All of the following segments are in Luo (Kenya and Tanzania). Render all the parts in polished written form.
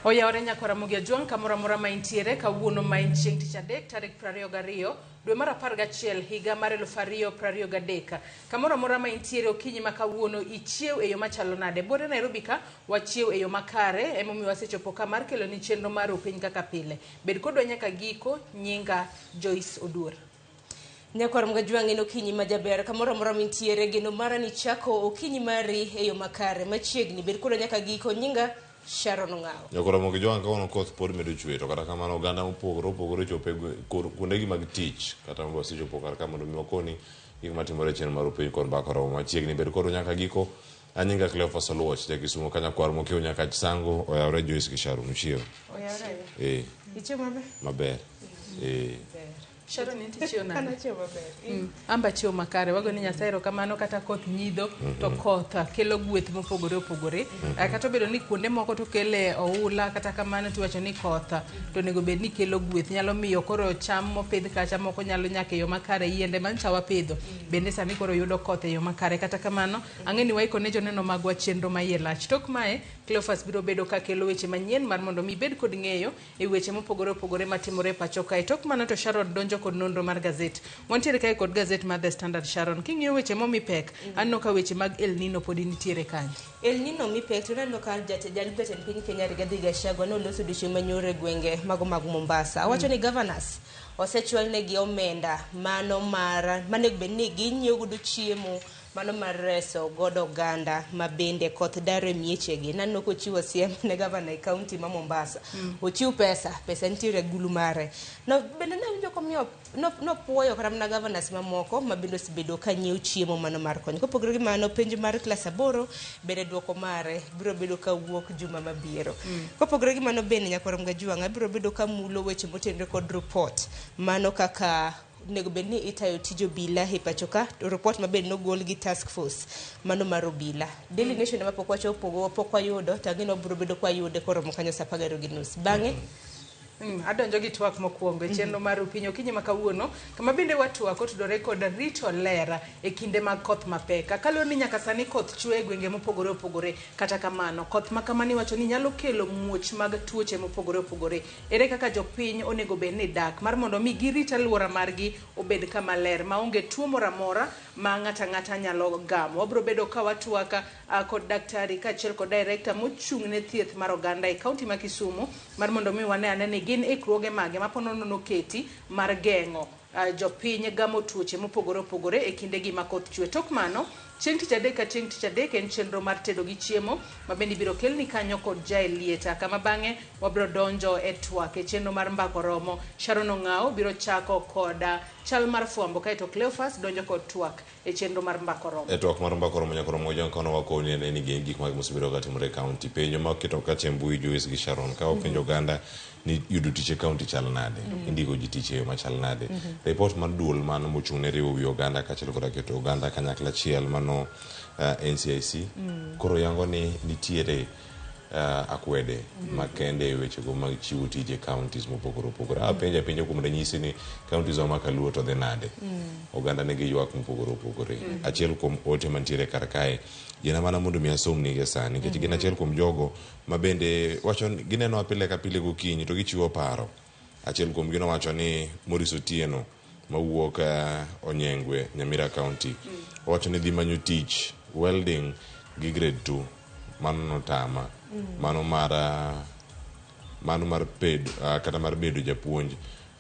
Oyawore nyakwa Ramogi Ajwang' kamoro amora ma intiere kawuono ma en chieng' tich adek tarik 22 dwe mar 11 higa mar 2023. Kamoro amora ma intiere okinyi ma kawuono ichiew e yo machalo nade? Buore Nairobi ka wachiew e yo makare emomiyo wasechopo ka mar keloni chenro mar Piny Kaka Pile. Bed kodwa nyaka giko, nyinga Joyce Oduor. Nyakwar Mgajwang' en okinyi ma jaber kamoro amora mintiere geno mara ni chako okinyi mari e yo makare machiegni bed kodwa nyaka giko nyinga Sharon Ong'awo. Nyakwar Mgajwang' kawuono koth pod medo chwe to kata kamano oganda mopogore opogore chopo e kuondegi mag tich kata wasechopo kar ka mondo mi wakoni gik matimore e chenro mar piny kod mbaka oromo machiegni bed kodwa nyaka giko. Anyinga Cleophas Oluoch ja Kisumo ka nyakwar mokiewo nyaka Chisango oyawre Joyce gi Sharon uchiewo. Oyawre. Eh. Ichiewo maber? Maber. Eh. Sharon in tichiewo nade? An achiewo maber. Amba chiewo makare. Wago ni Nyasaye erokamano kata koth nyidho to koth kelo gweth mopogore opogore. Kata obedo ni kuonde moko to kele oula kata kamano tiwacho ni koth to onego bed ni kelo gweth. Nyalo miyo koro cham mopidh kacha moko nyalo nyak e yo makare. Yiende manyocha wapidho bende sani koro yudo koth e yo makare. Kata kamano ang'e ni waiko ne joneno magwa chenro ma iye lach. Tok mae Cleophas biro bedo ka kelo weche manyien mar mondo mi ibed kod ng'eyo e weche mopogore opogore matimore e pacho kae. Tok mano to Sharon donjo kod nonro mar gazet. Wantiere kae kod gazet mar The Standard Sharon. King'iyo weche momi pek, aneno ka weche mag El Nino podi nitiere kanyo. El Nino mi pek to aneno ka jalup jatend piny Kenya Rigathi Gachagua noloso odiochieng' manyoro e gwenge mago mag Mombasa. Owacho ni governors osechwalnegi omenda mano mar manego bed ni ginyiewo godo chiemo mano mar reso godo oganda ma bende koth daro e miechegi. Naneno kochiwo siem ne gavana e kaunti ma Mombasa. Ochiw pesa, pesa nitiere e gulu mare. No, bende nawinjo komiyo nopuoyo kata mana governors mamoko ma bende osebedo ka nyiewo chiemo mano mar konyo. Kopogore gi mano, penj mar klas aboro bende duoko mare biro bedo ka wuok juma mabiro. Kopogore gi mano bende nyakwar Mgajuang' abiro bedo ka mulo weche motenore kod report mano kaka onego bed ni itayo tij obila e pacho ka to report ma bende nogol gi task force mano mar obila. Daily Nation ema pok wachopo pok wayudo to ang'e ni wabiro bedo kwayude koromo kanyo saa 12:30. Bang'e Adonjo gi twak mokwongo e chenro mar Upiny okinyi ma kawuono kama bende watwak otudore kod rito ler e kinde mag koth mapek. Kaluwore ni nyaka sani koth chwe e gwenge mopogore opogore, kata kamano koth ma kamano iwacho ni nyalo kelo muoch mag tuoche mopogore opogore. Ere kaka jopiny onego bed ni dak mar mondo mi girit alwora margi obed kama ler maonge tuo moro amora ma ng'ato ang'ata nyalo gamo. Wabiro bedo ka watwak kod daktari kaachiel kod director mochung' ne thieth mar oganda e kaunti ma Kisumu mar mondo mi wane ane ni gin ikruoge mage ma ponono noketi mar geng'o jopiny gamo tuoche mopogore opogore e kindegi ma koth chwe. Tok mano, chieng' tich adek ka chieng' tich adek en chenro mar tedo gi chiemo ma bende ibiro kelni kanyo kod Jael Lieta kama bang'e wabiro donjo e twak e chenro mar mbako romo. Sharon Ong'awo biro chako kod chal mar fwambo kaeto Cleophas donjo kod twak e chenro mar mbako romo. E twak mar mbako romo nyaka romo jang kono wakoni ne ni gin gik mag mosebedo ka timore e county. Penjo ma keto kacha e mbui Joyce gi Sharon ka openjo oganda ni yudo tich e county chal nade, indiko ji tich e yo machal nade. Report mar duol mano mochung' ne riwo wi oganda kaachiel koda keto oganda kanyakla achiel mano NCIC koro yango ni nitiere akwede makende e wechego mag chiwo tije e counties mopogore opogore. Apenjo apenja kuom ranyisi ni counties wa ma Kaluo to dhi nade? Oganda nigi ywak mopogore opogore. Achiel kuom ote mantiere kar kae gin mana mondo mi asomni gi sani nikech gin achiel kuom jogo ma bende wacho ni ginenowa pile ka pile gokinyi to gichiwo paro. Achiel kuom gi nowacho ni Maurice Otieno mawuok Onyengwe, Nyamira County. Owacho ni dhi manyo tich welding gi grade 2 mano notama. Mano mar mano mar ped, kata mar bedo japuonj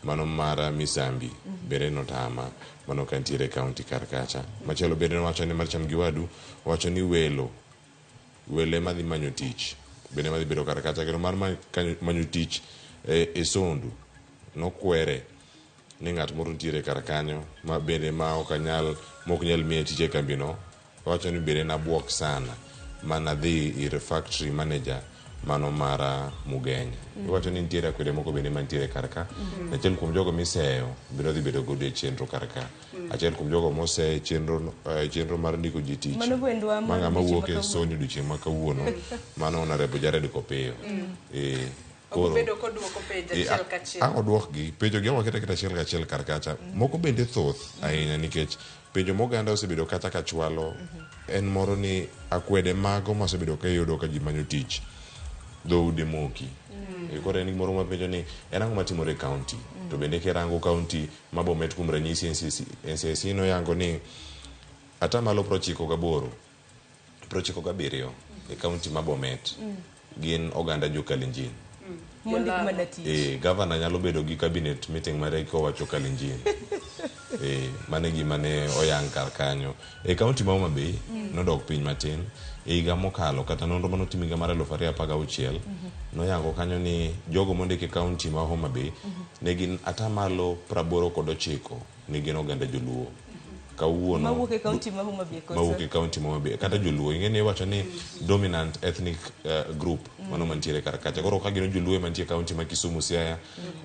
mano mar Misambi bende notama mano kantiere e county kar kacha. Machielo bende nowacho ni mar cham gi wadu owacho ni welo welo ema dhi manyo tich bende ema dhi bedo kar kacha kendo mar manyo tich e Sondu nokwere ni ng'at moro nitiere kar kanyo ma bende ma ok anyal ma ok nyal miya tich e kambino. Owacho ni bende nabuok sana ma nadhi ir factory manager mano mar Mugenya. Iwacho ni nitiere akwede moko bende mantiere kar ka. Achiel kuom jogo miseyo bende odhi bedo godo e chenro kar ka. Achiel kuom jogo mose chenro chenro mar ndiko ji tich. Mano gwendwa mar Ma ng'ama wuok e Sony odiochieng' ma kawuono. Mano Honorable Jared Kopiyo. Koro Obedo koduoko penjo achiel kachiel. Ang' oduokgi penjo gi waket aketa achiel kachiel kar kacha. Moko bende thoth ahinya nikech penjo moganda osebedo kata ka chwalo en moro ni akwede mago mosebedo ka iyudo ka ji manyo tich. dhoudi moki. Koro en gimoro mapenjo ni en ang'o matimore e county. To bende kirango county ma Bomet kuom ranyisi NCIC noyango ni atamalo 98 97 e county ma Bomet gin oganda jo Kalenjin. Mondik mana tich. Governor nyalo bedo gi cabinet meeting mare kowacho Kalenjin. Mano e gima ne oyang kar kanyo. E county ma Homa Bay nodok piny matin. E higa mokalo kata nonro manotim higa mar 2016 noyango kanyo ni jogo mondik e county ma Homa Bay ne gin atamalo 89 ne gin oganda joluo. Kawuono mawuok e county ma Homa Bay koso? Mawuok e county ma Homa Bay kata joluo ing'e ni iwacho ni dominant ethnic group mano mantiere kar kacha. Koro ka gin joluo mantie e county ma Kisumu, Siaya,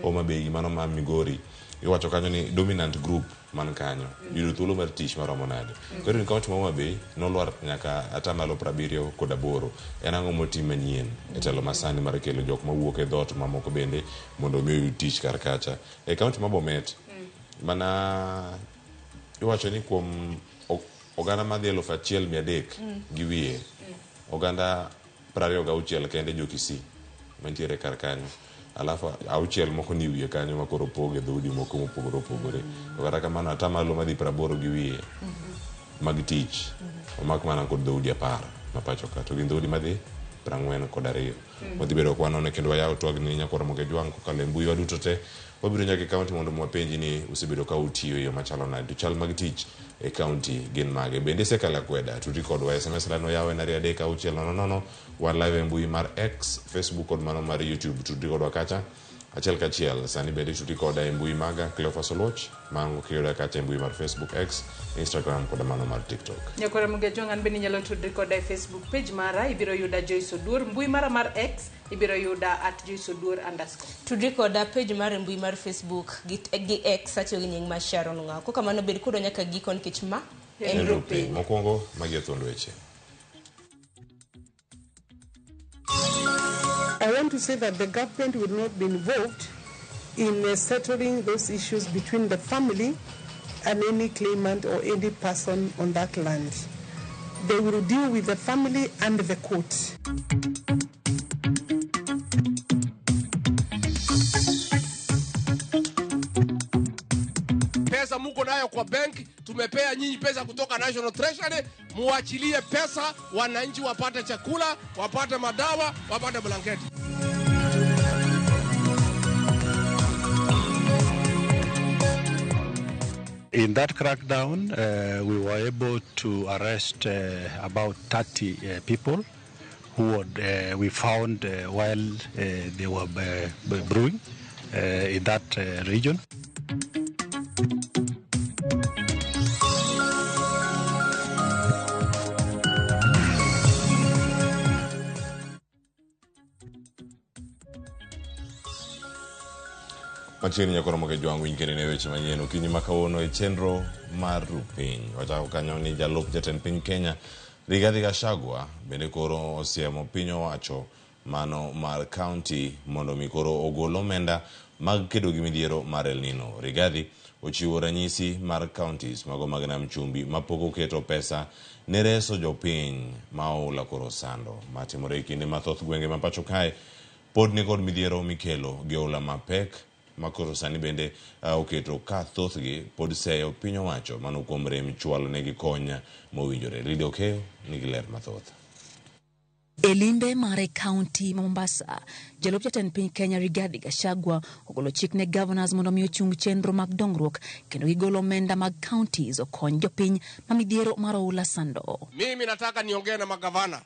Homa Bay gi mano ma Migori, iwacho kanyo ni dominant group man kanyo yudo thuolo mar tich maromo nade. Koro e county ma Homa Bay nolwar nyaka atamalo 78. En ang'o motim manyien e telo masani mar kelo jok mawuok e dhoot mamoko bende mondo mi oyud tich kar kacha. E county ma Bomet mana iwacho ni kuom oganda madhi 1300 gi wiye, oganda 26 kende jo Kisii mantiere kar kanyo, alafu auchiel moko ni wiye kanyo ma koro pog e dhoudi moko mopogore opogore. To kata kamano atamalo madhi 80 gi wiye mag tich omak mana kod dhoudi 10 ma pacho ka, to gin dhoudi madhi 42. Wadhi bedo ka wanone kendo wayawo twag ni nyakwar Ramogi Ajwang' kokalo e mbui waduto te. Wabiro nyaka e county mondo wapenji ni usebedo ka utiyo e yo machalo nade, to chal mag tich e county gin mage. Bende isekalo akweda, tuti kodwa SMS line oyaw en 23600, wan live e mbui mar X, Facebook kod mano mar YouTube. Tuti kodwa kacha achiel kachiel. Sani bende tuti koda e mbui maga Cleophas Oluoch, mango kiyuda kacha e mbui mar Facebook, X, Instagram kod mano mar TikTok. Nyakwar Ramogi Ajwang' an bende inyalo tudri koda e Facebook page mara, ibiro yuda Joyce Oduor, mbui mara mar X ibiro yuda @JoyceOduor_. Tudri koda page mar mbui mar Facebook gi X atiyo gi nying mar Sharon Ng'aw. Kokamano bed kodwa nyaka giko nikech ma en Rupiny. Mokwongo magi e thuond weche. I want to say that the government will not be involved in settling those issues between the family and any claimant or any person on that land. They will deal with the family and the court. Pesa muko nayo kwa bank, tumepea nyinyi pesa kutoka National Treasury, muachilie pesa wananchi wapate chakula, wapate madawa, wapate blanketi. In that crackdown, we were able to arrest about 30 people who we found while they were brewing in that region. Machiegni nyakwar Ramogi Ajwang' winj kendo ne weche manyien okinyi ma kawuono e chenro mar Rupiny. Wachako kanyo ni jalup jatend piny Kenya Rigathi Gachagua bende koro osiemo piny owacho mano mar county mondo mi koro ogol omenda mag kedo gi midhiero mar El Nino. Rigathi ochiwo ranyisi mar counties mago mag Nam Chumbi mapok oketo pesa ne reso jopiny ma oula koro sando. Matimore e kinde ma thoth gwenge ma pacho kae pod nikod midhiero mikelo gi oula mapek ma koro sani bende oketo ka thothgi pod seyo piny owacho mano kuom rem chwalo negi kony mowinjore. Lydia Okeyo nigi ler mathoth. E limbe mare county ma Mombasa, jalup jatend piny Kenya Rigathi Gachagua ogolo chik ne governors mondo mi ochung chenro mag dongruok kendo gigol omenda mag counties okony jopiny ma midhiero mar oula sando. Mimi nataka niongee na magavana.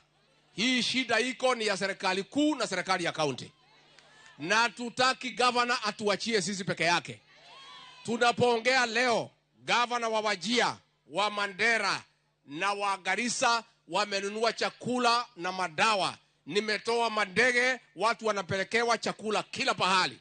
Hii shida iko ni ya serikali kuu na serikali ya county. Na tutaki governor atuachie sisi peke yake. Tunapoongea leo, governor wa Wajir, wa Mandera na wa Garissa wamenunua chakula na madawa. Nimetoa mandege, watu wanapelekewa chakula kila pahali.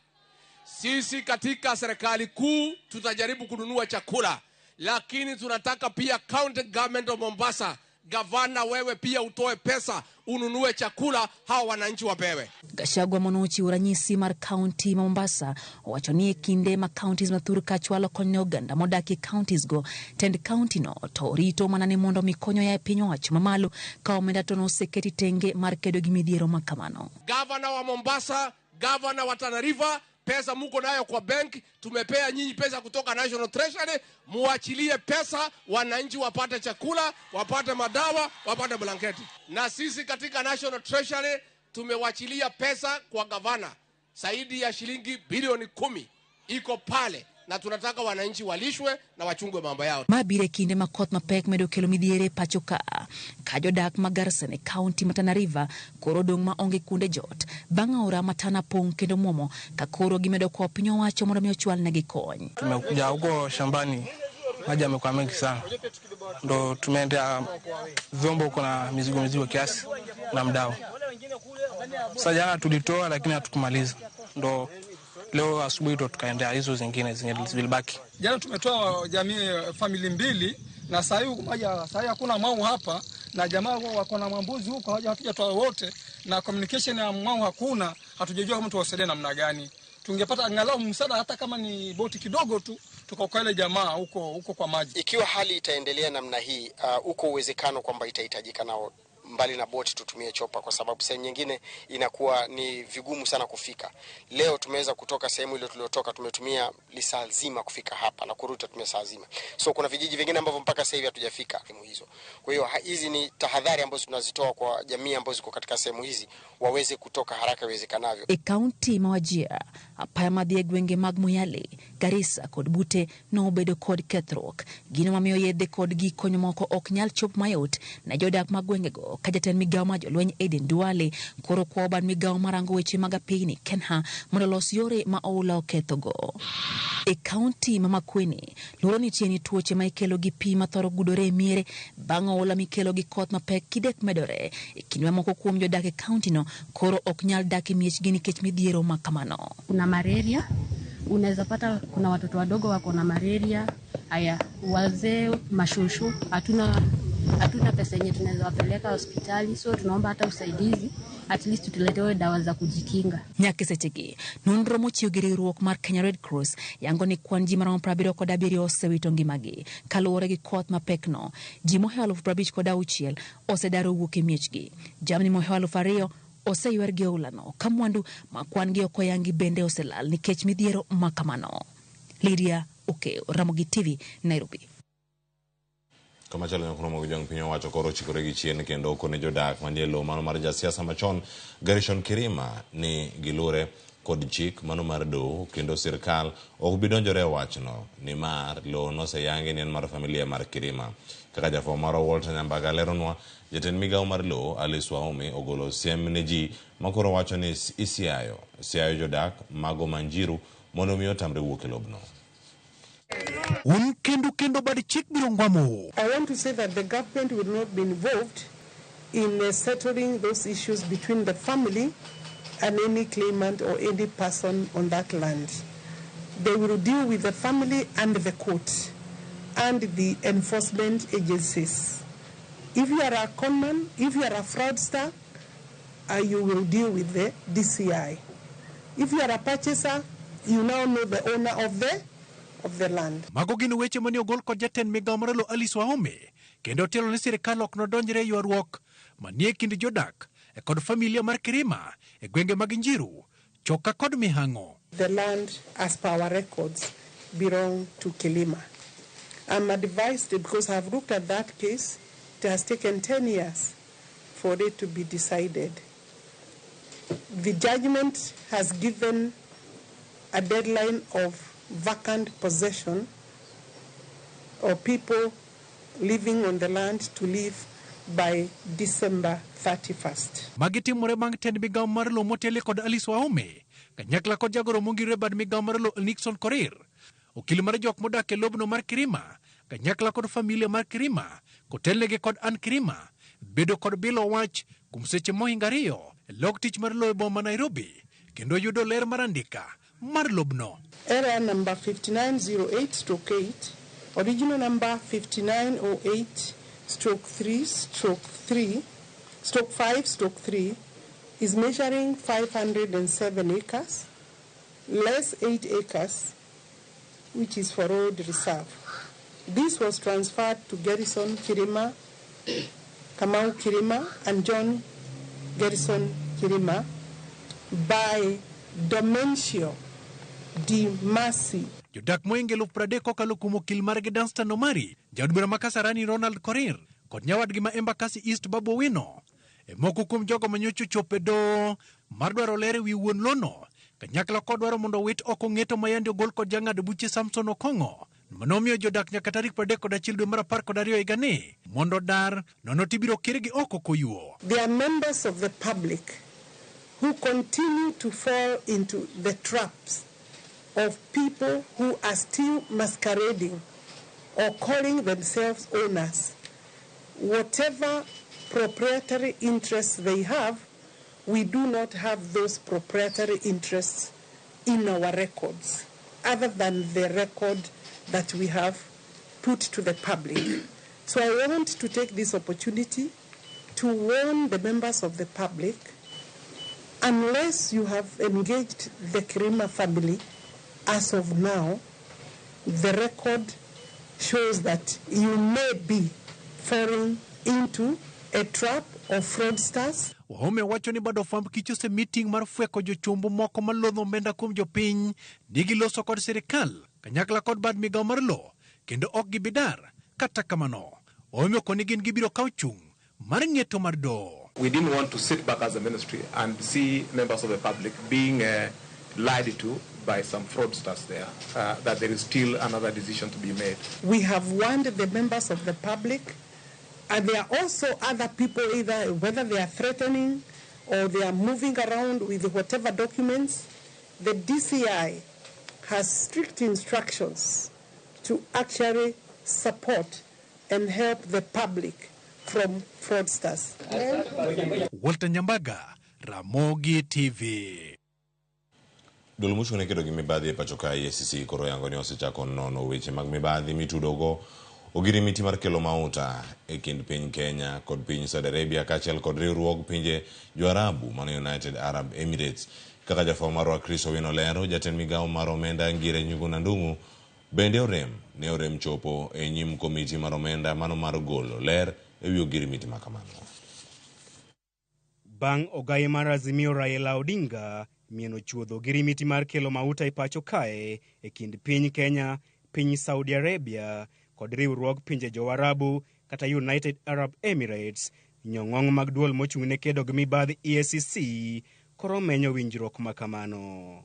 Sisi katika serikali kuu tutajaribu kununua chakula, lakini tunataka pia county government of Mombasa Gavana, wewe pia utoe pesa ununue chakula, hawa wananchi wapewe. Gachagua manochiwo ranyisi mar kaunti ma Mombasa owacho ni e kinde ma counties ma thur ka chwalo kony ne oganda modak e counties go, tend county no to rito mana ni mondo mi kony oa e piny owacho mamalo ka omenda to noseketi tenge mar kedo gi midhiero ma kamano. Gavana wa Mombasa, gavana wa Tana River, pesa muko nayo kwa bank, tumepea nyinyi pesa kutoka National Treasury, muachilie pesa wananchi wapate chakula, wapate madawa, wapate blanketi. Na sisi katika National Treasury tumewachilia pesa kwa gavana zaidi ya shilingi bilioni 10 iko pale, na tunataka wananchi walishwe na wachungwe mambo yao. Ma biro e kinde ma koth mapek medo kelo midhiero e pacho ka ka jodak ma Garsen e kaunti ma Tana River koro odong' ma onge kuonde jot bang' aora ma Tana pong' kendo muomo ka koro gimedo kwayo piny owacho mondo mi ochwalnegi kony. Tumekuja huko shambani, maji yamekuwa mengi sana, ndo tumeendea vyombo huko na mizigo kiasi na mdao. Sasa jana tulitoa lakini hatukumaliza, ndo leo asubuhi ndo tukaendea hizo zingine zenye zilibaki. Jana tumetoa jamii family 2 na saa hii maji, saa hii hakuna mwau hapa, na jamaa wako na mambuzi huko, hatujatoa wote, na communication ya mwau hakuna, hatujajua kama tuwasaidie namna gani. Tungepata angalau msaada hata kama ni boti kidogo tu tukaokoa ile jamaa huko kwa maji. Ikiwa hali itaendelea namna hii, uko uwezekano kwamba itahitajika nao mbali na boti tutumie chopa, kwa sababu sehemu nyingine inakuwa ni vigumu sana kufika. Leo tumeweza kutoka sehemu ile tuliotoka, tumetumia lisaa zima kufika hapa na kurudi tutumia saa zima. So kuna vijiji vingine ambavyo mpaka sasa hivi hatujafika sehemu hizo. Kwa hiyo hizi ni tahadhari ambazo tunazitoa kwa jamii ambazo ziko katika sehemu hizi waweze kutoka haraka iwezekanavyo. E kaunti ma Wajir, apaya madhi e gwenge mag Moyale, Garissa kod Bute nobedo kod kethruok. Gino mamiyo yedhe kod gik konyo moko ok nyal chop mayot ne jodak mag gwengego ka jatend migawo mar jolweny Aden Duale koro kwayo bad migawo marango weche mag apeyni KENHA mondo olos yore ma oula okethogo. E kaunti ma Makueni, luoro nitie ni tuoche ma ikelo gi pi mathoro gudore e miere bang' oula mikelo gi koth mapek kidek medore. E kinde ma moko kuom jodak e kaunti no koro ok nyal dak e miechgi nikech midhiero ma kamano. Kuna malaria, unaweza pata kuna watoto wadogo wako na malaria, haya wazee, mashushu, hatuna pesa yenye tunaweza wapeleka hospitali, so tunaomba hata usaidizi, at least tuletewe dawa za kujikinga. Nyaka sechegi, nonro mochiw gi riwruok mar Kenya Red Cross yango ni kwan ji maromo 77 osewito ngimagi kaluwore gi koth mapekno. Ji mohewo 56,000 osedar owuok e miechgi. Jamni mohewo 2,000 oseywer gi oulano ka mwandu ma kwan gi ok oyangi bende oselal nikech midhiero ma kamano. Lydia Okeo, Ramogi TV, Nairobi. Kamachielo ne kuno jong piny owacho koro ochikore gi chien kendo okone jodak manie lowo mano mar jasiasa machon Gershon Kirima ni gilure kod chik mano mar doho kendo sirkal ok bi donjore e wachno nimar lowo noseyangi ni en mar familia mar Kirima. Kaka jafwambo marwa Walter Nyambaga leronwa, jatend migawo mar lowo Alice Wahome ogolo siem ne ji makoro wacho ni isiayo siayo jodak mago Manjiru mondo mi otamre wuok e lobno. Un kendo bad chik biro ngwamo. I want to say that the government will not be involved in settling those issues between the family and any claimant or any person on that land. They will deal with the family and the court and the enforcement agencies. If you are a conman, if you are a fraudster, you will deal with the DCI. If you are a purchaser, you now know the owner of the land. Mago gin weche mane ogol kod jatend migawo mar lowo Alice Wahome kendo otelo ni sirikal ok nodonjre e ywaruok manie kind jodak e kod familia mar Kirima e gwenge mag Njiru, Choka kod Mihango. The land, as per our records, belong to Kilima. I'm advised, because I've looked at that case, it has taken 10 years for it to be decided. The judgment has given a deadline of vacant possession or people living on the land to leave by December 31st. Magi timore bang' tend migawo mar lowo motelie kod Alice Wahome kanyakla kod jagoro mongirore bad migawo mar lowo Nixon Korir, okil mar jok modak e lobno mar Kirima kanyakla kod familia mar Kirima kotelnegi kod Ann Kirima bedo kod bilo wach kuom seche mohingo 2 e lok tich mar lowo e boma Nairobi kendo yudo ler mar andika mar lobno. Error number 5908/8, original number 5908 stroke 3 stroke 3 stroke 5 stroke 3 is measuring 507 acres less 8 acres, which is for road reserve. This was transferred to Garrison Kirima, Kamau Kirima, and John Garrison Kirima by Domencio Di Masi. Jodak moinge 30,000 kokalo kuom okil margi Danstan Omari, jaod bura ma Kasarani Ronald Korir kod nyawadgi ma Embakasi East Babu Owino e moko kuom jogo manyocha ochopo e doho mar dwaro ler ewi wuon lono kanyakla kod dwaro mondo owit oko ng'eto ma yande ogol kod jang'ad buche Samson Okong'o manomiyo jodak nyaka tarik 31 dwe mar 12 higani mondo dar nono tibiro kirgi oko koyuo. There are members of the public who continue to fall into the traps of people who are still masquerading or calling themselves owners. Whatever proprietary interests they have, we do not have those proprietary interests in our records, other than the record that we have put to the public. So I want to take this opportunity to warn the members of the public, unless you have engaged the Kirima family, as of now, the record shows that you may be falling into a trap of fraudsters. Wahome wacho ni bado fwamb kich ose meeting mar fweko jochombo moko malodho omenda kuom jopiny ni giloso kod sirikal kanyakla kod bad migao mar lowo kendo ok gibidar. Kata kamano, Wahome okoni gin gibiro kawo chung' mar ng'eto mar doho. We didn't want to sit back as a ministry and see members of the public being lied to by some fraudsters there, that there is still another decision to be made. We have warned the members of the public, and there are also other people, either whether they are threatening or they are moving around with whatever documents. The DCI has strict instructions to actually support and help the public from fraudsters. Walter Nyambaga, Ramogi TV. Duol mochung' ne kedo gi mibadhi e pacho ka EACC koro yango ni osechako nono weche mag mibadhi mitudogo ogirimiti mar kelo mauta e kind piny Kenya kod piny Saudi Arabia kaachiel kod riwruog pinje jo-Arabu mano United Arab Emirates. Kaka jafwambo marwa Chris Owino lero, jatend migawo mar omenda Ngire Njuguna Ndung'u bende ne orem chopo e nyim komiti mar omenda mano mar golo ler ewi ogirimiti ma kamano. Bang' ogai mar Azimio Raila Odinga mieno chuodho ogirimiti mar kelo mauta e pacho kae e kind piny Kenya, piny Saudi Arabia kod riwruog pinje jo-Arabu kata United Arab Emirates, nyong'ong' mag duol mochung' ne kedo gi mibadhi EACC koro menyo winjruok ma kamano.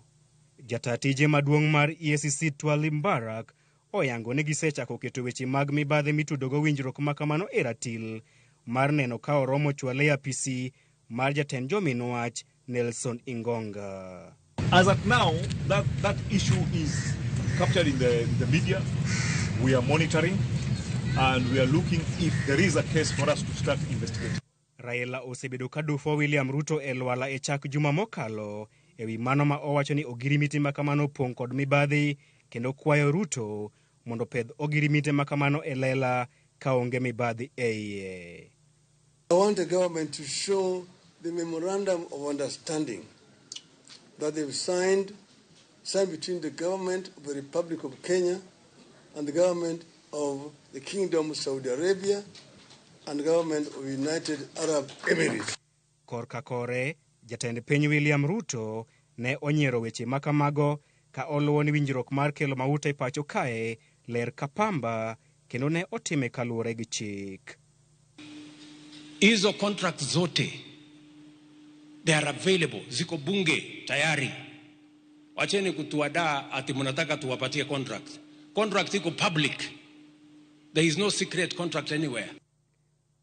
Jata tije maduong' mar EACC Twali Mbarak oyango ni gisechako keto weche mag mibadhi mitudogo winjruok ma kamano e ratil mar neno ka oromo chwale e apisi mar jatend jomin wach Nelson Ingonga. As at now, that issue is captured in the media. We are monitoring and we are looking if there is a case for us to start investigating. Raila osebedo ka dufo William Ruto e lwala e chak juma mokalo ewi mano ma owacho ni ogirimiti ma kamano opong' kod mibadhi kendo kwayo Ruto mondo pedh ogirimiti ma kamano e lela kaonge mibadhi e iye. I want the government to show the memorandum of understanding that they've signed between the government of the Republic of Kenya and the government of the Kingdom of Saudi Arabia and the government of United Arab Emirates. Korka kore, jatend piny William Ruto ne onyiero weche makamago ka oluwo ni winjruok mar kelo mauta e pacho kae ler ka pamba kendo ne otime kaluwore gi chik. Hizo contracts zote they are available, ziko bunge tayari. Wacheni kutuadaa ati mnataka tuwapatie contract. Contract iko public. There is no secret contract anywhere.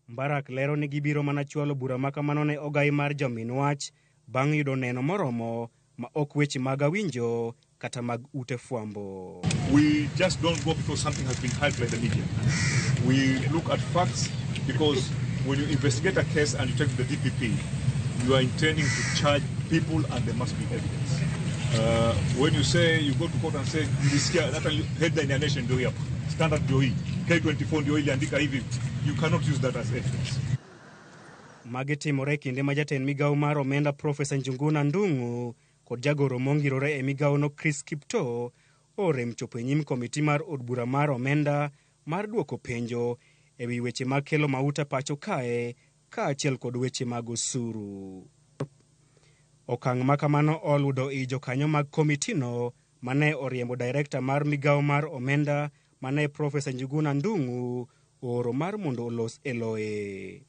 Mbarak lero ni gibiro mana chwalo bura makamano ne ogai mar jomin wach bang' yudo neno moromo ma ok weche mag awinjo kata mag ute fwambo. We just don't go because something has been hyped by the media. We look at facts because when you investigate a case and you take the DPP, you are intending to charge people and there must be evidence. When you say you go to court and say nilisikia hata headline ya Nation ndio hapa, Standard ndio hii, K24 ndio iliandika hivi, You cannot use that as evidence. Magi timore e kinde ma jatend migawo mar omenda Profesa Njuguna Ndung'u kod jagoro mongirore e migawono Chris Kiptoo orem chopo e nyim komiti mar od bura mar omenda mar duoko penjo e wi weche mag kelo mauta pacho kae kaachiel kod weche mag osuru. Okang' ma kamano oludo i jokanyo mag komitino mane oriembo direkta mar migawo mar omenda mane Profesa Njuguna Ndung'u ooro mar mondo olos e loye.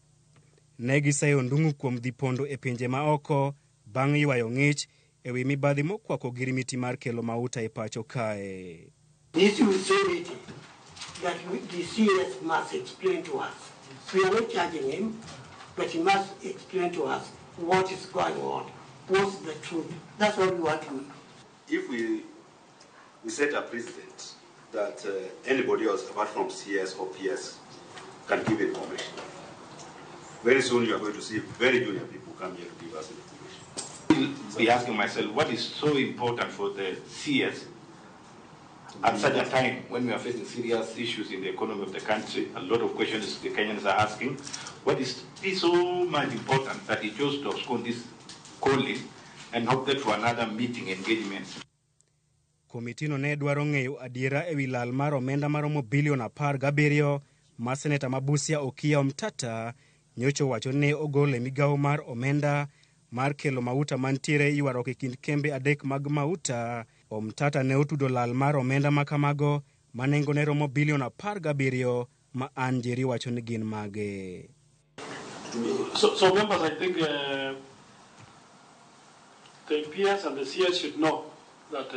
Ne giseyo Ndung'u kuom dhi pondo e pinje maoko bang' ywayo ng'ich e wi mibadhi mokwako girimiti mar kelo mauta e pacho kae. This is so written that the CS must explain to us. We are not charging him, but he must explain to us what is going on, what's the truth. That's what we want to know. If we set a precedent that anybody else apart from CS or PS can give information, very soon you are going to see very junior people come here to give us information. I'll be asking myself, what is so important for the CS at such a time when we are facing serious issues in the economy of the country? A lot of questions the Kenyans are asking. What is so much important that he chose to abscond this calling and opted for another meeting engagement? Komitino ne dwaro ng'eyo adiera e wi lal mar omenda maromo bilion 17 ma seneta ma Busia Okiya Omtata nyocha owacho ni ogol e migawo mar omenda mar kelo mauta mantiere ywaruok e kind kembe adek mag mauta. Omtata ne otudo lal mar omenda ma kamago ma nengone romo bilion 17 ma Ann Njeri wacho ni gin mage. So members, I think the PS and the CS should know that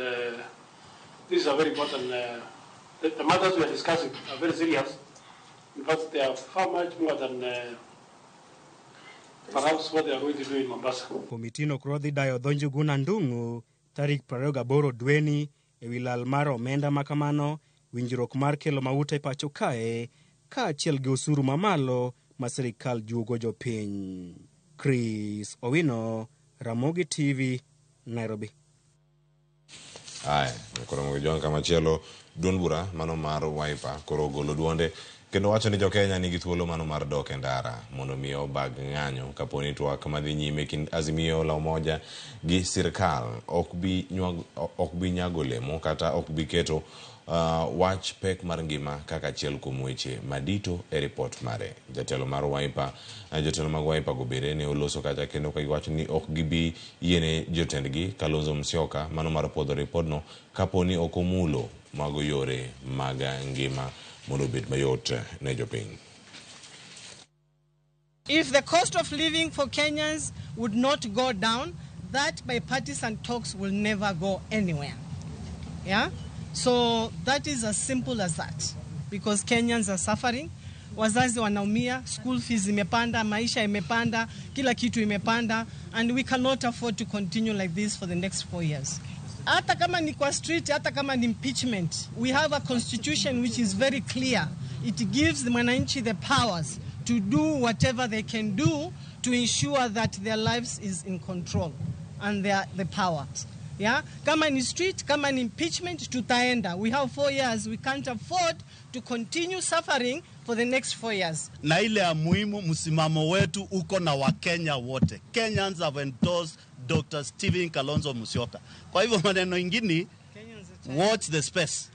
this is a very important, the matters we are discussing are very serious. In fact, they are far much more than perhaps what they are going to do in Mombasa. Komitino koro dhi dayo dho Njuguna Ndung'u tarik 28 dweni e wi lal mar omenda ma kamano, winjruok mar kelo mauta e pacho kae, kaachiel gi osuru mamalo ma sirikal juogo jopiny. Chris Owino, Ramogi TV, Nairobi. Aya, koro mogo kamachielo duond bura mano mar Wiper koro ogolo duonde kendo wacho ni jokenya nigi thuolo mano mar dok e ndara mondo mi obag ng'anyo kapo ni twak madhi nyime kind Azimio la Umoja gi sirkal ok bi nyago olemo kata ok bi keto wach pek mar ngima kaka achiel kuom weche madito e ripot mare. Jatelo mar Wiper, jotelo mag Wiper go bende ne oloso kacha kendo ka giwacho ni ok gibi yiene jotendgi Kalonzo Musyoka mano mar puodho ripodno kapo ni ok omulo mago yore mag ngima mondo obed mayot ne jopiny. If the cost of living for Kenyans would not go down, that bipartisan talks will never go anywhere. Yeah? So that is as simple as that. Because Kenyans are suffering. Wazazi wanaumia, school fees imepanda, maisha imepanda, kila kitu imepanda, and we cannot afford to continue like this for the next 4 years. Hata kama ni kwa street, hata kama ni impeachment, we have a constitution which is very clear. It gives the mwananchi the powers to do whatever they can do to ensure that their lives is in control and the powers. Yeah? Kama ni street, kama ni impeachment, tutaenda. We have 4 years. We can't afford to continue suffering for the next 4 years. Na ile ya muhimu, msimamo wetu uko na Wakenya wote. Kenyans have endorsed Dr. Stephen Kalonzo Musyoka. Kwa hivyo maneno ingine, watch the space.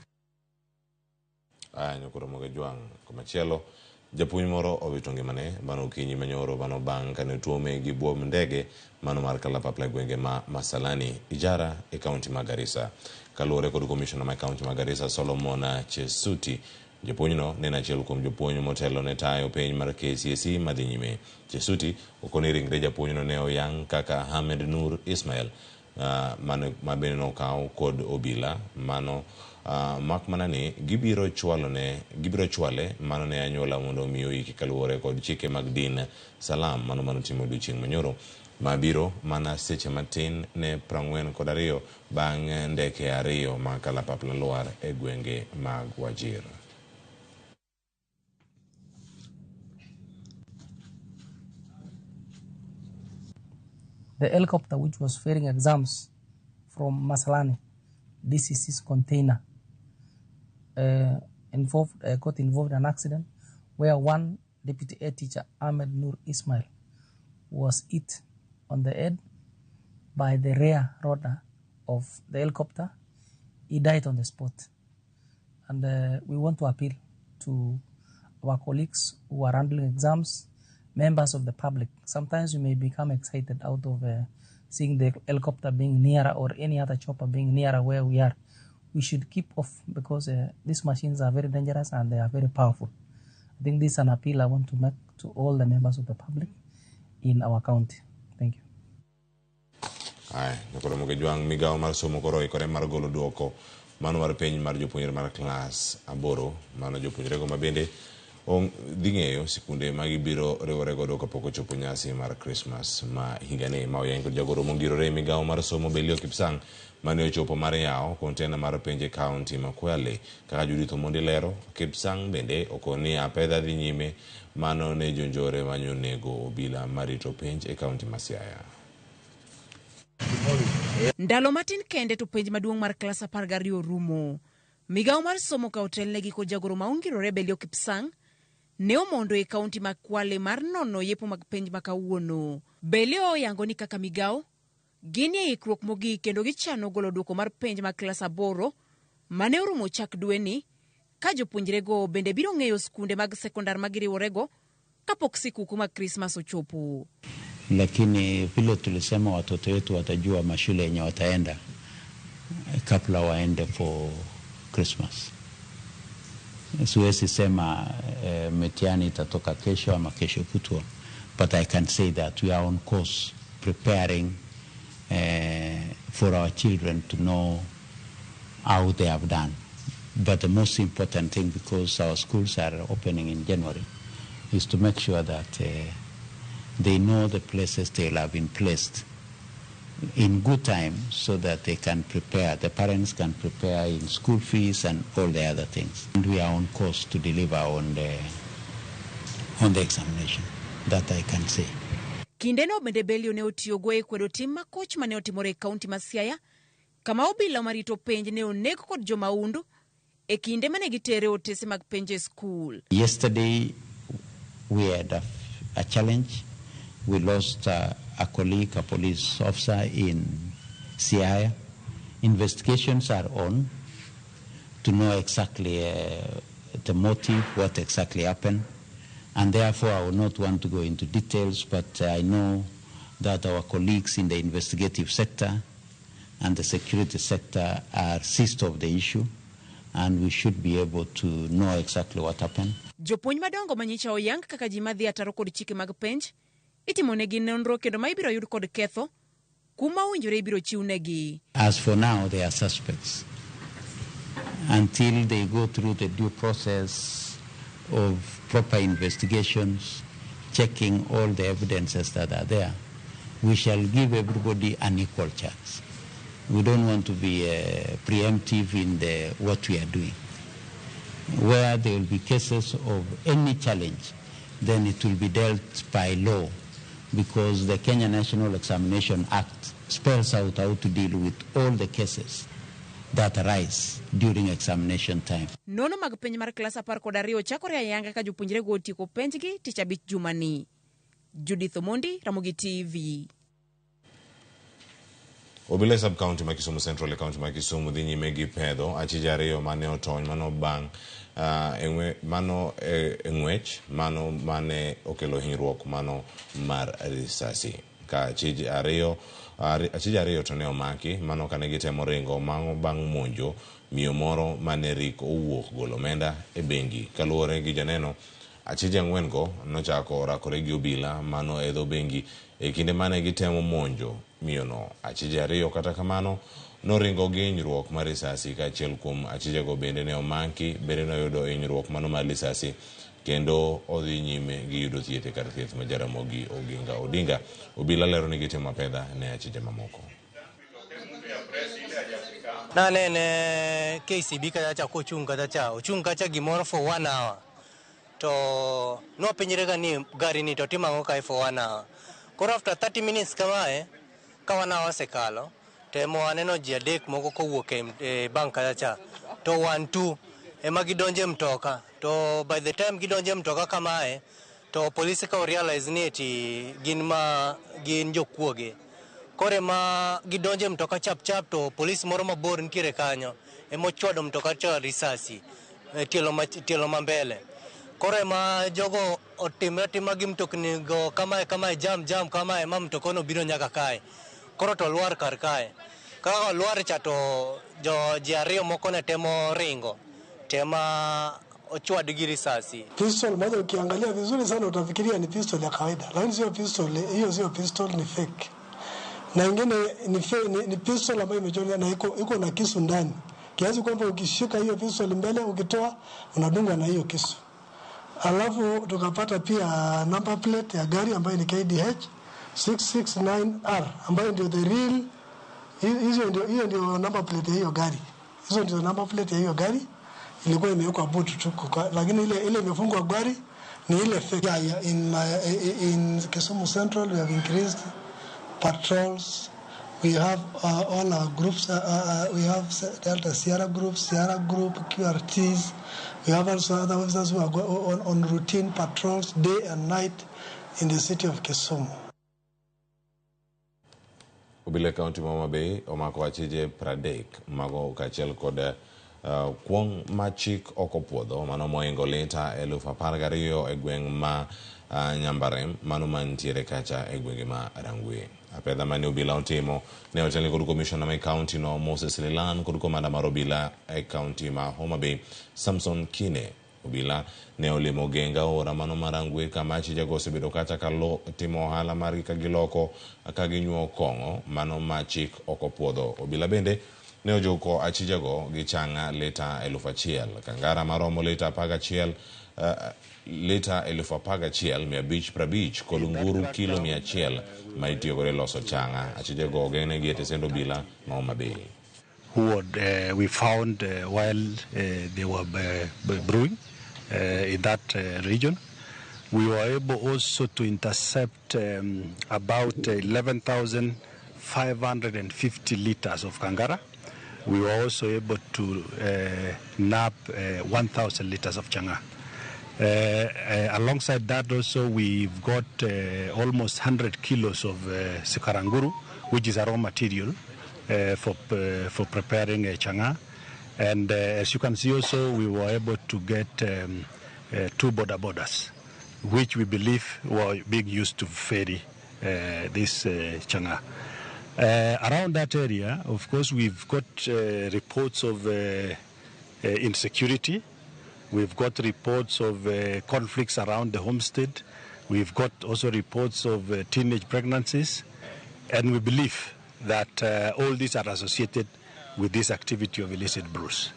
Aya, nyokoro Moga komachielo japuonj moro owito ngimane mano okinyi manyoro mano bang' kane otuome gi buomb ndege mano mar kalapapla e gwenge ma Masalani Ijara e kaunti ma Garissa. Kaluwore kod komishona ma kaunti ma Garissa Solomon Chesuti, japuonjno ne en achiel kuom jopuonj motelo ne tayo penj mar KCSE madhi nyime. Chesuti okoni ringre japuonjno ne oyang' kaka Ahmed Nur Ismail ma bende nokaw kod obila mano mak mana ni gibiro chwale mano ne anyuola mondo omi oiki kaluwore kod chike mag din Salam mano manotimo odiochieng' manyoro mabiro mana seche matin ne 42 bang' ndeke ariyo ma kalapapla lwar e gwenge mag Wajir. The helicopter which was ferrying exams from Masalani, DCC's container, got involved in an accident where one Deputy Head Teacher Ahmed Nur Ismail, was hit on the head by the rear rotor of the helicopter. He died on the spot. And we want to appeal to our colleagues who are handling exams, members of the public. Sometimes you may become excited out of seeing the helicopter being nearer or any other chopper being nearer where we are. We should keep off because these machines are very dangerous and they are very powerful. I think this is an appeal I want to make to all the members of the public in our county. Thank you. Aya, nyakoro Jwang' migawo mar somo koro oikore mar golo duoko mano mar penj mar jopuonjre mar klas 8 mano jopuonjrego ma bende dhi ng'eyo sikunde ma gibiro riwore godo kapok ochopo nyasi mar Christmas ma higani ma oyang kod jagoro mongirore e migawo mar somo Belio Kipsang mane ochopo mar yawo kontena mar penj e kaunti ma Kwale. Kaka Judith Omondi lero, Kipsang bende okoni apedha dhi nyime mano ne jonjore manyonego obila marito penj e kaunti ma Siaya. Ndalo matin kende to penj maduong' mar klas 12 rumo. Migawo mar somo ka otelnegi kod jagoro ma ongirore Belio Kipsang ne omondo e kaunti ma Kwale mar nono yepo mag penj ma kawuono. Belio oyango ni kaka migawo gin e ikruok mogik kendo gichano golo duoko mar penj mag klas 8 mane orumo chak dweni, ka jopuonjrego bende biro ng'eyo skunde mag sekondar ma giriworego kapok sikuku mag Krismas ochopo. Lakini vile tulisema watoto wetu watajua mashule yenye wataenda kabla waende for Christmas. Siwezi sema mitihani itatoka kesho ama kesho kutwa, but I can say that we are on course preparing for our children to know how they have done. But the most important thing, because our schools are opening in January, is to make sure that they know the places they have been placed in good time so that they can prepare, the parents can prepare in school fees and all the other things. And we are on course to deliver on the examination, that I can say. Kindeno bende Belio ne otiyogo e kwedo tim makoch mane otimore e kaunti ma Siaya, kama obila marito penj ne oneg kod jomaundu e kinde mane gitere otese mag penj e skul. Yesterday we had a challenge. We lost a colleague, a police officer in Siaya. Investigations are on to know exactly the motive, what exactly happened. And therefore, I will not want to go into details, but I know that our colleagues in the investigative sector and the security sector are seized of the issue, and we should be able to know exactly what happened. Jopuonj madongo manyicha oyang kaka ji madhi ataro kod chike mag penj itimonegi nonro kendo ma ibiro yud kod ketho kuma owinjore ibiro chiwnegi. As for now, they are suspects until they go through the due process of proper investigations, checking all the evidences that are there. We shall give everybody an equal chance. We don't want to be preemptive in what we are doing. Where there will be cases of any challenge, then it will be dealt by law, because the Kenya National Examination Act spells out how to deal with all the cases that arise during examination time. Nono mag penj mar klas 12 chakore ayanga ka jopuonjrego otieko penjgi tich abich jumani. Judith Omondi, Ramogi TV. Obila e sub-county ma Kisumu Central e county ma Kisumu dhi nyime gi pedho achije ariyo mane otony mano bang' mano e ng'wech mano mane okelo hinyruok mano mar risasi. Ka achije ariyo to ne omaki mano kane gitemo ringo mano bang' monjo miyo moro mane rik owuok golo omenda e bengi. Kaluwore gi janeno, achije 4 go nochako orakore gi obila mano e dho bengi e kinde mane gitemo monjo miyono. Achije ariyo kata kamano noringo gi hinyruok mar risasi, ka achiel kuom achijego bende ne omaki, bende noyudo hinyruok mano mar risasi kendo odhi nyime gi yudo thieth e kar thieth ma Jaramogi Oginga Odinga. Obila lero ni gitimo apedha ne achije mamoko. Nanene KCB kacha kochung' kacha ochung' kacha gimoro for 1 hour to nopenjrega ni gari ni to timo ang'o kae for 1 hour. Koro after 30 minutes kamae ka 1 hour osekalo to ema waneno ji adek moko kowuok e bank kacha to 1 2 ema gidonje mtoka. To by the time gidonje mtoka kamae To polisi ka orealize ni eti gin ma gin jokuoge. Koro ema gidonjo e mtoka chap chap to polis moro mabor nitiere kanyo ema ochwado mtoka cha risasi e tielo ma mbele. Koro ema jogo otimre atima gi mtokni go kamae kamae jam jam kamae ma mtoka no biro nyaka kae. Koro to lwar kar kae. Kaka olwar cha to jo ji ariyo moko ne temo ringo tema ochwad gi risasi. Pistol moja ukiangalia vizuri sana utafikiria ni pistol ya kawaida, lakini sio pistol hiyo, sio pistol, ni fake. Na ingine ni pistol ambayo imechorwa na iko na kisu ndani, kiasi kwamba ukishika hiyo pistol mbele, ukitoa unadungwa na hiyo kisu. Alafu tukapata pia number plate ya gari ambayo ni KDH 669R ambayo ndio the real, hiyo ndio number plate ya hiyo gari. Hizo ndio number plate ya hiyo gari. Ilikuwa imewekwa boot tu, lakini ile imefungwa gari ni ile fake. Yeah, in Kisumu Central we have increased patrols. We have all our groups. We have Delta Sierra Group, Sierra Group, QRTs. We have also other officers who are on routine patrols day and night in the city of Kisumu. Obila kaunti ma Homa Bay omako achije 30 mago kaachiel kod kuong' ma chik ok opuodho mano mohingo lita 12,000 e gweng' ma Nyambarem mano mantiere kacha e gwenge ma Rangwe. Apedha mane obila otimo ne otelne kod komishona ma kaunti no Moses Lelan kod komanda mar obila e kaunti ma Homa Bay Samson Kine. Obila ne olimo geng aora mano ma Rangwe kama achijego osebedo kacha ka timo ohala margi ka giloko ka ginyuo kong'o mano ma chik ok opuodho. Obila bende ne ojuko achijego gi chang'a lita 1,000, kangara maromo lita 11, lita 11,550 kod nguru kilo 100 ma itiyogo e loso chang'a. Achijego ogeng'negi e tesend obila ma Homa Bay. Who we found while they were brewing in that region. We were able also to intercept about 11,550 liters of kangara. We were also able to nab 1,000 liters of changa. Alongside that also, we've got almost 100 kilos of sikaranguru, which is a raw material for preparing a changa. And as you can see also, we were able to get 2 border borders, which we believe were being used to ferry this changa. Around that area, of course, we've got reports of insecurity. We've got reports of conflicts around the homestead. We've got also reports of teenage pregnancies. And we believe that all these are associated with this activity of illicit brews.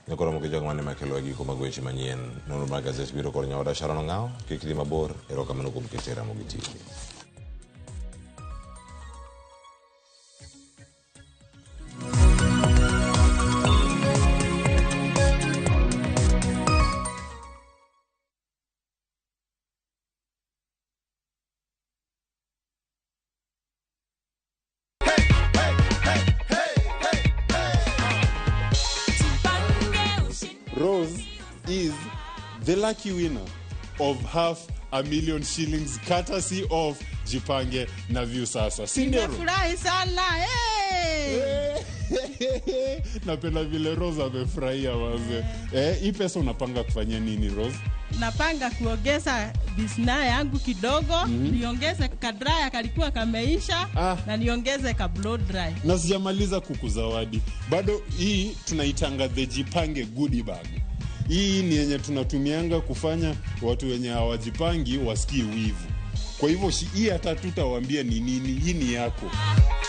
Nyakoro mokijog mane makelo e giko mag weche manyien. Nonro mar gazet biro kod nyaoda Sharon Ong'awo. Kik idhi mabor, erokamano kuom keto Ramogi TV. Rose is the lucky winner of 500,000 shillings courtesy of Jipange na Viusasa. Si ndio? Nimefurahi sana. Hey! Napenda vile Rose amefurahia wazee. Hii pesa unapanga kufanya nini, Rose? Napanga kuongeza business yangu kidogo, niongeze kadraya kalikuwa kameisha, na niongeze ka blow dry. Na sijamaliza kukuzawadi. Bado hii tunaitanga the Jipange goodie bag. Hii ni yenye tunatumianga kufanya watu wenye hawajipangi wasikie wivu. Kwa hivyo hii hata tutawaambia ni nini, hii ni yako.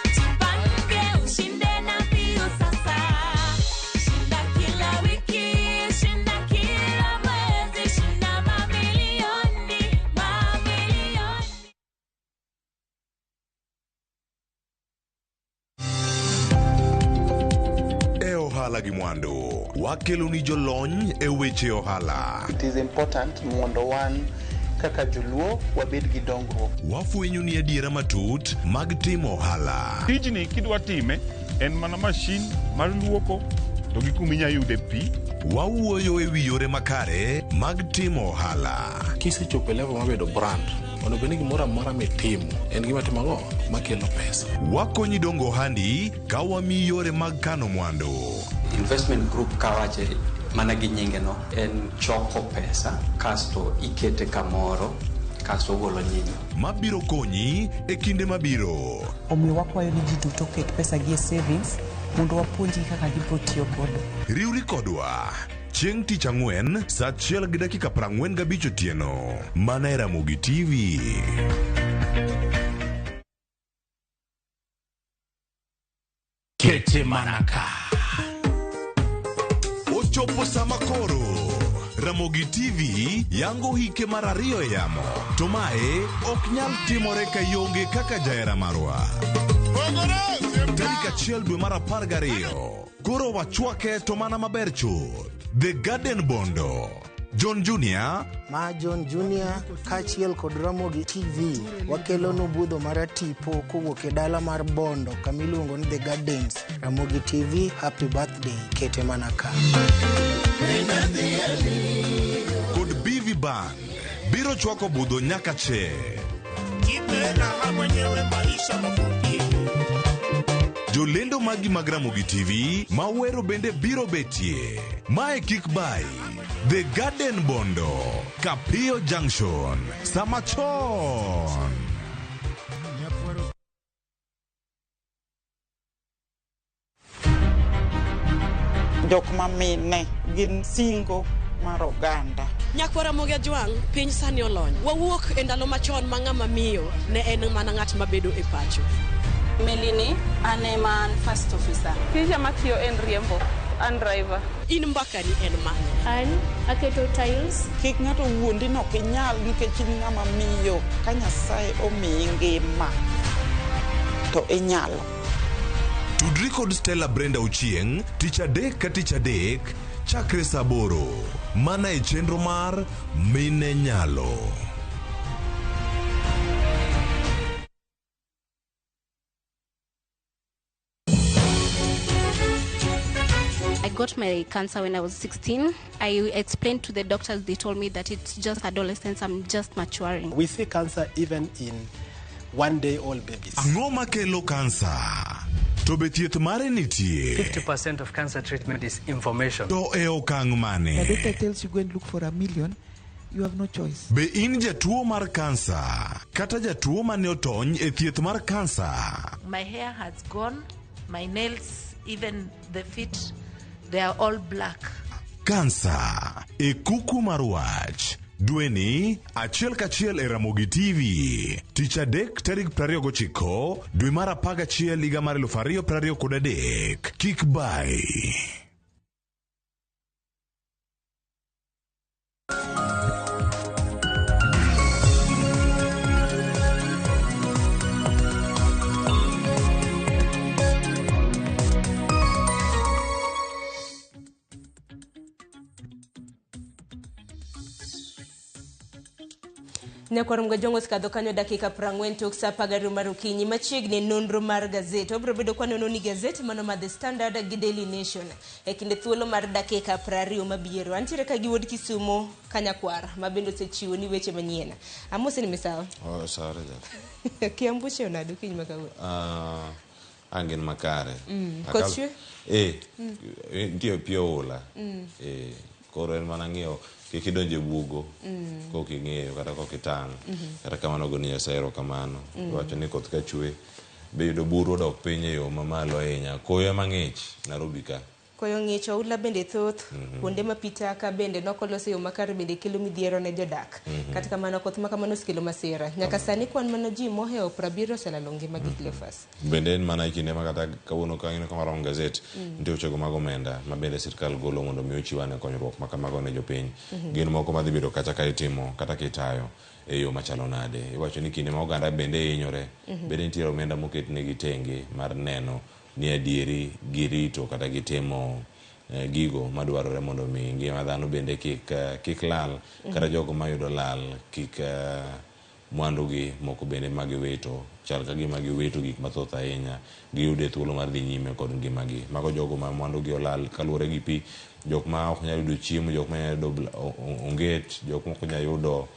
Jipange ushinde na Viusasa. Shinda kila wiki, shinda kila mwezi, shinda mamilioni, mamilioni. E ohala gi mwandu, wakeloni jolony e weche ohala. It is important mondo wan kaka joluo wabed gi dongruok. Wafwenyo ni adiera matut mag timo ohala. Tijni kidwa time en mana mashin mar luoko to gi kuma inya yude pi Wawuoyo e wi yore makare mag timo ohala. Kisechopo e level mar bedo brand, onego bed ni gimoro amora mitimo en gima timo ang'o makelo pesa. Wakonyi dongo ohandi ka wamiyi yore mag kano mwandu. Investment group kawache mana gi nyinge no en choko pesa kasto ikete kamoro kasto ogolo nyinyo. Mabiro konyi e kinde mabiro. Omiyo wakwayo ni ji duto oket pesa gi e savings mondo wapuonjgi kaka gibiro tiyo godo. Riwri kodwa chieng' tich ang'wen saa achiel gi dakika 45 otieno mana e Ramogi TV. Kete mana ka. Ochopo sama koro Ramogi TV yango hike mar ariyo e yamo to mae ok nyal timore ka ionge kaka jahera marwa. Tarik achiel dwe mar 12 koro wachwake to mana maber chuth. The Garden Bondo John Junior Ma John Junior kaachiel kod Ramogi TV wakelonu budho maratipo kowuok e dala mar Bondo kama iluongo ni The Gardens. Ramogi TV, happy birthday, kete mana ka. Kod BV Band biro chwako budho nyaka che. Jolendo magi mag Ramogi TV mawero bende biro betie. Mae kik bai. The Garden Bondo, Kapio Junction, sama chon. Jok ma mine gin singo mar oganda. Nyakwar Ramogi Ajwang', piny sani olony. Wawuok e ndalo machon ma ng'ama miyo ne en mana ng'at mabedo e pacho. Melini, an ema an first officer. Tija matiyo en riembo, an driver. In mbakani en mane? An aketo tiles. Kik ng'ato wuondi ni ok inyal nikech in ng'ama miyo ka Nyasaye omiyi ngima to inyalo. Tudri kod Stella Brenda Ochieng' tich adek ka tich adek chakre saa aboro mana e chenro mar Mine Nyalo. I got my cancer when I was 16. I explained to the doctors, they told me that it's just adolescence, I'm just maturing. We see cancer even in one day old babies. Ang'o makelo kansa? To be thieth mare nitie? 50% of cancer treatment is information. To e okang' The mane? doctor tells you go and look for a million, you have no choice. Be in jatuo mar kansa kata jatuo mane otony e thieth mar kansa? My hair has gone, my nails, even the feet, they are all black. Kansa e kuku mar wach. Dweni achiel kachiel e Ramogi TV. Tich adek tarik 29 dwe mar 11 higa mar 2023. Kik bai. Nyakwar Mgajwang' osekadho kanyo dakika 40 tok sa 12 mar okinyi machiegni nonro mar gazet. Wabiro bedo kwa nono ni gazet mano mar The Standard gi Daily Nation e kinde thuolo mar dakika 20 mabiro. Antiere ka gi wuod Kisumo Kanyakwar ma bende osechiwo ni weche manyien. Amose ni misawa. Oh, sare ja. Kiambu chiew nade okinyi ma kawuono? An gin makare. Koth chwe? Nitie pi oula. Koro en mana ng'iyo kik idonj e bugo kok ing'eyo kata kok itang'. Kata kamano goni Nyasaye erokamano. Iwacho ni koth ka chwe be yudo buru odok piny e yo mamalo ahinya. Koyo ema ng'ich Nairobi ka. Koyo ng'ich oula bende thoth, kuonde ma pi taka bende nokolos e yo makare bende kelo midhiero ne jodak. Kata kamano koth ma kamano osekelo masira. Nyaka sani kwan mana ji mohewo 70 oselalo ngimagi Cleophas. Bende en mana e kinde ma kata kawuono ka ineno kama rom gazet nitie wechego mag omenda ma bende sirkal golo mondo mi ochiw ane konyruok ma kamago ne jopiny. Gin moko madhi bedo kacha ka itimo kata kitayo e yo machalo nade. Iwacho ni kinde ma oganda bende hinyore bende nitiere omenda moketnegi tenge mar neno ni adieri girito kata gitimo gigo madwarore mondo mi ngima dhano bende kik lal kata jogo mayudo lal kik mwandugi moko bende magiwito chal ka gima giwito gik mathoth ahinya giyude thuolo mar dhi nyime kod ngimagi. Mago jogo ma mwandugi olal kaluwore gi pi, jok ma ok nyal yudo chiemo, jok ma nyalo yudo onget, jok ma ok nyal yudo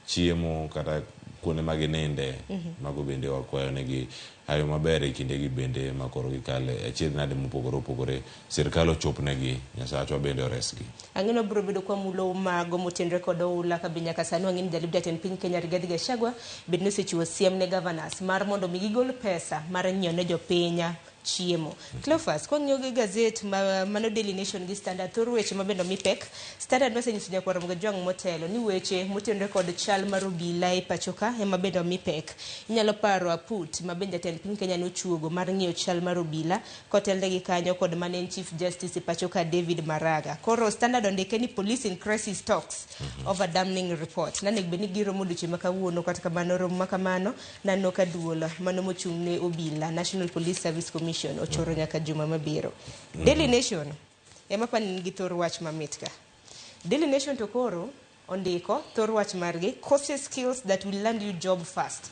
chiemo kata kuonde ma gininde. Mago bende wakwayo negi hawi maber e kindegi bende ma koro gikale e achiedh nade mopogore opogore. Sirkal ochopnegi, Nyasachwa bende oresgi. Ang'e ni wabiro bedo kwamulo mago motenre kod oula ka be nyaka sani wang'e ni jalup jatend piny Kenya Rigathi Gachagua bende nosechiwo siem ne governors mar mondo mi gigol pesa mar nyiewo ne jopiny chiemo. Cleophas, kwang'iyo gi gazet ma mano Daily Nation gi Standard, thor weche ma bende omi pek. Standard nosenyiso nyakwar Ramogi Ojwang' motelo ni weche motenore kod chal mar obila e pacho ka ema bende omi pek. Inyalo paro aput ma bende jatend piny Kenya nochuogo mar ng'iyo chal mar obila kotelne gi kanyo kod mane en Chief Justice e pacho ka David Maraga. Koro Standard ondike ni police in crisis talks over damning report. Nanego bed ni giromo odiochieng' ma kawuono kata kamano romo ma kamano naneno ka duol mano mochung' ne obila National Police Service Commission ochoro nyaka juma mabiro. Daily Nation ema apani nigi thor wach mamit ka. Daily Nation to koro ondiko thor wach margi courses skills that will land you job fast.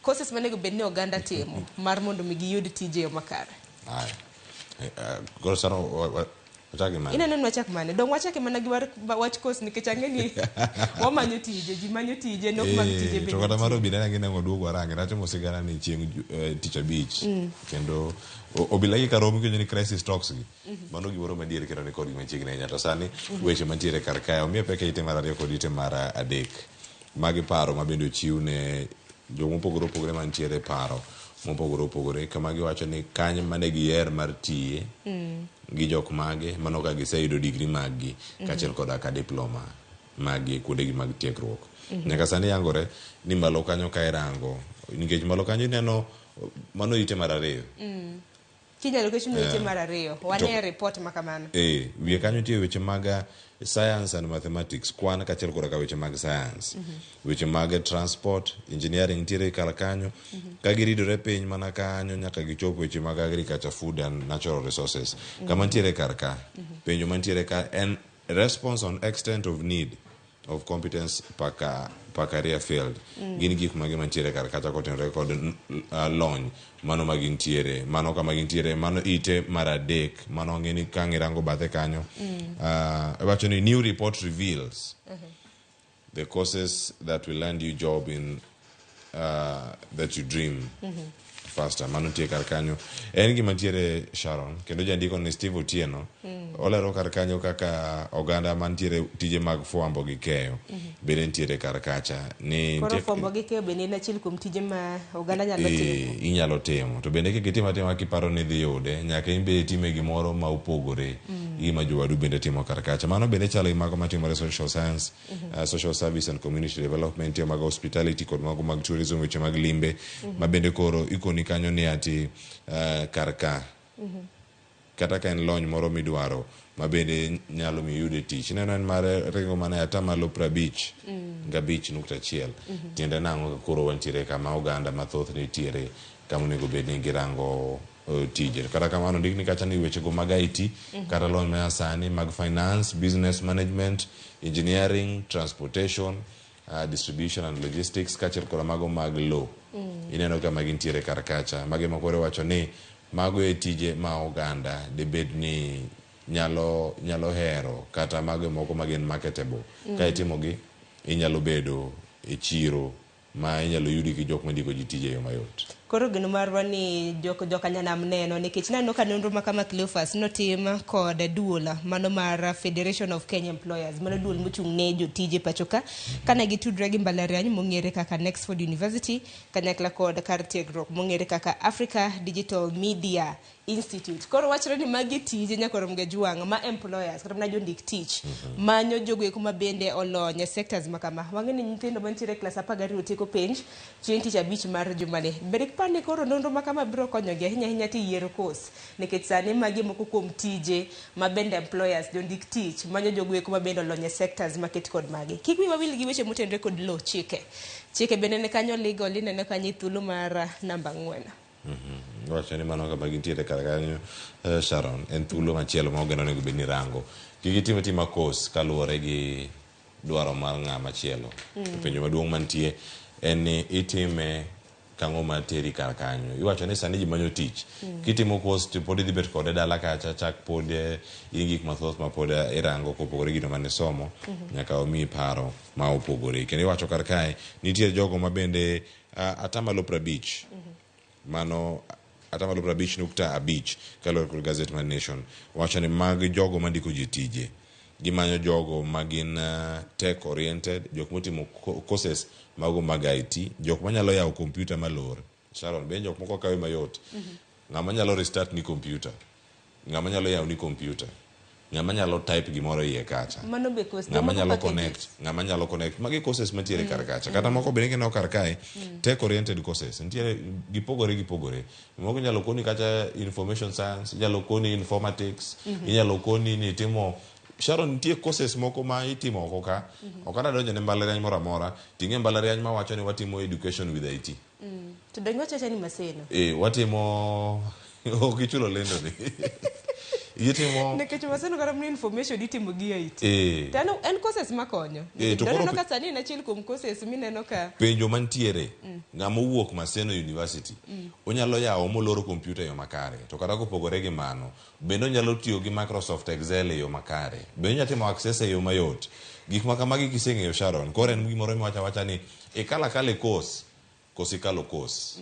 Courses manego bed ni oganda timo mar mondo mi giyud tije e yo makare. Aya. Koro sano wachak gi mane? Ineno ni wachak mane? Dong wachake mana gi wach course nikech ang'e ni wamanyo tije, ji manyo tije, nok mag tije Eh, bende to kata mar nitie. obila ne ginengo duogo arange natimo sigana ni chieng' tich abich kendo obila gi karomo kiwinjo ni crisis talks gi mano gimoro madier kendo ni kodgi machiegni ahinya to sani weche mantiere kar kae omiye pek e ite mar ariyo kod ite mar adek magi paro ma bende ochiw ne joma opogore opogore mantiere paro mopogore opogore kama giwacho ni kany mane giher mar tiye gi jok mage mano ka giseyudo digri mag gi kaachiel koda ka diploma mag gi kuondegi mag tiegruok. Nyaka sani yangore ni malo kanyo ka irango nikech malo kanyo ineno mano ite mar ariyo. Kinyalo ket ite mar ariyo. Wane report ma kamano. Eh, wiye kanyo nitie weche mag science and mathematics, kwan kaachiel koda ka weche mag science. Weche mag transport, engineering nitiere kar kanyo. Ka giridore piny mana kanyo nyaka gichop weche mag agriculture, food and natural resources. Kama nitiere kar ka, penjo mantiere ka en response on extent of need of competence per career field. Gin gik mage mantiere kar kacha kotenore kod lony mano ma gintiere mano kama gintiere mano ite mar adek mano ang'e ni ka irango bathe kanyo iwacho ni new report reveals the courses that will land you job in that you dream faster. Mano nitie kar kanyo en gima ntiere Sharon kendo jandiko ni Steve Otieno olero kar kanyo kaka oganda mantiere tije mag fwambo gi keyo bende nitiere kar kacha ni Koro fwambo gi keyo bende en achiel kuom tije ma oganda nyalo timo. Eh, inyalo timo to bende kik itim atima kiparo ni idhi yude nyaka in be itime gimoro ma opogore gi gima jowadu bende timo kar kacha. Mano bende chalo gi mago matimore social science, social service and community development, nitie mag hospitality kod mago mag tourism, weche mag limbe ma bende koro ikoni kanyo ni ati kar ka kata ka en lony moro midwaro ma bende nyalo miyo iyude tich ineno en mar ringo mana e atamalo 55 .1. Tiende nang'o ka koro wantiere kama oganda mathoth nitiere kama onego bed ni girango tije. Kata kamano ndikni kacha ni wechego mag IT kata lony manyasani mag finance, business management, engineering, transportation, distribution and logistics kaachiel koda mago mag law. Ineno ka magi nitiere kar kacha. Magi ma koro iwacho ni mago e tije ma oganda debed ni nyalo hero kata mago e moko ma gin marketable. Ka itimogi inyalo bedo e chiro ma inyalo yudi gi jok mandiko ji tije e yo mayot. Koro geno marwa ni jokanyanam neno nikech naneno ka nonro ma kama Cleophas notim kod duol mano mar Federation of Kenya Employers, mano duol mochung' ne jotije pacho ka kane gitudre gi mbalariany mong'ere kaka Nexford University kanyakla kod kar tiegruok mong'ere kaka Africa Digital Media Institute. Koro wachore ni magi tije nyaka rom ga jwang' ma employers kata mana jondik tich manyo jogo eko ma bende olony e sectors ma kama. Wang'e ni nyithindo mantiere e klas 12 tieko penj chieng' tich abich mar jumani. Bende iparo ni koro nonro ma kama biro konyogi ahinya ahinya to yiero course nikech sani magi moko kuom tije ma bende employers jondik tich manyo jogo eko ma bende olony e sectors maket kod magi. Kik wiwa wil gi weche motenore kod law chike. Chike bende ni kanyo legal ineno kanyo e thuolo mar namba 4. Wacho ni mano kama gintiere kar kanyo Sharon en thuolo machielo ma oganda onego bed ni rango. Kik itim atima course kaluwore gi dwaro mar ng'ama chielo. To penjo maduong' mantie en ni itime Kang'o ma teri kar kanyo. Iwacho ni sani ji manyo tich. Kitimo course to pod idhi bet kode dala kacha chak pod in gik mathoth ma pod irango kopogore gi gino mane isomo. Nyaka omiyi paro ma opogore. Kendo iwacho kar kae nitie jogo ma bende atamalo 50. Mano atamalo 50.5 kaluwore kod gazet mar Nation wacho ni mag jogo mandiko ji tije. Gimanyo jogo ma gin tech oriented, jok motimo courses mago mag IT, jok manyalo yawo kompyuta malor. Sharon, be jok moko kawe mayot. Ng'ama nyalo restart ni kompyuta, ng'ama nyalo yawo ni kompyuta, ng'ama nyalo type gimoro iye kacha. Mano be course. Ng'ama Jomoko nyalo packages. connect, ng'ama nyalo connect. Magi courses mantiere kar kacha. Kata moko bende kineno kar kae, tech oriented courses. Nitiere gipogore gipogore. Moko inyalo koni kata information science, inyalo koni informatics, inyalo koni ni itimo Sharon nitie courses moko ma itimo oko ka. Ok adwa donjo ne mbalariany moro amora. Ting'e mbalariany mawacho ni watimo education with IT. To donge wachacha ni Maseno? Eh, watimo ok ichulo lendo ni. Gitimo Nikech Maseno kata mana information itimo gi IT. To en courses makonyo. Eh, to koro Doneno ka sani en achiel kuom courses mineno ka penjo mantiere ng'ama owuok Maseno University onyalo yawo moloro kompyuta e yo makare to kata kopogore gi mano bende onyalo tiyo gi Microsoft Excel e yo makare bende onyalo timo access e yo mayot gik ma kamagi kiseng'eyo Sharon koro en gimoro miwacho awacha ni ikalo akala e course koso ikalo course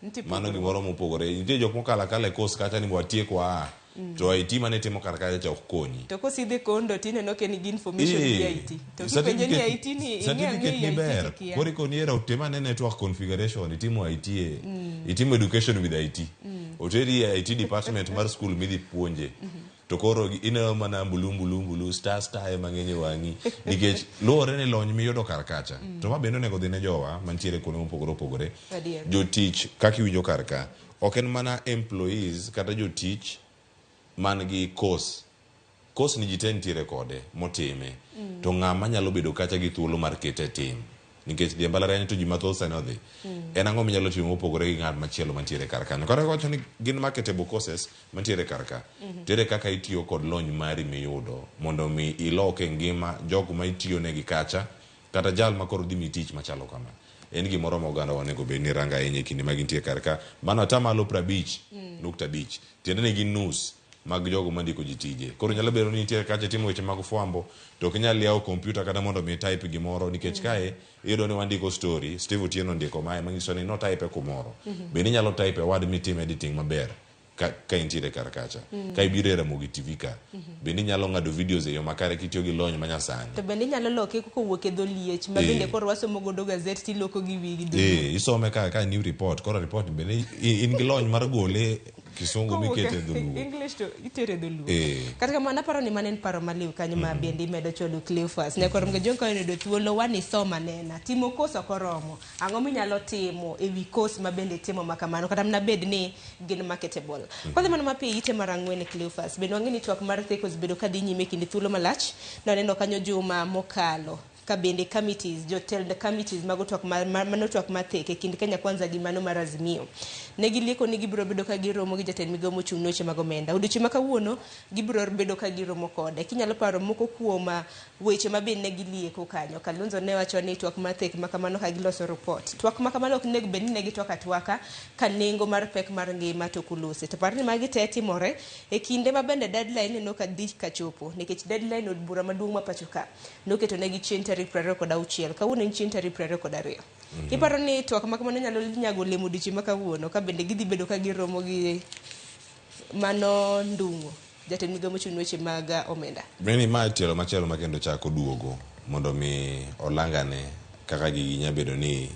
nitie mano pogruok. gimoro mopogore nitie jok mokalo akala e course kacha ni watiek waa to IT mane itimo kar kacha cha ok konyi To kosidhi kondo tineno ka en gi information gi IT. To kipenje ni IT ni ing'e ang'e certificate ni IT ber tikia. koro ikoni era otim ane network configuration itimo IT e itimo education with IT oteri e IT department mar school midhi puonje to koro ineno mana mbulu mbulu mbulu star star ema ng'eny e wang'i nikech luwore ni lony miyudo kar kacha to ma bende onego dhi ne jowa mantiere kuonde mopogore opogore Adier. jotich kaka iwinjo kar ka ok en mana employees kata jotich man gi course course ni ji te nitiere kode motime to ng'ama nyalo bedo kacha gi thuolo mar kete e tim nikech dhi e mbalariany to ji mathoth sani odhi en ang'o minyalo timo mopogore gi ng'at machielo mantiere kar kanyo kata wacho ni gin marketable courses mantiere kar ka to ere kaka itiyo kod lony mari miyudo mondo mi ilok e ngima jogo ma itiyo negi kacha kata jal ma koro dhi miyi tich machalo kama en gimoro ma oganda onego bed ni rango ahinya e kinde ma gintie kar ka mano atamalo 50.5 tiende ni gin nus mag jogo mandiko ji tije koro nyalo bedo ni nitiere kacha timo weche mag fwambo to ok inyal yawo kompyuta kata mondo mi type gimoro nikech kae iyudo ni wandiko story Steve Otieno ondiko mae manyiso ni notype kumoro bende inyalo type e Word mitim editing maber ka intiere kar kacha ka ibiro e Ramogi TV ka bende inyalo ng'ado videos e yo makare kitiyo gi lony manyasani To bende inyalo loke kowuok e dho liech ma bende koro wasomo godo gazet tiloko gi wiyi gi dholuo. Isome ka new report koro report bende in gi lony mar gole kisungu Kowuok mikete e dholuo English to itere e dholuo. Kata kamano aparo ni mano en paro maliw kanyo ma bende imedo chwalo Cleophas. Nyakwar Mgajong ka oyudo thuolo wani soma nena. Timo course ok oromo. Ang'o minyalo timo e wi course ma bende itimo ma kamano kata mana bed ni gin marketable. Kwadhi mana mapiyo ite mar ang'wen Cleophas. Bende wang'e ni twak mar theko osebedo ka dhi nyime e kinde thuolo malach. Nwaneno kanyo juma mokalo ka bende committees, jotend committees mago twak mano twak mar thek e kind Kenya Kwanza gi mano mar Azimio. Ne gilieko ni gibiro bedo ka giromo gi jatend migawo mochung' ne weche mag omenda. Odiochieng' ma kawuono gibiro bedo ka giromo kode. Kinyalo paro moko kuom weche ma bende ne gilieko kanyo. Kalonzo ne wacho ni twak mar thek ma kamano ka giloso report. Twak ma kamano ok onego bed ni ne gitwak atwaka ka nengo mar pek mar ngima to ok olose. To par ni magi te timore e kinde ma bende deadline neno ka dhi kachopo. Nikech deadline od bura maduong' ma pacho ka noketo negi chieng' tarik 26. Kawuono en chieng' tarik 22. Iparo ni twak ma kamano nyalo nyago olemo odiochieng' ma kawuono ka bende gidhi bedo ka giromo gi mano Ndung'u, jatend migawo mochung' ne weche mag omenda. Meni ma tielo machielo ma kendo chako duogo mondo mi olangane kaka gigi nya bedo ni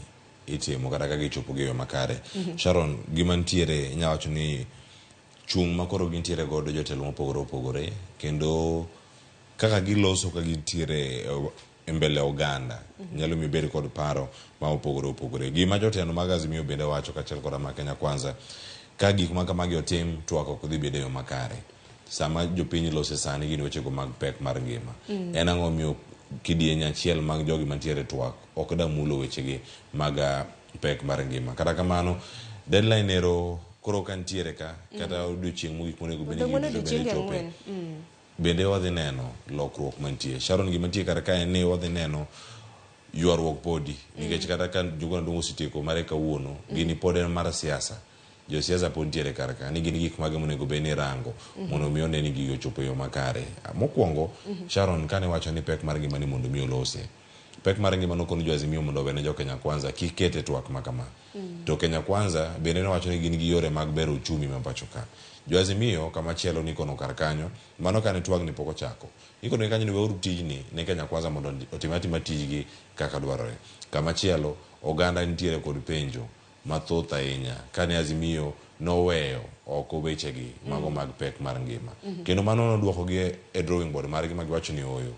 itimo kata kaka ichopo gi e yo makare. Sharon, gima nitiere inya wacho ni chung' ma koro gintiere godo jotelo mopogore opogore kendo kaka giloso ka gintiere e mbele oganda nyalo miyo ibed kod paro ma opogore opogore. Gima jotelo mag Azimio bende wacho kaachiel koda mag Kenya Kwanza ka gik ma kamagi otim twak ok dhi bedo e yo makare. Sama jopiny lose sani gin wechego mag pek mar ngima. En ang'o miyo kidieny achiel mag jogi mantiere e twak ok da mulo wechegi mag pek mar ngima. Kata kamano deadline ero koro ka nitiere ka kata odiochieng' mogik monego bed ni Odong' mana ji duto bende odiochienge chope. ang'wen. Bende wadhi neno lokruok mantie. Sharon gima nitie kar kae en ni wadhi neno Ywaruok podi nikech kata ka Juguna Ndung'u osetieko mare kawuono, gini pod en mar siasa. Josiasa pod nitiere kar ka ni gin gik mage monego bed ni irango mondo mi one ni gigi ochopo e yo makare. Mokwongo, Sharon kane wacho ni pek mar ngima ni mondo mi olose. Pek mar ngima nokon jo Azimio mondo owene jo Kenya Kwanza kik kete twak ma kama. To Kenya Kwanza bende nowacho ni gin gi yore mag bero uchumi ma pacho ka. Jo Azimio kama chielo nikono kar kanyo, mano kane twagni pok ochako. Ikono kanyo ni weuru tijni ne Kenya Kwanza mondo otim atima tijgi kaka dwarore. Kama chielo, oganda nitiere kod penjo mathoth ahinya kane Azimio noweyo oko wechegi mago mag pek mar ngima. Kendo mano noduokogi e drawing board margi ma giwacho ni ooyo.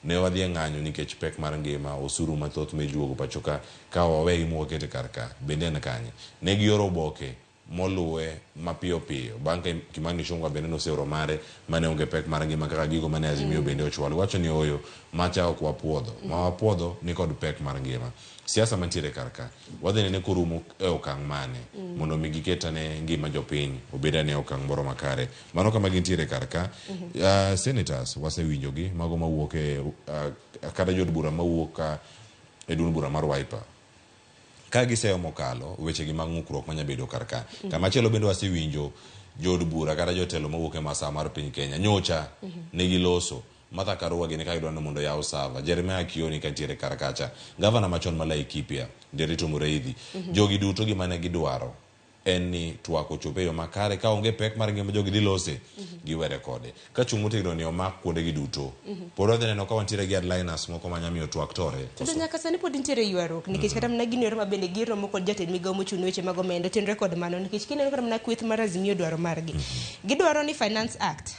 Ne wadhi e ng'anyo nikech pek mar ngima, osuru mathoth mijuogo pacho ka, ka wawegi mwakete kar ka, bende en kanye? Ne gioro oboke moluwe mapiyo piyo bang' ka Kimani Ichung'wa bende noseoro mare mane onge pek mar ngima kaka gigo mane Azimio bende ochwalo. Wacho ni ooyo, macha ok wapuodho. Ma wapuodho ni kod pek mar ngima. Siasa mantiere kar ka, wadhi nene korumo e okang' mane mondo mi giket ane ngima jopiny obed ane okang' moro makare. Mano kama gintiere kar ka. Senators wasewinjogi, mago mawuok e kata jood bura mawuok ka e duond bura mar Wiper. Ka giseyo mokalo wechegi mag ng'ukruok manya bedo kar ka. Kama chielo bende wasewinjo jood bura kata jotelo mawuok e masawa mar piny Kenya nyocha ne giloso Martha Karua gini ka gidwaro ni mondo oyaw sava, Jeremiah Kioni kantiere kar kacha, gavana machon ma Laikipia Nderitu Mureithi. Jogi duto gima ne gidwaro en ni twak ochop e yo makare ka onge pek mar ngima jogi dhi lose giwere kode. Ka chung' motegno ni omak kuonde gi duto. Pod wadhi neno ka wantiere gi headliners moko manya miyo twak tore. To nyaka sani pod nitiere ywaruok nikech kata mana gino ero ma bende giromo kod jatend migawo mochung' ne weche mag omenda otenre kod mano nikech kineno kata mana kweth mar Azimio dwaro margi. Gidwaro ni Finance Act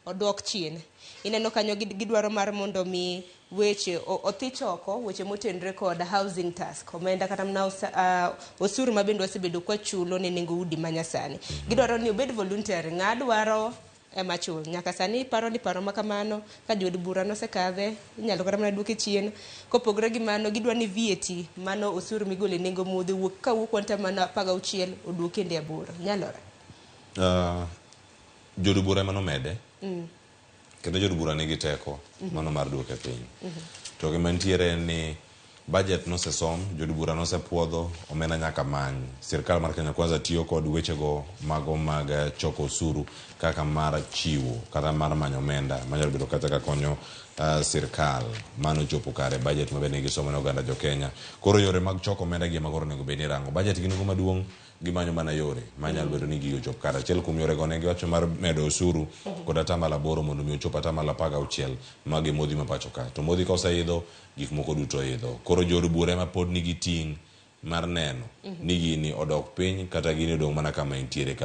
odwok chien. Ineno kanyo gidwaro mar mondo mi weche othich oko weche motenre kod housing tax, omenda kata mana osuru ma bende wasebedo kwachulo ne nengo udi ma nyasani. Gidwaro ni obed voluntary, ng'a dwaro ema chul. Nyaka sani paro ni paro ma kamano ka jood bura nosekadhe inyalo kata mana duoke chien. Kopogore gi mano gidwa ni VAT mano osuru migolo e nengo modhi wuok kawuok kuom mana 16 oduok kendo e 8. Nyalore? Jood bura ema nomede. Kendo jood bura nigi teko mano mar duoke piny. To gima nitiere en ni budget nosesom, jood bura nosepuodho, omenda nyaka many. Sirkal mar Kenya Kwanza tiyo kod wechego mago mag choko osuru kaka mar chiwo kata mar manyo omenda manyalo bedo kata ka konyo sirkal mano chopo kare budget maber ne gisomo ne oganda jo Kenya. Koro yore mag choko omenda gi ema koro onego bed ni irango. Budget gi nengo maduong' gimanyo mana yore manyalo bedo ni gigo ochop kare. Achiel kuom yorego ne giwacho mar medo osuru kod atamalo 8 mondo mi ochop atamalo 16 mag modhi ma pacho ka. To modhi ka oseidho, gik moko duto idho. Koro jood bura ema pod nigi ting' mar neno ni gini odok piny kata gini odong' mana kama entiere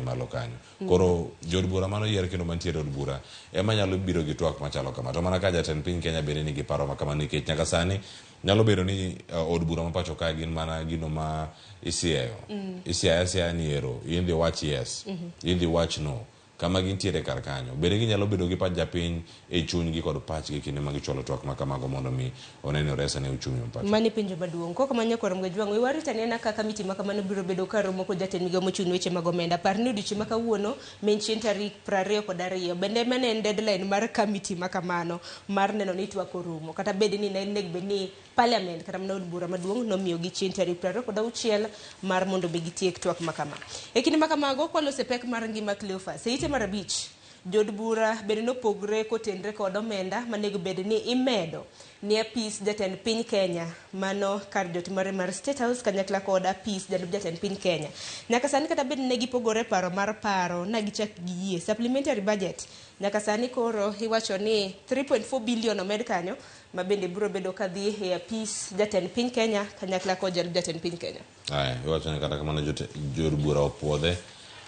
malo kanyo. Koro jood bura mano yier kendo mantiere od bura ema nyalo biro gi twak machalo kama. To mana ka jatend piny Kenya bende nigi paro ma kama nikech nyaka sani nyalo bedo ni od bura ma pacho ka gin mana gino ma isieyo. Isiayo asiaya ni ero, in dhi wach yes, in dhi wach no. Kama gintiere kar kanyo. Bende ginyalo bedo gi pach japiny e chunygi kod pachgi kinde ma gichwalo twak ma kamago mondo mi one ni oresa ne uchumi ma pacho. Mano e penjo maduong'. Kok kamano nyakwar Mgajwang', we warit anena kaka kamiti ma kamano biro bedo ka romo kod jatend migawo mochung' ne weche mag omenda. Par ni odiochieng' ma kawuono ma en chieng' tarik 22 bende mano en deadline mar kamiti ma kamano mar neno ni twak orumo. Kata bed ni ne onego bed ni parliament kata mana od bura maduong' nomiyogi chieng' tarik 26 mar mondo mi gitiek twak ma kama. E kinde ma kamago kwaloso e pek mar ngima Cleophas. E ite mar 5, jood bura bende nopogre kotenre kod omenda manego bed ni imedo ni apis jatend piny Kenya mano kar jot mare mar State House kanyakla kod apis jalup jatend piny Kenya. Nyaka sani kata bed ni ne gipogore paro mar paro na gichak giyie supplementary budget. Nyaka sani koro iwacho ni 3.4 billion omed kanyo ma bende biro bedo kadhi e apis jatend piny Kenya kanyakla kod jalup jatend piny Kenya. Aya, iwacho ni kata kamano jood bura opuodhe.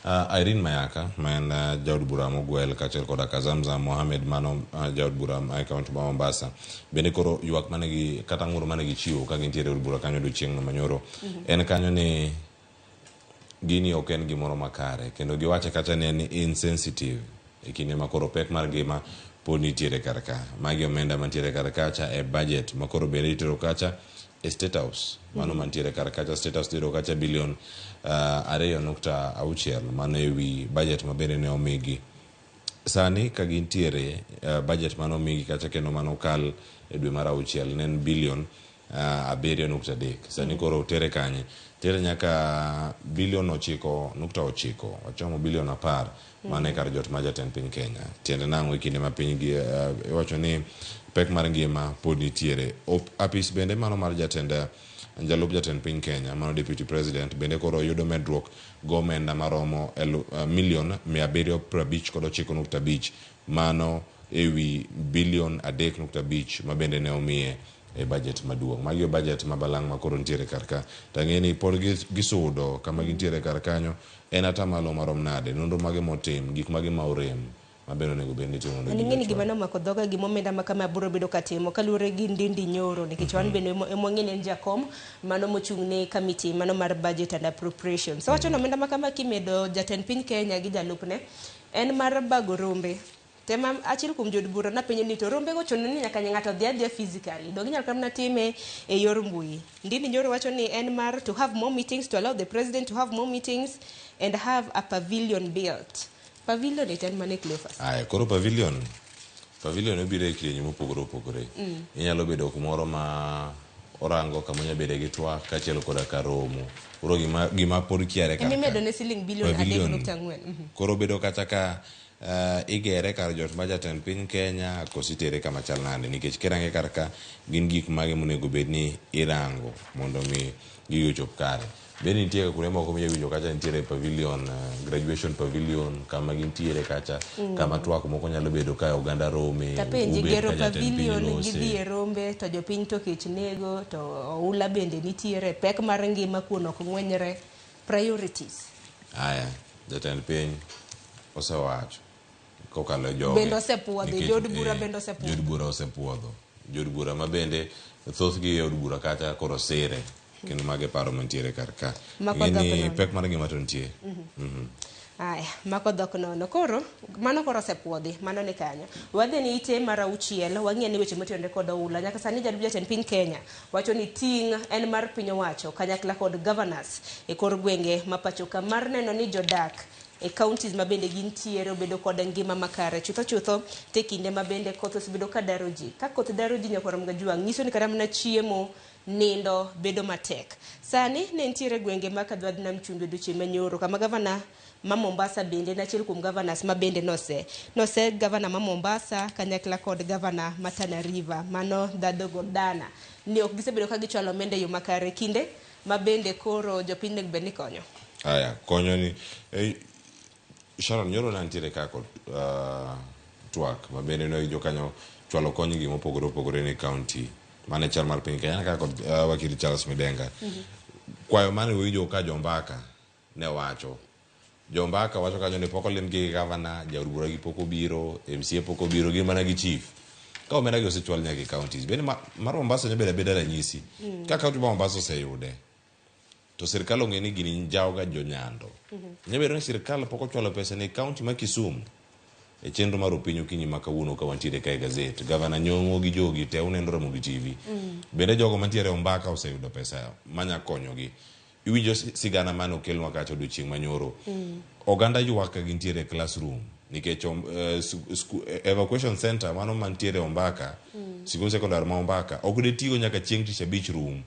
Irene Mayaka ma en jaod bura mogwel kaachiel koda ka Zamzam Mohamed mano jaod bura ma e kaunti ma Mombasa bende koro ywak mane gi kata ng'ur mane gichiwo ka gintiere e od bura kanyo odiochieng'no manyoro en kanyo ni gini ok en gimoro makare kendo giwache kacha ni en insensitive e kinde ma koro pek mar ngima pod nitiere kar ka. Magi omenda mantiere kar kacha e budget ma koro bende itero kacha e State House mano mantiere kar kacha. State House tero kacha bilion 2.6 mano ewi budget ma bende ne omigi sani ka gintiere budget mane omigi kacha kendo mano kal e dwe mar 6 ne en bilion 7.3. Sani koro tere kanye? Tere nyaka bilion 9.9, wachomo bilion 10 mane kar jot ma jatend piny Kenya. Tiende nang'o e kinde ma piny gi iwacho ni pek mar ngima pod nitiere. Apis bende mano mar jatend jalup jatend piny Kenya mano deputy president bende koro yudo medruok gomenda maromo milion 759.5 mano ewi bilion 3.5 ma bende ne omiye e budget maduong'. Magi e budget ma balang' ma koro nitiere kar ka. To ang'e ni pod gisudo kama gintiere kar kanyo en atamalo marom nade, nonro mage motim, gik mage ma orem ma bende onego bed ni itimo mondo An gigi ing'e ni ochwal. gima nomako dhoga gima omenda ma kama biro bedo katimo kaluwore gi Ndindi Nyoro nikech wan bende ema wang'e ni en jakom mano mochung' ne committee mano mar budget and appropriations. So wacho ni omenda ma kama kimedo jatend piny Kenya gi jalupne en mar bago rombe. Tema achiel kuom jood bura napenjo ni to rombego chuno ni nyaka ng'ato dhi adhiya physically. Donge inyalo kata mana time e yor mbui. Ndindi Nyoro wacho ni en mar to have more meetings, to allow the president to have more meetings and have a pavilion built. Pavilion it en mane Cleophas? Aya, koro pavilion obiro e kidienje mopogore opogore. Inyalo bedo kumoro ma orango kama onya bede gi twak kaachiel koda ka romo. Koro gima pod kiare kar ka. Emimedo ne siling bilion Pavilion. 3.4. Koro bedo kata ka igere kar jot ma jatend piny Kenya koso itere kama chal nade, nikech kirange kar ka gin gik mage monego bed ni irango mondo mi gigo ochop kare. Bende nitie kuonde moko minya winjo kacha nitiere pavilion, graduation pavilion kama gintiere kacha, kama twak moko nyalo bedo ka oganda rome, Tapenji ubet gero ka jatend piny pavilion lose. gidhi e rombe to jopiny to kech nego to oula bende nitiere pek mar ngima kuon ok ng'wenyre priorities. Aya, jatend piny osewacho kokalo e joge. Bende osepuodho, Nikech, jood bura bende osepuodho. Jood bura osepuodho. Jood bura ma bende thothgi e od bura kacha koro sire. Kendo mage paro mantiere kar ka. Mako Ing'e dhok ni nono. pek mar ngima to nitie. Aya, mako dhok nono. Koro, mano koro osepuodhi, mano ni kanyo. Wadhi ni ite mar auchiel, wang'iyo ni weche motenore kod oula. Nyaka sani jalup jatend piny Kenya wacho ni ting' en mar piny owacho kanyakla kod governors e kor gwenge ma pacho ka mar neno ni jodak e counties ma bende gintiere obedo kod ngima makare. Chutho chutho te kinde ma bende koth osebedo ka daro ji. Ka koth daro ji nyaka rom gajwang', nyiso ni kata mana chiemo nindo bedo matek. Sani ne nitiere gwenge ma Kadwadh Nam Chumbi odiochieng' manyoro kama gavana ma Mombasa bende en achiel kuom governors ma bende nose gavana ma Mombasa kanyakla kod gavana ma Tana River mano Dhadho Godana ni ok gisebedo ka gichwalo omenda e yo makare kinde ma bende koro jopiny onego bed ni konyo. Aya, konyo ni Sharon nyoro ne nitiere ka kod twak ma bende ne jokanyo chwalo kony gi mopogore opogore ne county mane chal mar piny Kenya kaka kod wakili Charles Midenga. Kwayo mane winjo ka jombaka ne wacho. Jombaka wacho kanyo ni pok olim gi gavana, jaod bura gi pok obiro, MCA pok obiro, gin mana gi chief. Ka omenda gi osechwal nyaka e counties. Bende mar Mombasa nyalo bedo abeda ranyisi. Ka county ma Mombasa oseyude, to sirkal ong'e ni gini njawo ga jonyando. Nyalo bedo ni sirkal pok ochwalo pesa ne county ma Kisumu. E chenro mar Opiny Okinyi ma kawuono ka wantiere ka e gazet. Gavana Nyong'o gi jogi te uneno Ramogi TV. Bende jogo mantiere Ombaka oseyudo pesa manya konyogi. Iwinjo sigana mane okelnwa kacha odiochieng' manyoro. Oganda ywak ka gintiere e classroom nikech evacuation center mano mantiere Ombaka, sikul sekondar ma Ombaka ok de tigo nyaka chieng' tich abich rum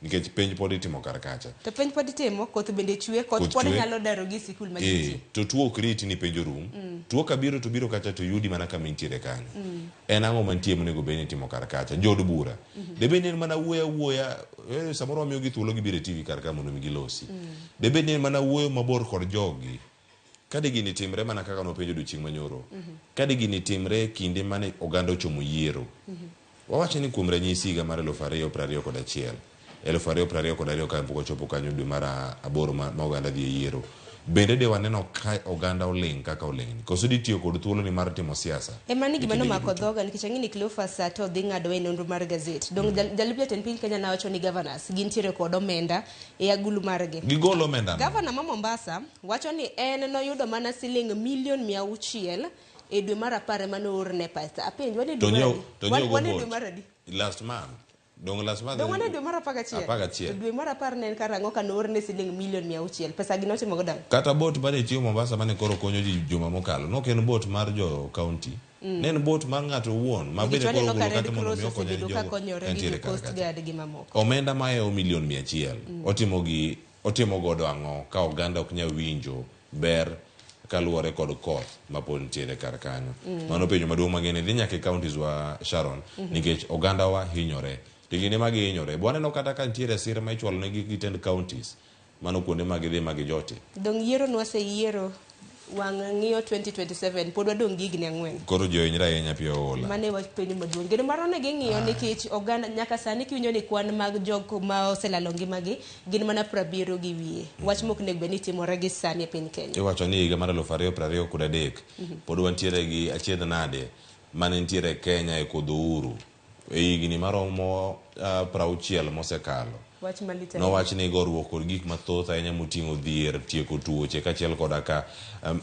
nikech penj pod itimo kar kacha. To penj pod itimo, koth bende chwe, koth Koth pod chwe. nyalo daro gi sikul ma gintie. To tuo ok riti ni penj orum. Tuo kabiro to biro kacha to yudi mana kama intiere kanyo. En ang'o mantie monego bed ni itimo kar kacha? Jood bura. De bed ni en mana wuoyo awuoya, samoro wamiyo gi thuolo gibiro e TV kar ka mondo mi gilosi. De bed ni en mana wuoyo mabor kod jogi. Ka de gini timre mana kaka nopenjo odiochieng' manyoro. Ka de gini timre kinde mane oganda ochomo yiero. Wawacho ni kuom ranyisi higa mar 2021, 2022 ka pok ochopo kanyo dwe mar aboro ma oganda dhi e yiero. Bende de waneno ka oganda oling' kaka oling' ni? Koso ditiyo kod thuolo ni mar timo siasa? Ema ni gima E kinde nomako duto. dhoga nikech ang'e ni Cleophas to dhi ng'ado e nonro mar gazet. Dong jalup jatend piny Kenya nawacho ni governors gintiere kod omenda e agulu margi. Gigolo omenda no. Gavana ma Mombasa wacho ni en noyudo mana siling milion 600 e dwe mar apar ema noorne pesa. Apenj, wan e dwe To mar nyiew adi? to nyiew Wan e go dwe mar adi? Last month. Dong last month. Dong wane dwe mar 11. 11. To dwe mar 10 ne en karang'o ka noorne siling milion 600. Pesa gi notimo go dang'? Kata bot mane tiyo Mombasa mane koro konyo ji juma mokalo, nok en bot mar jo county. Ne en bot mar ng'ato owuon ma Nikech bende koro waneno ogolo ka Red kata mondo Cross mi okonyre osebedo ka jogo konyore gi mantiere jo kar Coast kacha. Guard gi mamoko. Omenda mahewo milion 100 otimo gi otimo godo ang'o ka oganda ok nyal winjo ber kaluwore kod koth ma pod nitiere kar kanyo. Mano penjo maduong' mang'eni dhi nyaka e counties wa Sharon nikech oganda wa hinyore. To kinde ma gihinyore, be waneno kata ka nitiere sir ma ichwalo negi gi tend counties mano kuonde ma gidhi ma gijotie. Dong yiero nwaseyiero wang' ng'iyo 2027 pod wadong' gi higni 4. Koro ji ohinyre ahinya piyo oula. Mano e wach penjo maduong'. Geno marwa ne ging'iyo nikech oganda nyaka sani kiwinjo ni kwan mag jok ma oselalo ngimagi gin mana 70 gi wiye. Wach mok onego bed ni timore gi sani e piny Kenya. Iwacho ni higa mar 2023 pod wantiere gi achiedh nade mane nitiere Kenya e kodho uru e higni maromo 60 mosekalo. Wach malit ahinya. Nowach ni goruok kod gik mathoth ahinya moting'o dhier, tieko tuoche kaachiel koda ka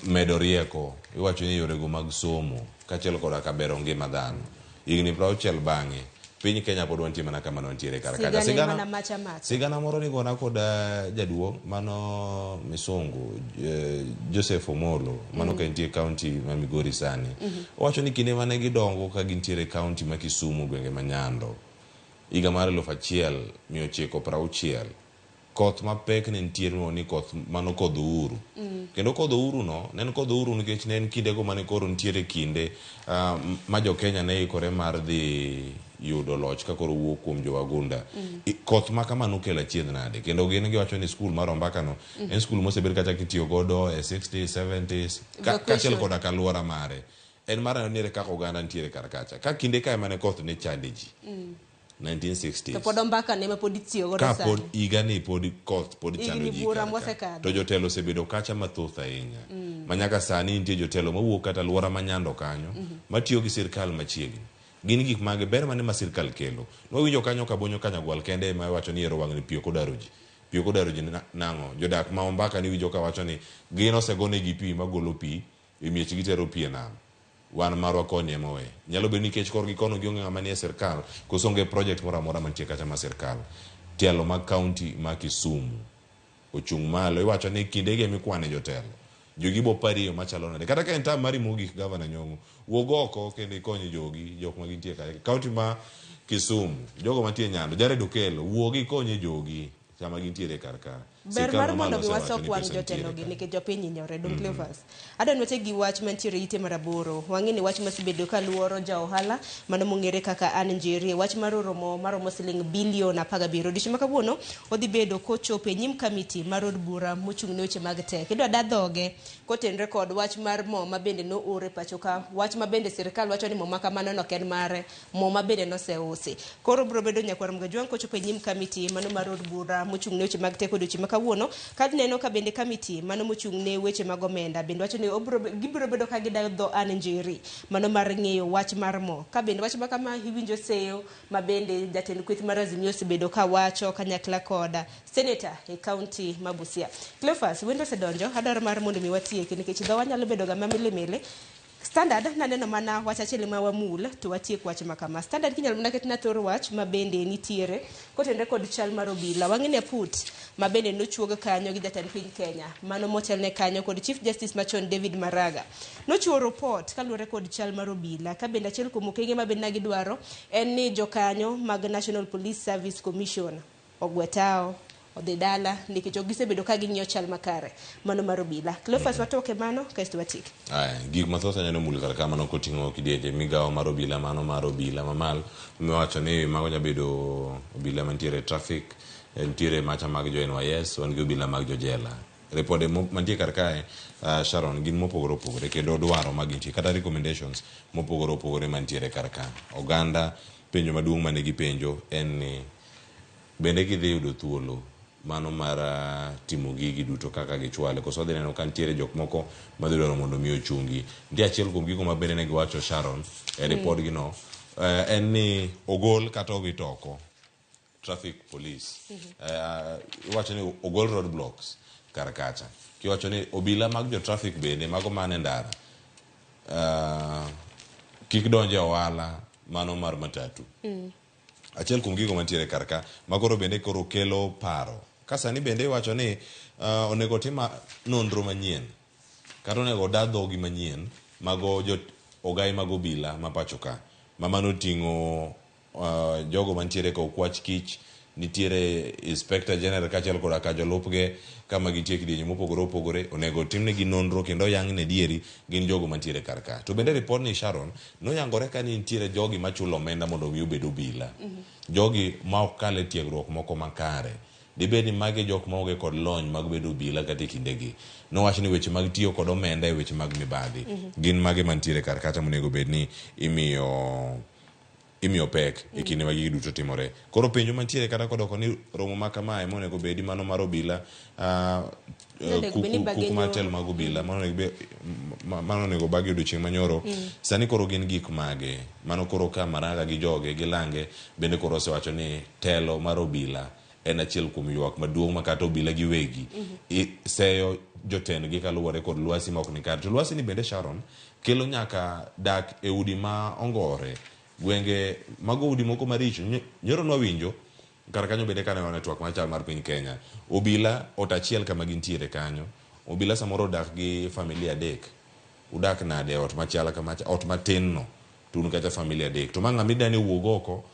medo rieko, iwacho ni yorego mag somo kaachiel koda ka bero ngima dhano. Higni 60 bang'e, piny Kenya pod wantie mana kama ne wantiere kar kacha. Sigana en mana macha macha. Sigana moro nigona kod jaduong' mano misungu Joseph Omolo mano ka entie county ma Migori sani. Owacho ni kinde mane gidongo ka gintiere county ma Kisumu gwenge ma Nyando higa mar 1960 koth mapek ne nitie iluongo ni koth mano kodh Uhuru. Kendo kodh Uhuru no ne en kodh Uhuru nikech ne en kindego mane koro nitiere kinde ma jo Kenya ne ikore mar dhi yudo loch ka koro wuok kuom jo wagunda. Koth ma kama nokelo achiedh nade kendo gin giwacho ni skul mar Ombaka no en skul mosebed kata kitiyo godo e 60s 70s kaachiel koda ka alwora mare. En mar neno ni ere kaka oganda nitiere kar kacha. Ka kinde kae mane koth ne chande ji. 1960s. To pod Ombaka ne ma pod itiyo godo Ka sani. pod higani pod koth pod chando Higni ji buora kar ka. mosekadho. To jotelo osebedo kacha mathoth ahinya. Ma nyaka sani nitie jotelo mawuok kata alwora ma Nyando kanyo matiyo gi sirkal machiegni. Gin gik mage ber mane ma sirkal kelo. Nwawinjo kanyo Kabonyo Kanyagwal kende ema iwacho ni ero wang'ni pi ok odaro ji. Pi ok odaro ji nang'o? Jodak ma Ombaka niwinjo ka wacho ni gin osegonegi pi magolo pi e miechgi tero pi e nam. Wan marwa koni ema owe. Nyalo bedo nikech korgi kono gionge ng'ama nie sirkal koso onge project moro amora mantie kacha ma sirkal. Tielo mag county ma Kisumu ochung' malo iwacho ni kindegi ema ikwane jotelo. Jogi bo pari e yo machalo nade. Kata ka en term mari mogik Gavana Nyong'o, wuog oko kendo ikony jogi jok ma gintie kacha. County ma Kisumu, jogo mantie Nyando, Jared Okello, wuog ikony jogi sama gintiere kar ka. Ber Sirkal mar mamalo mondo mi osewacho wasok ni wang' pesa nitiere jotelo gi ka. nikech jopiny hinyore dong Cleophas. Adwa ni wachak gi wach mantiere ite mar 8. Wang'e ni wach mosebedo ka luoro ja ohala mano mong'ere kaka Anne Njeri. Wach mar oro mo maromo siling bilion 17. Odiochieng' ma kawuono odhi bedo kochopo e nyim kamiti mar od bura mochung' ne weche mag tek. Idwa da dhoge kotenre kod wach mar mo ma bende noor e pacho ka. Wach ma bende sirkal wacho ni mo ma kamano no ok en mare. Mo ma bende noseusi. Koro biro bedo nyakwar Mgajwang' kochopo e nyim kamiti mano mar od bura mochung' ne weche mag tek odiochieng' ma kawuono. Ka neno ka bende kamiti mano mochung' ne weche mag omenda bende wacho ni gibiro bedo ka gidayo dho Anne Njeri mano mar ng'eyo wach mar mo. Ka bende wach ma kama iwinjo seyo ma bende jatend kweth mar Azimio osebedo ka wacho kanyakla koda seneta e county ma Busia. Cleophas, wendo osedonjo, adwaro mar mondo mi watieki nikech dhowa nyalo bedo ga mamilimili. Standard naneno mana wach achiel ma wamul to watiek wach ma kama. Standard kinyalo mana ketna thor wach ma bende nitiere kotenre kod chal mar obila. Wang'e ni aput ma bende nochuog kanyo gi jatend piny Kenya mano motelne kanyo kod Chief Justice machon David Maraga. Nochiwo report kaluwore kod chal mar obila ka bende achiel kuom okenge ma bende gidwaro en ni jokanyo mag National Police Service Commission ogwe tao odhi dala nikech ok gisebedo ka ging'iyo chal makare mano mar obila. Cleophas watoke mano kaeto watiek. Aya, gik mathoth anyalo mulo kar ka mano koting'o kidienje migawo mar obila mano mar obila mamal miwacho ni mago nyalo bedo obila mantiere e traffic, nitiere macha mag jo NYS, wan gi obila mag jo jela. Ripode mantie kar kae, Sharon, gin mopogore opogore kendo dwaro ma gintie kata recommendations mopogore opogore mantiere kar ka. Oganda penjo maduong' mane gipenjo en ni bende gidhi yudo thuolo mano mar timo gigi duto kaka gichwale koso wadhi neno ka nitiere jok moko madhi dwaro mondo mi ochungi. Nitie achiel kuom gigo ma bende ne giwacho Sharon e ripodgi no, en ni ogol kata owit oko traffic police. Iwacho ni ogol roadblocks kar kacha. Kiwacho ni obila mag jo traffic bende mago man e ndara kik donj e ohala mano mar matatu. Achiel kuom gigo mantiere kar ka ma koro bende koro kelo paro. Ka sani bende iwacho ni onego otim nonro manyien kata onego oda dhogi manyien mago jo ogai mag obila ma pacho ka ma mano oting'o jogo mantiere ka okwach kich nitiere inspector general kaachiel koda ka jolupge kama gintie kidienje mopogore opogore onego otimnegi nonro kendo oyang ne dieri gin jogo mantiere kar ka. To bende ripod ni Sharon noyangore ka ni nitiere jogi machulo omenda mondo mi obed obila. Jogi ma ok kal e tiegruok moko makare. Dibed ni magi e jok maonge kod lony mag bedo obila kata e kindegi. Nowach ni weche mag tiyo kod omenda e weche mag mibadhi gin mage mantiere kar kacha monego bed ni imiyo imiyo pek e kinde ma gigi duto timore. Koro penjo mantiere kata kodoko ni romo ma kamae monego bedi mano mar obila Onego bed ni kuku bage mar nyoro. telo mag obila mano onego be- mano onego bagi odiochieng' manyoro sani koro gin gik mage mano koro ka Maraga gi joge gi lange bende koro osewacho ni telo mar obila en achiel kuom ywak maduong' ma kata obila giwegi seyo jotendgi kaluwore kod lwasi ma ok ni kare. To lwasi ni bende Sharon kelo nyaka dak e udi ma ongore gwenge mago udi moko maricho. Nyoro nwawinjo kar kanyo bende kane wan e twak mar chal mar piny Kenya obila ot achiel kama gintiere kanyo obila samoro odak gi familia adek udak nade e ot machal kama ot matin no to un kata familia adek to ma ng'ama idani wuog oko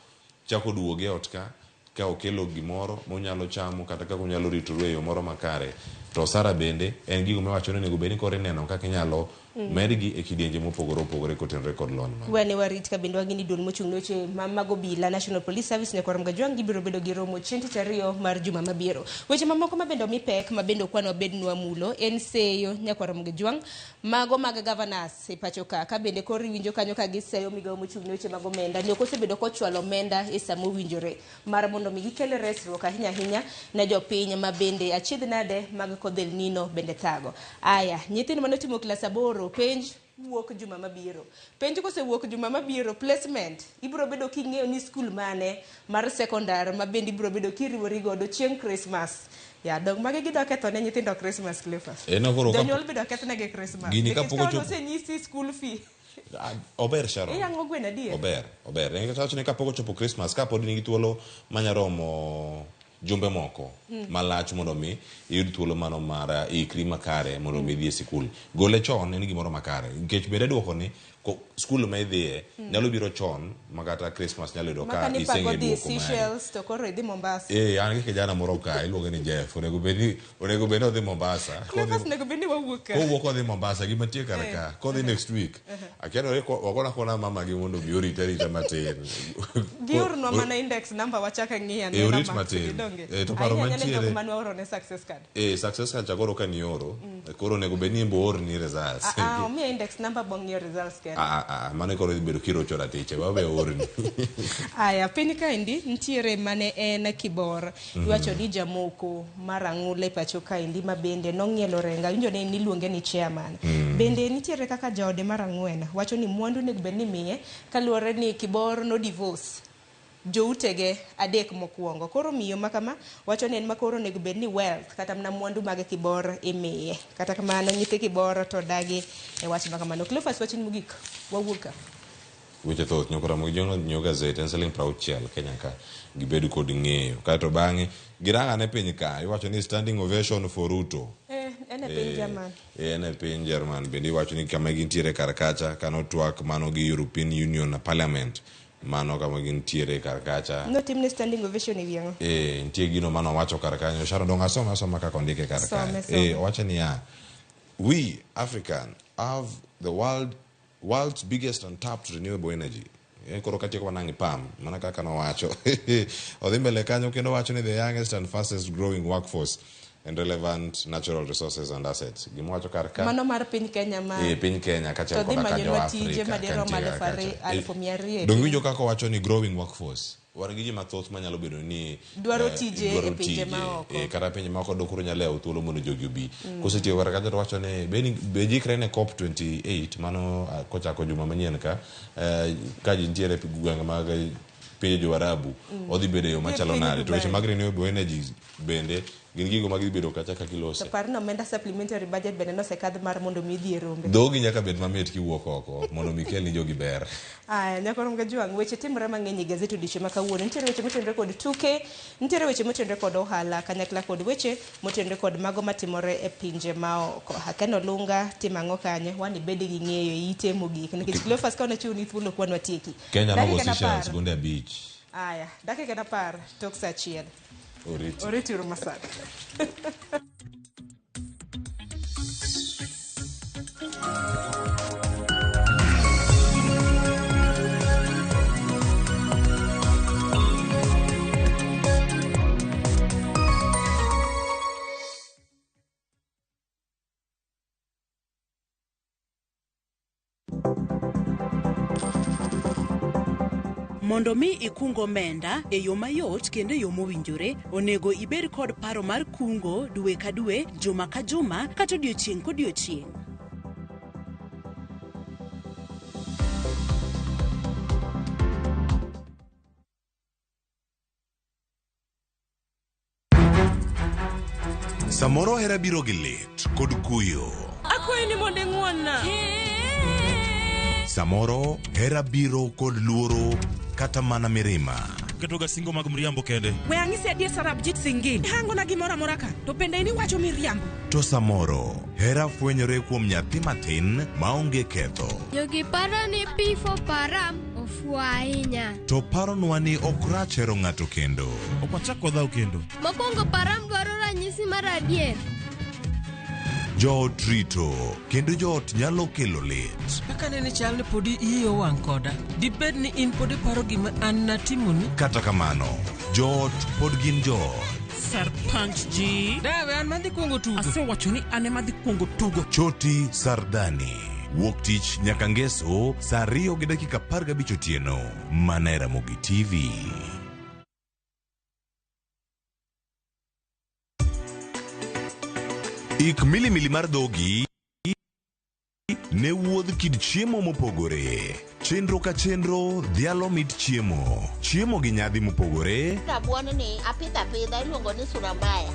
chako duoge e ot ka ka okelo gimoro monyalo chamo kata kaka unyalo ritoru e yo moro makare to osara bende en gigo miwacho ni onego bed ni koro ineno kaka inyalo medgi e kidienje mopogore opogore kotenore kod lony ma Wane warit ka bende wang'e ni duol mochung' ne weche mag obila National Police Service Nyakwar Mgajwang' gibiro bedo gi romo chieng' tich ariyo mar juma mabiro. Weche mamoko ma bende omi pek ma bende okwan wabed nwamulo en seyo Nyakwar Mgajwang' mago mag governors e pacho ka ka bende koro iwinjo kanyo ka giseyo migawo mochung' ne weche mag omenda ni ok osebedo kochwalo omenda e sama owinjore mar mondo mi gikel resruok ahinya ahinya ne jopiny ma bende achiedh nade mag kodh El Nino bende thago. Aya, nyithindo mane otimo klas aboro penj wuok juma mabiro. Penj kosewuok juma mabiro, placement ibiro bedo king'eyo ni skul mane mar sekondar ma bende ibiro bedo kiriwori godo chieng' Christmas. Ya, dong magi gidwa ketho ne nyithindo Christmas, Cleophas. Eh, no, koro ka- Jonyuol bidwa kethnegi Christmas. Gini Nikech kapok ka ochopo- osenyisi school fee, Ah, ober Sharon iyang'o gweno adier. ober ober nikech awacho ni kapok ochopo Christmas kapod in gi thuolo manya romo jumbe moko malach mondo mi iyud thuolo mano mar ikri makare mondo mi idhi e sikul gole chon en gimoro makare nikech bende duoko ni skul ma idhiye nyalo biro chon ma kata Christmas nyalo yudo ka Maka ni pago iseng'e dhi duoko mari Seychelles to koro idhi Mombasa. Eh, an gi kijana moro ka iluonge ni Jeff onego bed ni onego bed ni odhi Mombasa Cleophas onego bed ni wawuok ka. kowuok odhi Mombasa gima tie kar ka kodhi next week akia ni wakona kona mama gi mondo obi orit arita matin Giornwa mana index number wachak ang'i Eh, anena orit marks matin. gi donge. Eh, to paro Ahinya ahinya ne mantiere- jok mane waoro ne success card. Eh, success card cha koro ka nioro koro onego bed ni in be oorni results Ah, ah, omiya index number bong'iyo results kende. Ah, ah, ah, mano koro idhi bedo kirocho ratiche wabe oorni Aya, piny kaendi nitiere mane en Kibor. Iwacho ni jamoko mar ang'ula e pacho kaendi ma bende nong'ielo renga. Winjo ni niluonge ni chairman. Bende nitiere kaka jaode mar ang'wen wacho ni mwandu onego bed ni miye kaluwore ni Kibor no divorce joutege adek mokwongo. Koro miyo ma kama wacho ni en ma koro onego bed ni wealth kata mana mwandu mag Kibor imiye. Kata kamano nyithi Kibor to dagi e wach ma kamano. Cleophas wachni mogik wawuog ka. weche thoth nyoko Ramogi Jong nyiewo gazet en siling 60 Kenya ka gibed kod ng'eyo kaeto bang'e girang'ane piny ka iwacho ni standing ovation for Ruto En e piny German. En e piny German bende iwacho ni kama gintiere kar kacha kano twak mano gi European Union Parliament mano kama gintiere kar kacha Notimne standing ovation e wi ang'o? Nitie gino mano owacho kar kanyo Sharon dong asome asoma kaka ondike kar Some, kae some. Owacho niya we African have the world's biggest untapped renewable energy koro katieko wanang' ipam mana kaka nowacho odhi mbele kanyo kendo wacho ni the youngest and fastest growing workforce and relevant natural resources and assets gima wacho kar ka Mano mar piny Kenya ma piny Kenya kaachiel to dhi koda ka jo manyonwa tije Afrika madirom kantie aluf kar ari- kacha. 200,000 e Dong piny. winjo kaka owacho ni growing workforce wan gi ji mathoth manyalo bedo ni Dwaro tije dwaro e pinje tije, maoko. Kata pinje maoko do koro nyalo yawo thuolo mondo jogi obi kosetieko kar kacha to wacho ni be ji ikre ne COP 28 mano kochako juma manyien ka ka ji nitiere e gwenge mag pinje jo Arabu odhi bedo e yo machalo piny nade to weche Dubai. mag renewable energies bende Gin gigo ma gibedo kacha ka gilose. To par ni omenda supplementary budget bende nosekadh mar mondo mi idhi e rombe. Dhogi nyaka bed mamit kiwuok oko mondo mi kel ni jogi ber. Aya, Nyakorom Gajwang', weche timore mang'eny e gazet odiochieng' ma kawuono. Nitiere weche motenore kod tuke, nitiere weche motenore kod ohala, kanyakla kod weche motenore kod mago matimore e pinje maoko. Aken Olunga timo ang'o kanyo? Wan ibed gi ng'eyo e ite mogik. Nikech Cleophas ka wanachiwoni thuolo ok wan watieki. Kenya nogo Dakika en Seychelles apar. gonde 5. Aya, dakika en 10 tok saa 1. Oriti. Oriti uru masani. Mondo mi ikung omenda e yo mayot kendo e yo mowinjore, onego ibed kod paro mar kungo dwe ka dwe, juma ka juma, kata odiochieng' kodiochieng'. Samoro hera biro gi lit kod kuyo. Akwayi ni mondo ing'won-na. Samoro hera biro kod luoro kata mana mirima. Ketoga singo mag mriambo kende. We ang'isi adier Sarabjit Singh. Ihangona gimoro amora ka, to bende in iwacho miriambo. To samoro hera fwenyore kuom nyathi matin maonge ketho. Jogi paro ni P4 Param ofuwo ahinya. To paronwa ni ok rach hero ng'ato kendo. Ok wachak wadhaw kendo. Mokwongo Param dwaro ranyisi mar adier. Joot rito kendo joot nyalo kelo lit. Kaka nene chal ni podi iyi owang' koda. Dibed ni in pod iparo gima an natimoni? Kata kamano, joot pod gin joot. Sarpanch ji. Dawe an madhi kuongo tugo. Asewacho ni an ema adhi kuongo tugo. Choti Sardani. Wuok tich nyaka ngeso saa 2:15 otieno. Mana e Ramogi TV. Ik milimili mar dhogi ne wuodh kit chiemo mopogore. Chenro ka chenro dhialo mit chiemo. Chiemo gi nyadhi mopogore. Rabuon ni apidho apidha iluongo ni sura mbaya.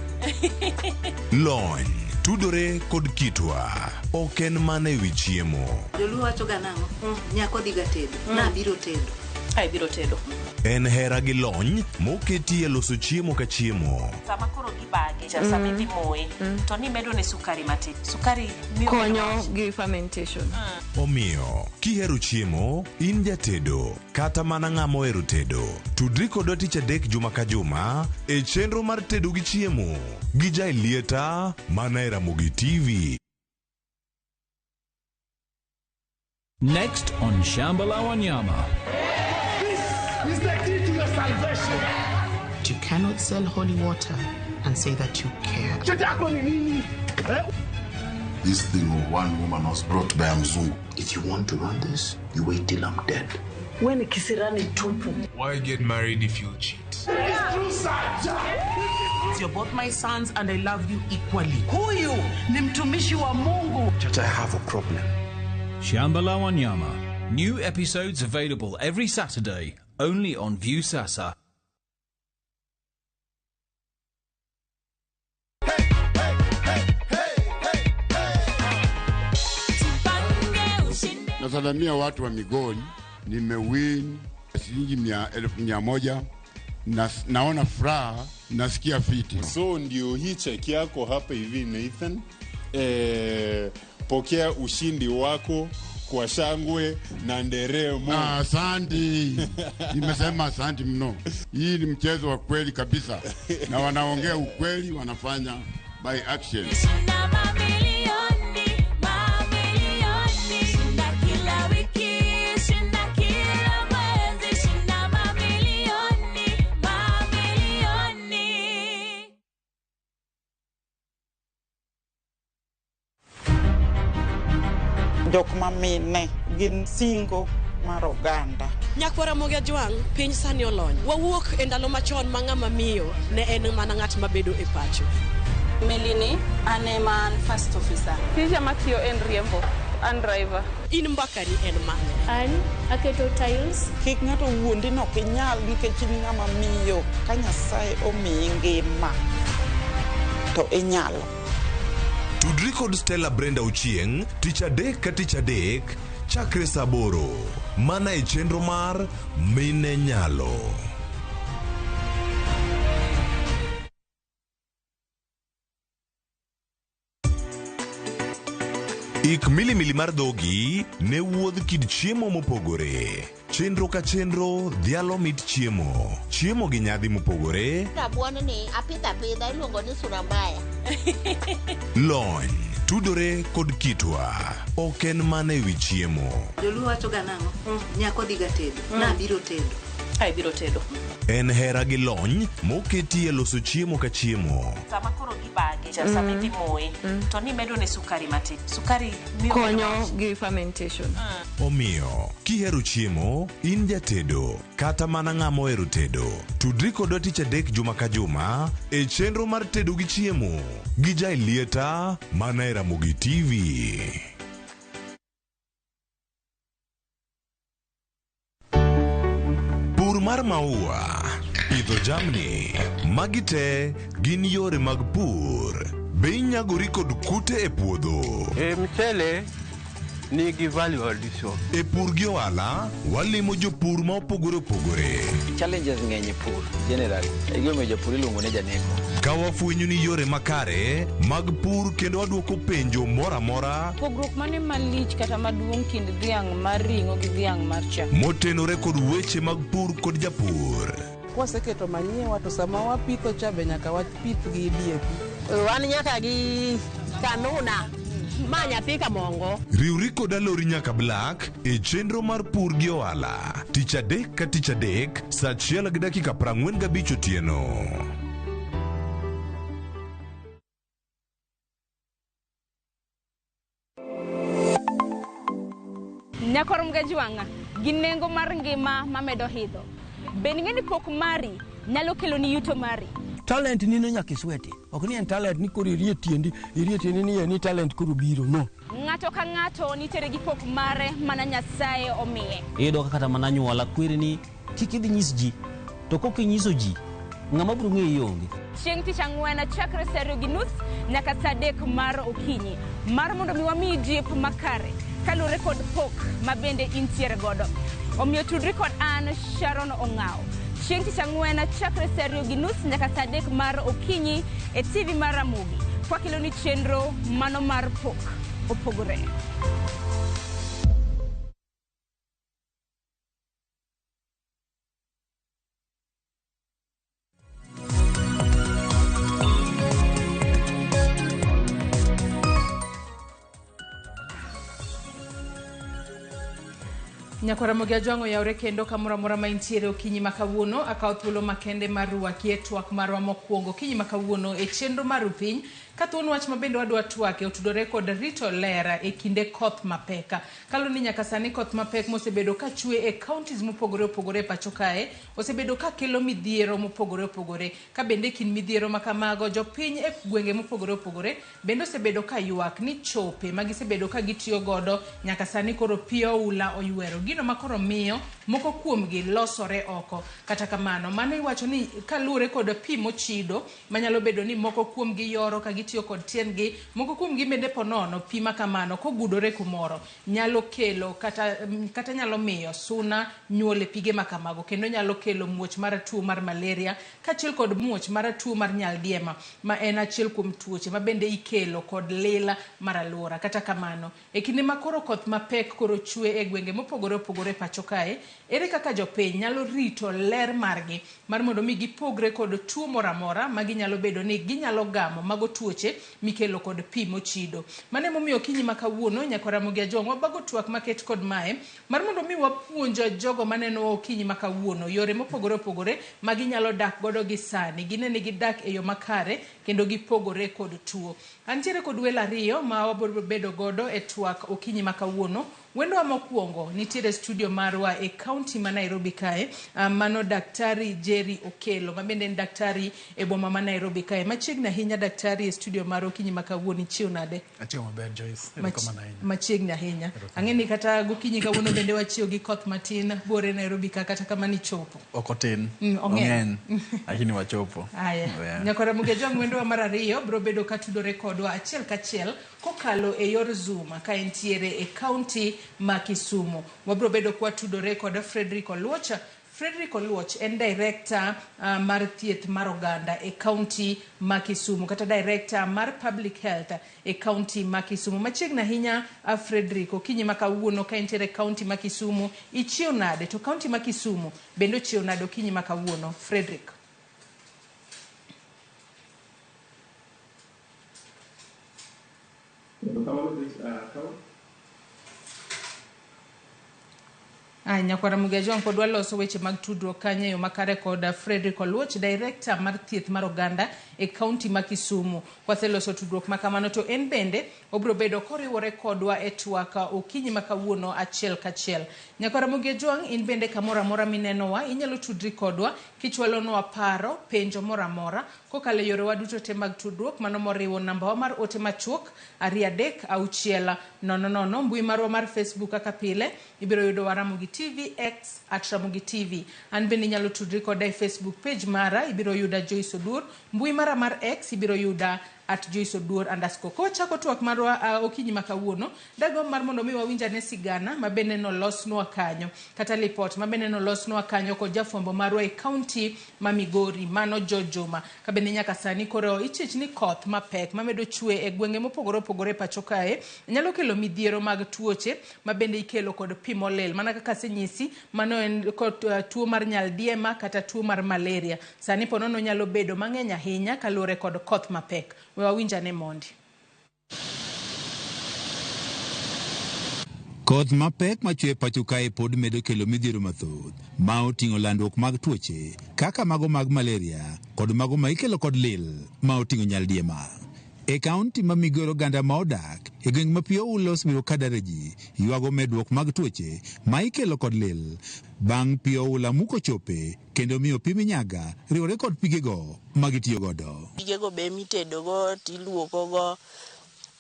Lony tudore kod kitwa. Ok en mana e wi chiemo. Joluo wacho ga nang'o? Nyako dhi ga tedo. Nabiro tedo. Ai biro tedo. En hera gi lony moketi e loso chiemo ka chiemo. Sama koro gibage, cha sama idhi moye, to nimedo ne sukari matin. Sukari miyo konyo gi fermentation. Omiyo, kihero chiemo, in jatedo, kata mana ng'ama ohero tedo, tudri kodwa tich adek juma ka juma e chenro mar tedo gi chiemo gi Jaelieta mana e Ramogi TV. Next on Shambhala Wanyama. This is the key to your salvation. You cannot sell holy water and say that you care. This thing of one woman was brought by a Mzungu. If you want to run this, you wait till I'm dead. We ni kisirani tupu. Why get married if you cheat? You're both my sons and I love you equally. Huyu ni mtumishi wa Mungu. Church, I have a problem. Shambhala Wanyama. New episodes available every Saturday, only on Viusasa. Nasalamia watu wa Migori, nimewin shilingi 100,000 na naona furaha, nasikia fiti. So ndio hii cheki yako hapa hivi Nathan. Pokea ushindi wako kwa shangwe na nderemo. Asante. Nimesema asante mno. Hii ni mchezo wa kweli kabisa. Na wanaongea ukweli, wanafanya by action. Shinda mamilioni, mamilioni. Shinda kila wiki, shinda kila mwezi, shinda mamilioni, mamilioni. Jok mamine gin singo mar oganda. Nyakwar Ramogi Ajwang', piny sani olony. Wawuok e ndalo machon ma ng'ama miyo ne en mana ng'at mabedo e pacho. Melini, an ema an first officer. Tija matiyo en riembo, an driver. In mbakani en mane? An aketo tiles. Kik ng'ato wuondi ni ok inyal nikech in ng'ama miyo ka Nyasaye omiyi ngima. to inyalo. Tudri kod Stella Brenda Ochieng' tich adek ka tich adek chakre saa aboro mana e chenro mar Mine Nyalo. Ik milimili mar dhogi ne wuodh kit chiemo mopogore. Chenro ka chenro dhialo mit chiemo. Chiemo gi nyadhi mopogore, Rabuon ni apidho apidha iluongo ni sura mbaya. lony, tudore kod kitwa. Ok en mana e wi chiemo. Joluo wacho ga nang'o? Nyako dhiga tedo. Nabiro tedo. Ka ibiro tedo. En hera gi lony moketi e loso chiemo ka chiemo. Sama koro gibage, cha sama idhi moye, to nimedo ne sukari matin. Sukari miyo Konyo gi fermentation. Omiyo, kihero chiemo, in jatedo, kata mana ng'ama ohero tedo, tudri kodwa tich adek juma ka juma e chenro mar tedo gi chiemo gi Jailieta mana e Ramogi TV. Pur mar maua, pidho jamni, magi te gin yore mag pur. Be inyagori kod kute e puodho? E mchele nigi value addition. E pur gi ohala, walimo jopur ma opogore opogore. Challenges ng'eny e pur generally. E gimomiyo japur iluongo ni janeko. Ka wafwenyo ni yore makare mag pur kendo wadwoko penjo moro amora Pogruok mane malich kata maduong' kind dhiang' mar ring'o gi dhiang' mar chak? motenore kod weche mag pur kod japur. Kwaseketo manyiwa to sama wapitho cha be nyaka wapith gi DAP. Wan nyaka gi kanuna ma nyathi kamongo. Riwri kod Alori nyaka Black e chenro mar pur gi ohala tich adek ka tich adek saa achiel gi dakika 45 otieno. Nyakor Mgajwang'a gi nengo mar ngima mamedo idho. Be ing'e ni pok mari nyalo keloni yuto mari? Talent ni no nyaka isweti. Ok ni en talent ni koro irie tiendi, irie tiendi ni en ni talent koro biro. No. Ng'ato ka ng'ato nitiere gi pok mare mana Nyasaye omiye. Iyudo ka kata mana anyuola kweri ni kik idhi nyis ji. To kok inyiso ji, ng'ama biro ng'eyi onge. Chieng' tich ang'wen chakre saa 2:30 nyaka saa 3 mar okinyi mar mondo mi wamiyi jip makare kaluwore kod pok ma bende intiere godo. Omiyo tudri kod an Sharon Ong'aw. Chieng' tich ang'wen chakre saa 2:30 nyaka saa 3 mar okinyi e TV mar Ramogi. Kwakeloni chenro mano mar pok opogore. Nyakwaramogi Ajwang' oyawre kendo kamoro amora ma intiere okinyi ma kawuono akawo thuolo makende mar rwaki e twak marwa mokwongo okinyi ma kawuono e chenro mar Rupiny ka thuon wach ma bende wadwa twake otudore kod rito ler e kinde koth mapek. Kaluwore ni nyaka sani koth mapek mosebedo ka chwe e counties mopogore opogore e pacho kae osebedo ka kelo midhiero mopogore opogore ka bende e kind midhiero ma kamago jopiny e gwenge mopogore opogore bende osebedo ka ywak ni chope ma gisebedo ka gitiyo godo nyaka sani koro pi oula oywero gino ma koro miyo moko kuomgi losore oko. Kata kamano mano iwacho ni kaluwore kod pi mochido manyalo bedo ni moko kuomgi yoro ka gitiyo kod tiendgi, moko kuomgi bende ponono pi ma kamano kogudore kumoro nyalo kelo kata nyalo miyo suna nyuol e pige ma kamago kendo nyalo kelo muoch mar tuo mar malaria kaachiel kod muoch mar tuo mar nyaldiema ma en achiel kuom tuoche ma bende ikelo kod lila mar alwora. Kata kamano e kinde ma koro koth mapek koro chwe e gwenge mopogore opogore pacho kae, ere kaka jopiny nyalo rito ler margi mar mondo mi gipogre kod tuo moro amora ma ginyalo bedo ni ginyalo gamo mago tuoche mikelo kod pi mochido. Mano emomiyo okinyi ma kawuono Nyakwaramogi Ajwang' wabago twak maket kod mae mar mondo mi wapuonj jogo maneno okinyi ma kawuono yore mopogore opogore ma ginyalo dak godo gi sani, gine ni gidak e yo makare kendo gipogore kod tuo. Antiere kod welo ariyo ma wabiro bedo godo e twak okinyi ma kawuono. Wendwa mokwongo nitiere studio marwa e kaunti ma Nairobi kae, mano Daktari Jerry Okello, ma bende en daktari e boma ma Nairobi kae. Machiegni ahinya daktari e studio marwa okinyi ma kawuono, ichiew nade? Achiewo maber Joyce, erokamano ahinya. Machiegni ahinya. Ang'e ni kata gokinyi kawuono bende wachiew gi koth matin buore Nairobi ka, kata kamano ichopo. Ok otin, ong'eny. Lakini wachopo. Aya. Yeah. Nyakora Mugejwang' wendwa mar ariyo biro bedo ka tudore kodwa achiel kachiel kokalo e yor Zoom ka entiere e kaunti ma Kisumu. Wabiro bedo kwatudore kod Frederick Oluoch. Frederick Oluoch en director mar thieth mar oganda e kaunti ma Kisumu, kata director mar public health e kaunti ma Kisumu. Machiegni ahinya Frederick, okinyi ma kawuono ka entiere e kaunti ma Kisumu, ichiew nade? To kaunti ma Kisumu bende ochiew nade okinyi ma kawuono? Frederick. Ay, nyakwara Mugejwang' pod waloso weche mag tudruok kanyo e yo makare kod Frederick Oluoch, director mar thieth mar oganda e kaunti ma Kisumu. Kwaseloso tudruok ma kamano to en bende obiro bedo koriwore kodwa e twak okinyi ma kawuono achiel kachiel. Nyakwara Mugejwang', in bende kamoro amora minenowa, inyalo tudri kodwa kichwalonwa paro, penjo moro amora kokalo e yorewa duto te mag tudruok, mano moriwo nambawa mar ote machuok 2 3 6 0 0, mbui marwa mar Facebook kaka pile ibiro yudo wa Ramogi TV, X at Ramogi TV. An bende inyalo tudri koda e Facebook page mara, ibiro yuda Joyce Oduor. Mbui mara mar X ibiro yuda at Joyce Oduor underscore. Kowachako twak marwa okinyi ma kawuono, dagomb mar mondo mi wawinj ane sigana ma bende nolosnwa kanyo, kata lipot ma bende nolosnwa kanyo kod jafwambo marwa e kaunti ma Migori, mano George Juma. Ka bende nyaka sani koro ichich ni koth mapek mamedo chwe e gwenge mopogore opogore e pacho kae nyalo kelo midhiero mag tuoche ma bende ikelo kod pi molil. Mana kaka asenyisi, mano en kod tuo mar nyaldiema kata tuo mar malaria. Sani ponono nyalo bedo mang'eny ahinya kaluwore kod koth mapek. We wawinj ane mondi. Koth mapek machwe pacho kae pod medo kelo midhiero mathoth ma oting'o landruok mag tuoche kaka mago mag malaria kod mago ma ikelo kod lil ma oting'o nyaldiema. E kaunti ma Migori, oganda ma odak e gweng' ma pi oula osebedo ka daro ji ywago medruok mag tuoche ma ikelo kod lil bang' pi oula muko chope kendo miyo pi minyaga riwore kod pigego ma gitiyo godo. Pigego be mitedogo tiluokogo,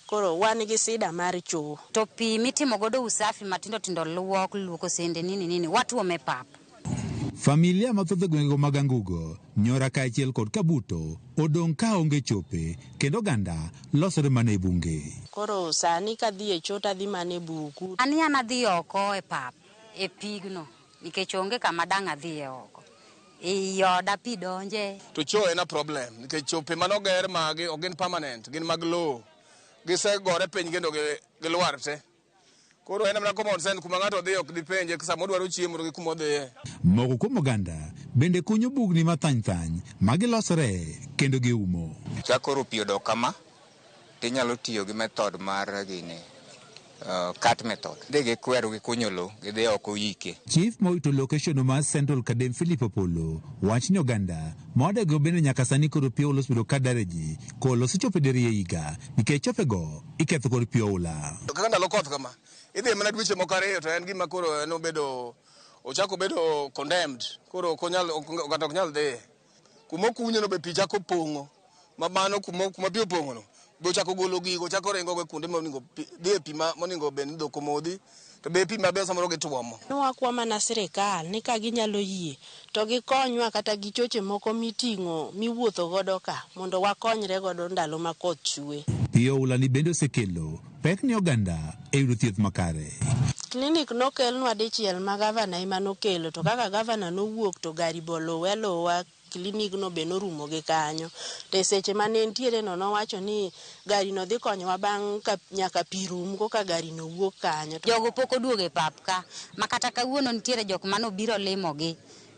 koro wan gi sida mar choo. To pi mitimo godo usafi matindo tindo, luok, luoko sende nini nini, watuome pap. Familia mathoth e gwengego mag Angugo, Nyora kaachiel kod Kabuto odong' ka onge chope kendo oganda losore mana e bunge. Koro sani kadhi e choo tadhi mana e buku. An an adhi oko e pap, e pigno, nikech onge kama dang' adhiye oko. Ei oda pi donje. To choo en a problem nikech chope manoger magi ok gin permanent, gin mag lowo. Gisegore piny kendo gilwar te. Koro en mana common sense kuma ng'ato dhi ok dipenje sama odwaro chiemo to gi kuma odhiye. Moko kuom oganda bende kunyo bugni mathany thany ma gilosore kendo giumo. Ka koro pi odok kama, tinyalo tiyo gi method mar gini, cut method. Dhi gi kweru gi kunyo lo, gidhi oko yike. Chief morito location mar Central Kadem Philip Opollo wach ni oganda ma odago bende nyaka sani koro pi oula osebedo ka daro ji koolo osechopo e diriyo e higa nikech chopego iketho kod pi oula. Kaka ndalo koth kama, idhi mana dweche moko ariyo to en gima koro en obedo ochako bedo condemned. Koro ok onyal kata ok nyal dhiye. Kuma okunye no be pi chako pong'o. Ma mano kuma pi opong'o no be ochako golo gigo, ochako ringo go kuonde monego dhi e pi monego bed ni dhok omodhi. To be pi maber samoro gituomo. Nwakwa mana sirikal ni ka ginyalo yie to gikonywa kata gi choche moko miting'o miwuotho godo ka mondo wakonyre godo ndalo ma koth chwe. Pi oula ni bende osekelo pek ne oganda e yudo thieth makare. Klinik nokelnwa dichiel ma gavana ema nokelo, to kaka gavana nowuok to gari boluwe aluwa, klinik no be norumo gi kanyo. To e seche mane entiere no nowacho ni gari no dhi konyowa bang' ka nyaka pi rum koka gari no wuok kanyo. Jogo pok oduogo e pap ka, ma kata kawuono nitiere jok manobiro limogi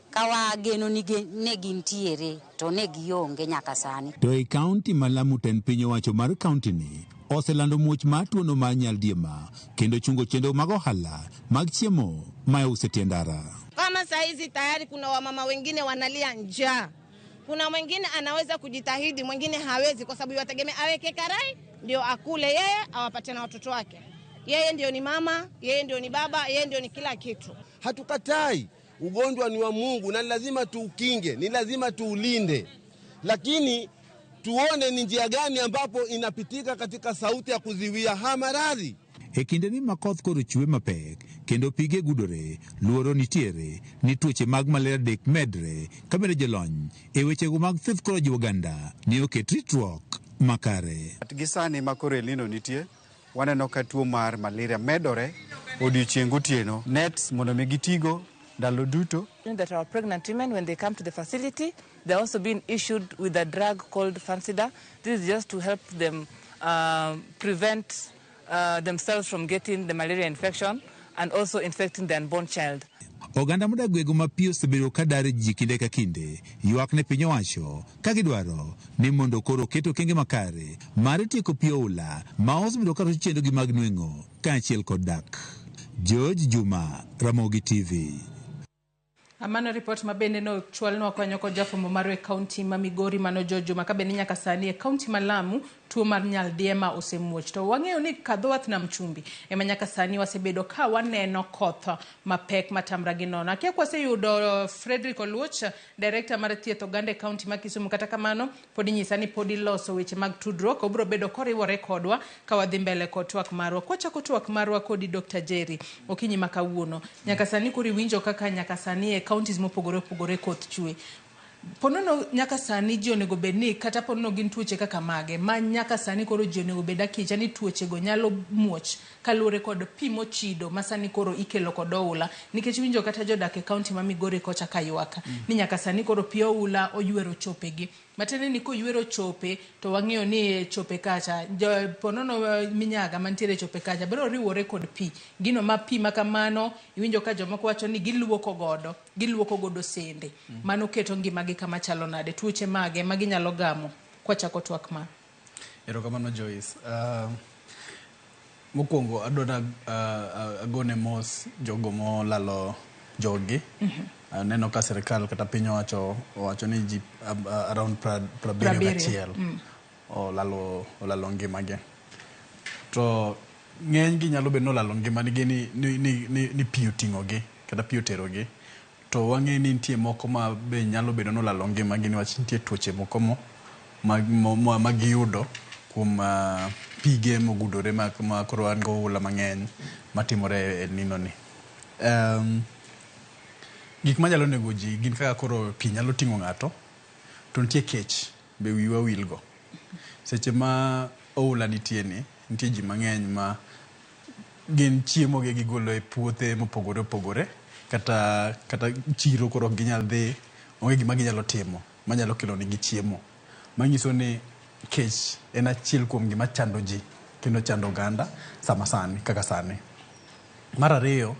ka wageno ni ne gintiere to ne gionge nyaka sani. To e kaunti ma Lamu tend piny owacho mar kaunti ni oselando muoch mar tuono mar nyaldiema kendo chungo chenro mag ohala mag chiemo ma iuso e tie ndara. Kama saa hizi tayari kuna wamama wengine wanalia njaa, kuna mwingine anaweza kujitahidi, mwingine hawezi, kwa sababu yategemea aweke karai ndio akule yeye, awapatie na watoto wake. Yeye ndio ni mama, yeye ndio ni baba, yeye ndio ni kila kitu. Hatukatai, ugonjwa ni wa Mungu na ni lazima tuukinge, ni lazima tuulinde, lakini tuone ni njia gani ambapo inapitika katika sauti ya kuziwia haya maradhi. E kindeni ma koth koro chwe mapek kendo pige gudore, luoro nitiere ni tuoche mag malaria dek medre ka bende jolony e wechego mag thieth koro jiwo oganda ni oket ritruok makare. Gi sani ma koro El Nino nitie, waneno ka tuo mar malaria medore odiochieng' gotieno. Nets mondo mi gitigo ndalo duto. That our pregnant women, when they come to the facility, they're also being issued with a drug called Fansida. This is just to help them prevent themselves from getting the malaria infection and also infecting the unborn child. Oganda modak gwenge ma pi osebedo ka dar ji kinde ka kinde ywak ne piny owacho ka gidwaro ni mondo koro oket okenge makare mar tieko pi oula ma osebedo ka rocho chenrogi mag nweng'o kaachiel kod dak. George Juma, Ramogi TV. Mano ripot ma bende nochwalnwa kanyo kod jafwambo marwa e kaunti ma Migori mano George Juma ka bende nyaka sani e kaunti ma Lamu tuo mar nyaldiema osemuoch. To wang'eyo ni kadho wath nam chumbi ema nyaka sani wasebedo ka waneno koth mapek matamra gi nono. Akia kwaseyudo Frederick Oluoch, director mar thieth oganda e kaunti ma Kisumu. Kata kamano pod inyisa ni pod iloso weche mag tudruok, obiro bedo koriwore kodwa ka wadhi mbele kod twak marwa. Kwachako twak marwa kodi Dr. Jerry okinyi ma kawuono. Nyaka sani koro iwinjo kaka nyaka sani e counties mopogore opogore koth chwe. Ponono nyaka sani ji onego bed ni kata ponono gin tuoche kaka mage ma nyaka sani koro ji onego bed akicha ni tuoche go nyalo muoch kaluwore kod pi mochido ma sani koro ikelo kod oula, nikech winjo kata jodak e kaunti ma Migori kocha ka ywak ni nyaka sani koro pi oula oywero chopegi. Matiende ni koywero chope to wang'eyo ni chope kacha ponono minyaga mantiere chope kacha biro riwore kod pi. Gino ma pi ma kamano iwinjo ka jomoko wacho ni giluoko godo sende. Mano keto ngimagi kama chalo nade, tuoche mage ma ginyalo gamo kwachako twak ma. Erokamano Joyce. Mokwongo adwa agone mos jogo molalo jogi. Aneno ka sirikal kata piny owacho ni ji around 71 olalo ngimagi. To ng'eny gi nyalo bedo ni olalo ngimagi ni pi oting'ogi kata pi oterogi. To wang'e ni nitie moko ma be nyalo bedo ni olalo ngimagi niwach nitie tuoche moko ma giyudo kuom pige mogudore ma koro wan go oula mang'eny matimore e El Nino ni. Gik manyalo nego ji gin kaka koro pi nyalo ting'o ng'ato, to nitie kech be wiwa wilgo. Seche ma oula nitie ni, nitie ji mang'eny ma gin chiemo gi gigolo e puothe mopogore opogore, kata chiro koro ok ginyal dhi, onge gima ginyalo timo manyalo kelo negi chiemo. Manyiso ni kech en achiel kuom gima chando ji kendo chando oganda sama sani kaka sani. Mar ariyo,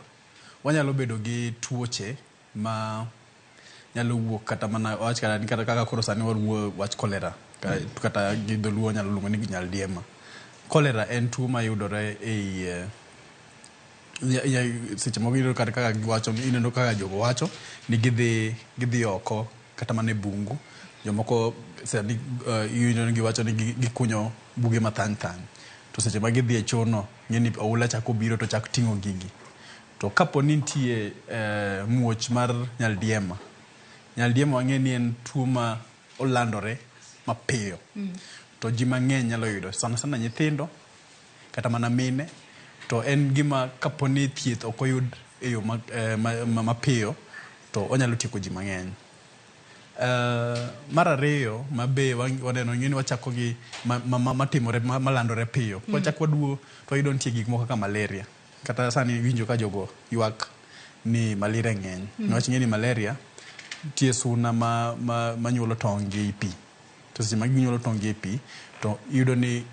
wanyalo bedo gi tuoche ma nyalo wuok kata mana wach kata kaka koro sani wawuoyo wach cholera kata gi dholuo nyalo luongo ni nyaldiema. Cholera en tuo mayudore ei seche moko ineno kata kaka giwacho, ineno kaka jogo wacho ni gidhi oko kata mana e bungu. Jomoko sani ineno giwacho ni gikunyo buge mathany thany. To seche ma gidhi e chono, ng'eni oula chako biro to chak ting'o gigi. To kapo ni nitie muoch mar nyaldiema, nyaldiema wang'e ni en tuo ma olandore mapiyo. To ji mang'eny nyalo yudo, sana sana nyithindo kata mana mine. To en gima kapo ni thieth ok oyud e yo mapiyo to onyalo tieko ji mang'eny. Mar ariyo ma be waneno ng'eni wachako gi matimore malandore piyo. Wachako waduo to wayudo nitie gik moko kaka malaria. Kata sani winjo ka jogo ywak ni malaria ng'eny. Niwach ng'eni malaria nitie suna ma nyuolo tong' gi pi. To seche ma ginyuolo tong' gi pi to iyudo ni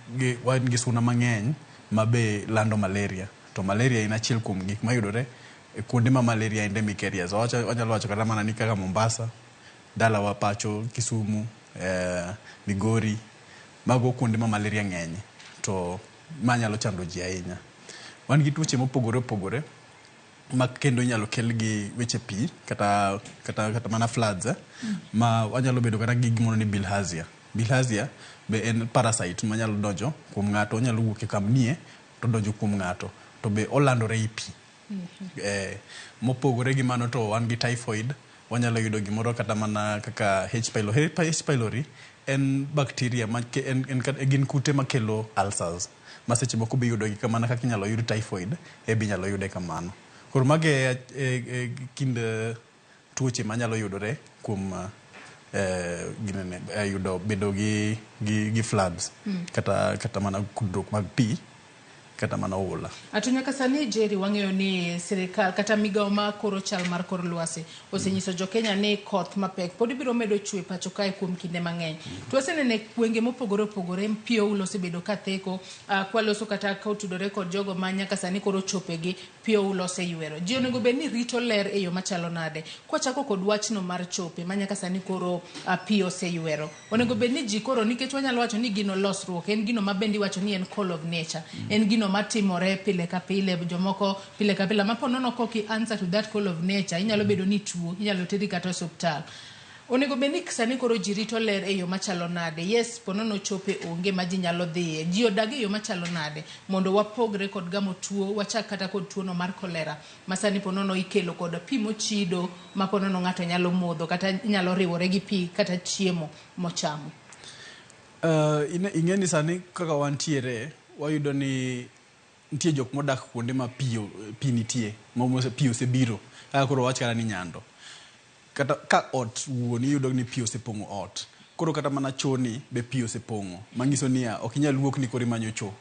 wan gi suna mang'eny ma be lando malaria. To malaria en achiel kuom gik mayudore e kuonde ma malaria endemic areas. Wanyalo wacho kata mana ni kaka Mombasa, dalawa pacho, Kisumu, Migori, mago kuonde ma malaria ng'enye to ma nyalo chando ji ahinya. Wan gi tuoche mopogore opogore ma kendo inyalo kel gi weche pi kata mana floods ma wanyalo bedo kata gi gimoro ni bilharzia. Bilharzia be en parasite manyalo donjo kuom ng'ato, onyalo wuok e kamnie to donjo kuom ng'ato. to be olandore i pi. Mopogore gi mano to wan gi typhoid, wanyalo yudo gimoro kata mana kaka H pylori. H pylori en bacteria ma en gin kute makelo ulcers ma seche moko be iyudo gi mana kaka inyalo yud typhoid e be inyalo yude kamano. Koro mago e kind tuoche manyalo yudore kuom ginene, yudo bedo gi floods kata mana kudruok mag pi kata mana oula. To nyaka sani, Jerry, wang'eyo ni sirikal kata migawo ma koro chal mar kor lwasi osenyiso jokenya ni koth mapek pod biro medo chwe pacho kae kuom kinde mang'eny. To waseneno e gwenge mopogore opogore pi oula osebedo ka theko, kwaloso kata kotudore kod jogo ma nyaka sani koro chopegi pi oula oseywero. Ji onego bed ni rito ler e yo machalo nade? Kwachako kod wachno mar chope ma nyaka sani koro pi oseywero. Onego bed ni ji koro, nikech wanyalo wacho ni gino losruok en gino ma bende iwacho ni en call of nature. En gino matimore pile ka pile, jomoko pile ka pile. Ma po nono kok i answer to that call of nature, inyalo bedo ni tuo, inyalo teri kata osuptal. Onego bed ni sani koro ji rito ler e yo machalo nade? Yes, po nono chope onge ma ji nyalo dhiye. Ji odag e yo machalo nade mondo wapogre kod gamo tuo, wachak kata kod tuono mar kolera ma sani po nono ikelo kod pi mochido ma po nono ng'ato nyalo modho kata nyalo riwore gi pi kata chiemo mochamo. Ing'e ni sani kaka wantiere, wayudo ni nitie jok modak kuonde ma pi nitie, ma pi osebiro. Kaka koro wach kata ni Nyando. Kata ka ot wuon iyudo ni pi osepong'o ot. Koro kata mana choo ni be pi osepong'o. Manyiso niya, ok inyal wuok ni koro imanyo choo.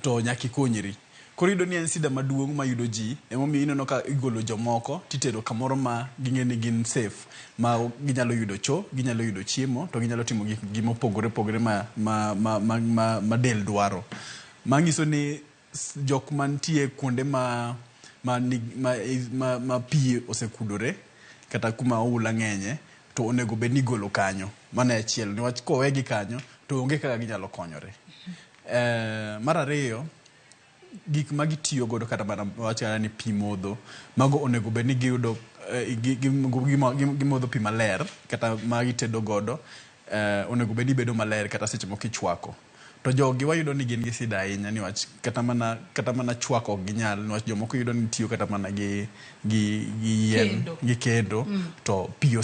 To nyaka ikonyri. Koro iyudo ni en sida maduong' mayudo ji, emomiyo ineno ka igolo jomoko titero kamoro ma ging'e ni gin safe, ma ginyalo yudo choo, ginyalo yudo chiemo, to ginyalo timo gik gi mopogore opogore ma del dwaro. Manyiso ni jok mantie kuonde ma pi osekudore kata kuma oula ng'enye to onego bed ni igolo kanyo. Mano e achiel, niwach kowegi kanyo to onge kaka ginyalo konyore. Mar ariyo, gik ma gitiyo godo kata mana wach kata ni pi modho, mago onego bed ni giyudo, gimodho pi maler kata ma gitedo godo, onego bed ni bedo maler kata seche moko ichwako. To jogi wayudo ni gin gi sida ahinya niwach kata mana chwako ok ginyal, niwach jomoko yudo ni tiyo kata mana gi yien Kendo. gi kendo to pi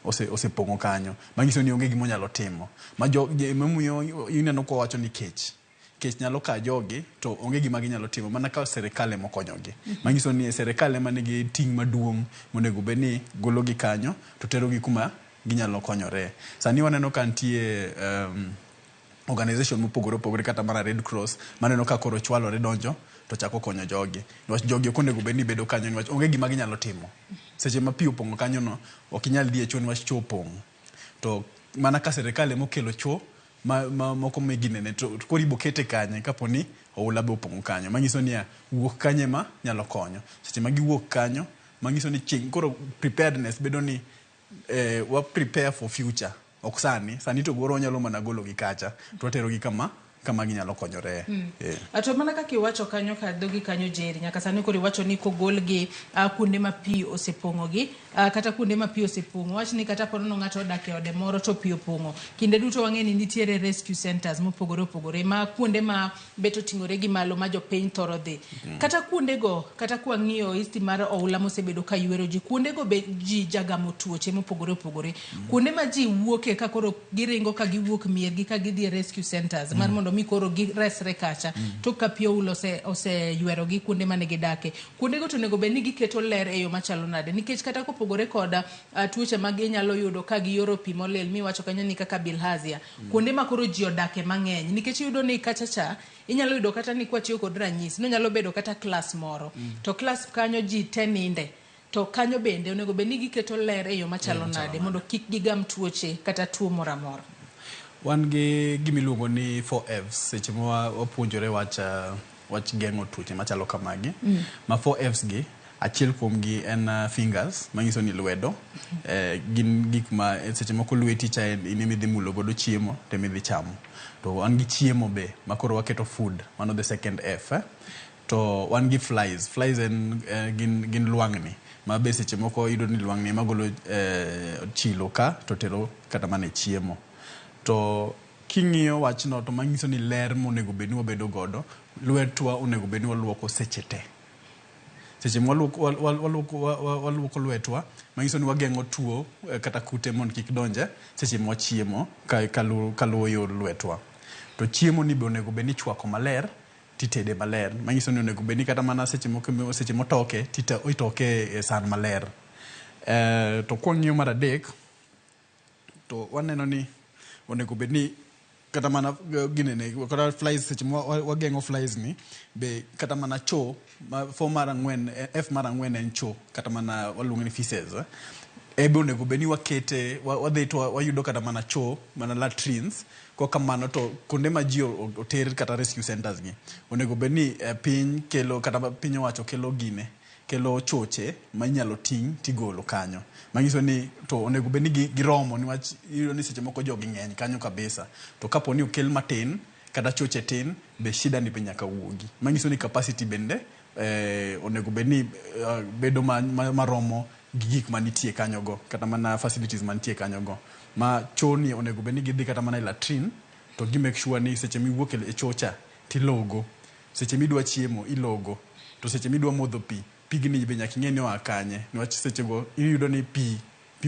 osepong'o kanyo, manyiso ni onge gima onyalo timo. Ma jo emomiyo ineno kwa wacho ni kech nyalo ka jogi to onge gima ginyalo timo mana ka sirikal ema okonyogi. Manyiso ni sirikal ema nigi ting' maduong' monego bed ni gologi kanyo to terogi kuma ginyalo konyore. Sani waneno ka nitie organization mopogore opogore kata mana Red Cross maneno ka koro chwalore donjo to chako konyo jogi. Niwach jogi ok onego bed ni bedo kanyo niwach onge gima ginyalo timo. Seche ma pi opong'o kanyo no, ok inyal dhi e choo niwach choo opong'. To mana ka sirikal ema okelo choo ma moko miginene to koro ibo kete kanye kapo ni oula be opong'o kanyo. Manyiso niya, wuok kanyo ema nyalo konyo. Seche ma giwuok kanyo, manyiso ni chieng' koro preparedness bedo ni wa prepare for future. Ok sani, sani to goro wanyalo mana golo gi kacha to watero gi kama ginyalo konyore. To mana kaka iwacho kanyo ka dhogi kanyo, Jerry, nyaka sani koro iwacho ni kogolgi kuonde ma pi osepong'ogi, kata kuonde ma pi osepong'o, wach ni kata ponono ng'ato odak e ode moro to pi opong'o, kinde duto wang'e ni nitiere rescue centers mopogore opogore ma kuonde ma bet oting'ore gi malo ma jopiny thoro dhi. Kata kuondego, kata kwang'iyo history mar oula mosebedo ka ywero ji, kuondego be ji jagamo tuoche mopogore opogore. Kuonde ma ji wuoke ka koro giringo ka giwuok miergi ka gidhi e rescue centers mar mondo mi koro giresre kacha tok ka pi oula oseywerogi kuonde mane gidake, kuondego to onego bed ni giketo ler e yo machalo nade? Nikech kata kopogore kod tuoche ma ginyalo yudo ka giyoro pi molil miwacho kanyo ni kaka bilharzia, kuonde ma koro ji odake mang'eny, nikech iyudo ni kacha cha inyalo yudo kata ni kwatiyo kod ranyisi nonyalo bedo kata klas moro to klas kanyo ji te ninde, to kanyo bende onego bed ni giketo ler e yo machalo nade mondo kik gigam tuoche kata tuo moro amora? Wan gi gimiluongo ni 4Fs seche ma wapuonjore wach geng'o tuoche machalo kamagi. Ma 4Fs gi, achiel kuom gi en fingers, manyiso ni lwedo. Gin gik ma seche moko lweti cha in ema idhi mulo godo chiemo to ema idhi chamo. To wan gi chiemo be ma koro waketo food, mano the second F. To wan gi flies. Flies en gin lwang'ni ma be seche moko iyudo ni lwang'ni ema golo chilo ka to tero kata mana e chiemo. To king'iyo wachno to manyiso ni ler monego bed ni wabedo godo. Lwetwa onego bed ni waluoko seche te. Seche ma waluoko lwetwa, manyiso ni wageng'o tuo kata kute mondo kik donje seche ma wachiemo kaluwo yor lwetwa. To chiemo ni be onego bed ni ichwako maler titede maler. Manyiso ni onego bed ni kata mana seche moko seche motoke itoke e san maler. To kwang'iyo mar adek, to waneno ni onego bed ni kata mana ginene kata flies seche ma wageng'o flies ni be kata mana choo ma fo mar ang'wen F mar ang'wen en choo kata mana waluongo ni feces ebe onego bed ni wakete wadhi to wayudo kata mana choo mana latrines. Kok kamano to kuonde ma ji oter kata rescue centers gi onego bed ni piny kelo kata piny owacho kelo gine kelo choche ma inyalo ting' tigolo kanyo. Manyiso ni to onego bed ni giromo niwach iyudo ni seche moko jogi ng'eny kanyo kabisa. To kapo ni okel matin kata choche tin be shida ni be nyaka wuogi. Manyiso ni capacity bende onego bed ni bedo maromo gi gik manitie kanyo go kata mana facilities mantie kanyo go. Ma choo ni onego bed ni gidhi kata mana e latrine to gi make sure ni seche miwuok e choo cha tilogo. Seche midwa chiemo ilogo. To seche midwa modho pi, pigni be nyaka ing'e ni oa kanye. Niwach seche go iyudo ni pi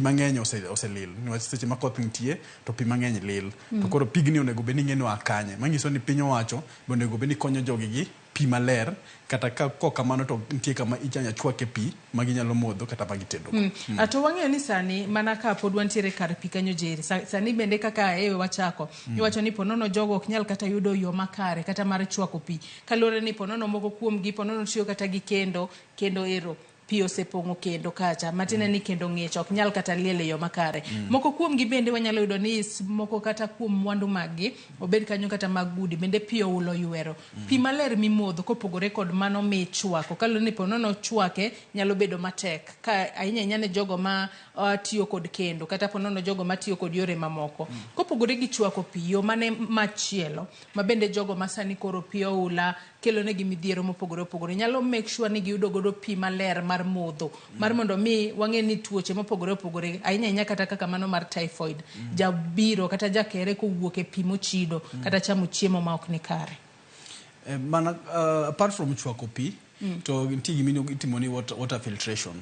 mang'eny oselil. Niwach seche ma koth nitie to pi mang'eny lil. To koro pigni onego bed ni ing'e ni oa kanye. Manyiso ni piny owacho be onego bed ni konyo jogi gi pi maler kata ka kok kamano to nitie kama inyalo chwake pi ma ginyalo modho kata ma gitedo. To wang'eyo ni sani mana ka pod wantiere kar pi kanyo Jerry, sani bende kaka ewe wachako iwacho ni ponono jogo ok nyal kata yudo yo makare kata mar chwako pi kaluwore ni ponono moko kuomgi ponono tiyo kata gi kendo ero pi osepong'o kendo kacha matiende ni kendo ng'ich ok nyal kata liel e yo makare. Moko kuomgi bende wanyalo yudo ni moko kata kuom mwandu maggi obed kanyo kata mag udi bende pi oulo ywero. Pi maler mimodho kopogore kod mano michwako kaluwore ni ponono chwake nyalo bedo matek ka ahinya ahinya ne jogo ma tiyo kod kendo kata ponono jogo matiyo kod yore mamoko. Kopogore gi chwako pi, yo mane machielo ma bende jogo ma sani koro pi oula kelo negi midhiero mopogore opogore nyalo make sure ni giyudo godo pi maler mar modho mar mondo mi wang'e ni tuoche mopogore opogore ahinya ahinya kata kaka mano mar typhoid jabiro kata jakere kowuok e pi mochido kata chamo chiemo ma ok ni kare. Mana apart from chwako pi to nitie gima itimo ni water filtration.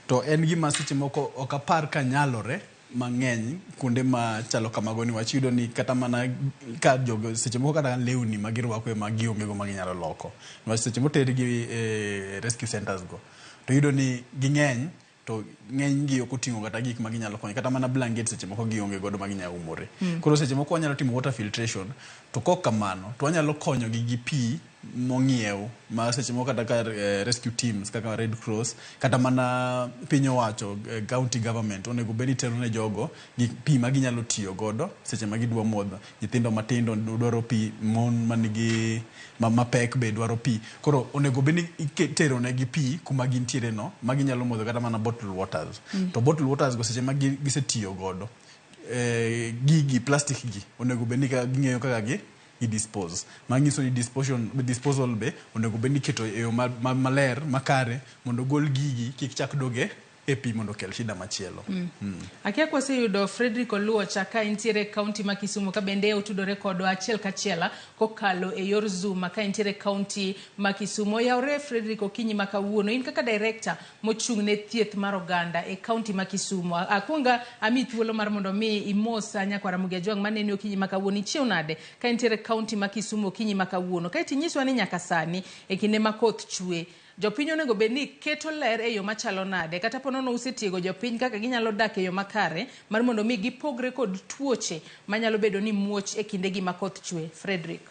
To en gima seche moko ok apar ka nyalore mang'eny kuonde machalo kamago niwach iyudo ni kata mana ka jogo seche moko kata lewni ma girwako ema gionge go ma ginyalo loko. Niwach seche motergi e rescue centers go to iyudo ni ging'eny to ng'eny gi ok oting'o kata gik ma ginyalo konyo kata mana blanket seche moko gionge godo ma ginyalo umore. Koro seche moko wanyalo timo water filtration to kok kamano to wanyalo konyo gi gi pi mong'iew ma seche moko kata ka rescue teams kaka Red Cross kata mana piny owacho county government onego bed ni tero ne jogo gi pi ma ginyalo tiyo godo seche ma gidwa modho. Nyithindo matindo dwaro pi, mon manigi mapek be dwaro pi. Koro onego bed ni itero negi pi kuma gintiere no ma ginyalo modho kata mana bottled waters. To bottled waters go seche ma gisetiyo godo gigi plastic gi onego bed ni ging'eyo kaka gi dispose. Manyiso ni disposal be onego bed ni iketo e yo maler makare mondo gol gigi kik chak doge e pi mondo okel shida machielo. Akia kwaseyudo Frederick Oluocha ka entiere kaunti ma Kisumu ka bende otudore kodwa achiel kachiel kokalo e yor Zoom ka entiere kaunti ma Kisumu. Oyawre Frederick okinyi ma kawuono, in kaka director mochung' ne thieth mar oganda e kaunti ma Kisumu. Akwonga ami thuolo mar mondo mi imosa nyakwar Ramogi Ajwang' maneni okinyi ma kawuono. Ichiew nade ka entiere kaunti ma Kisumu okinyi ma kawuono? Kaeto inyiswa ni nyaka sani e kinde ma koth chwe jopiny onego bed ni keto ler e yo machalo nade kata ponono usetiego jopiny kaka ginyalo dak e yo makare mar mondo mi gipogre kod tuoche manyalo bedo ni muoch e kindegi ma koth chwe. Frederick.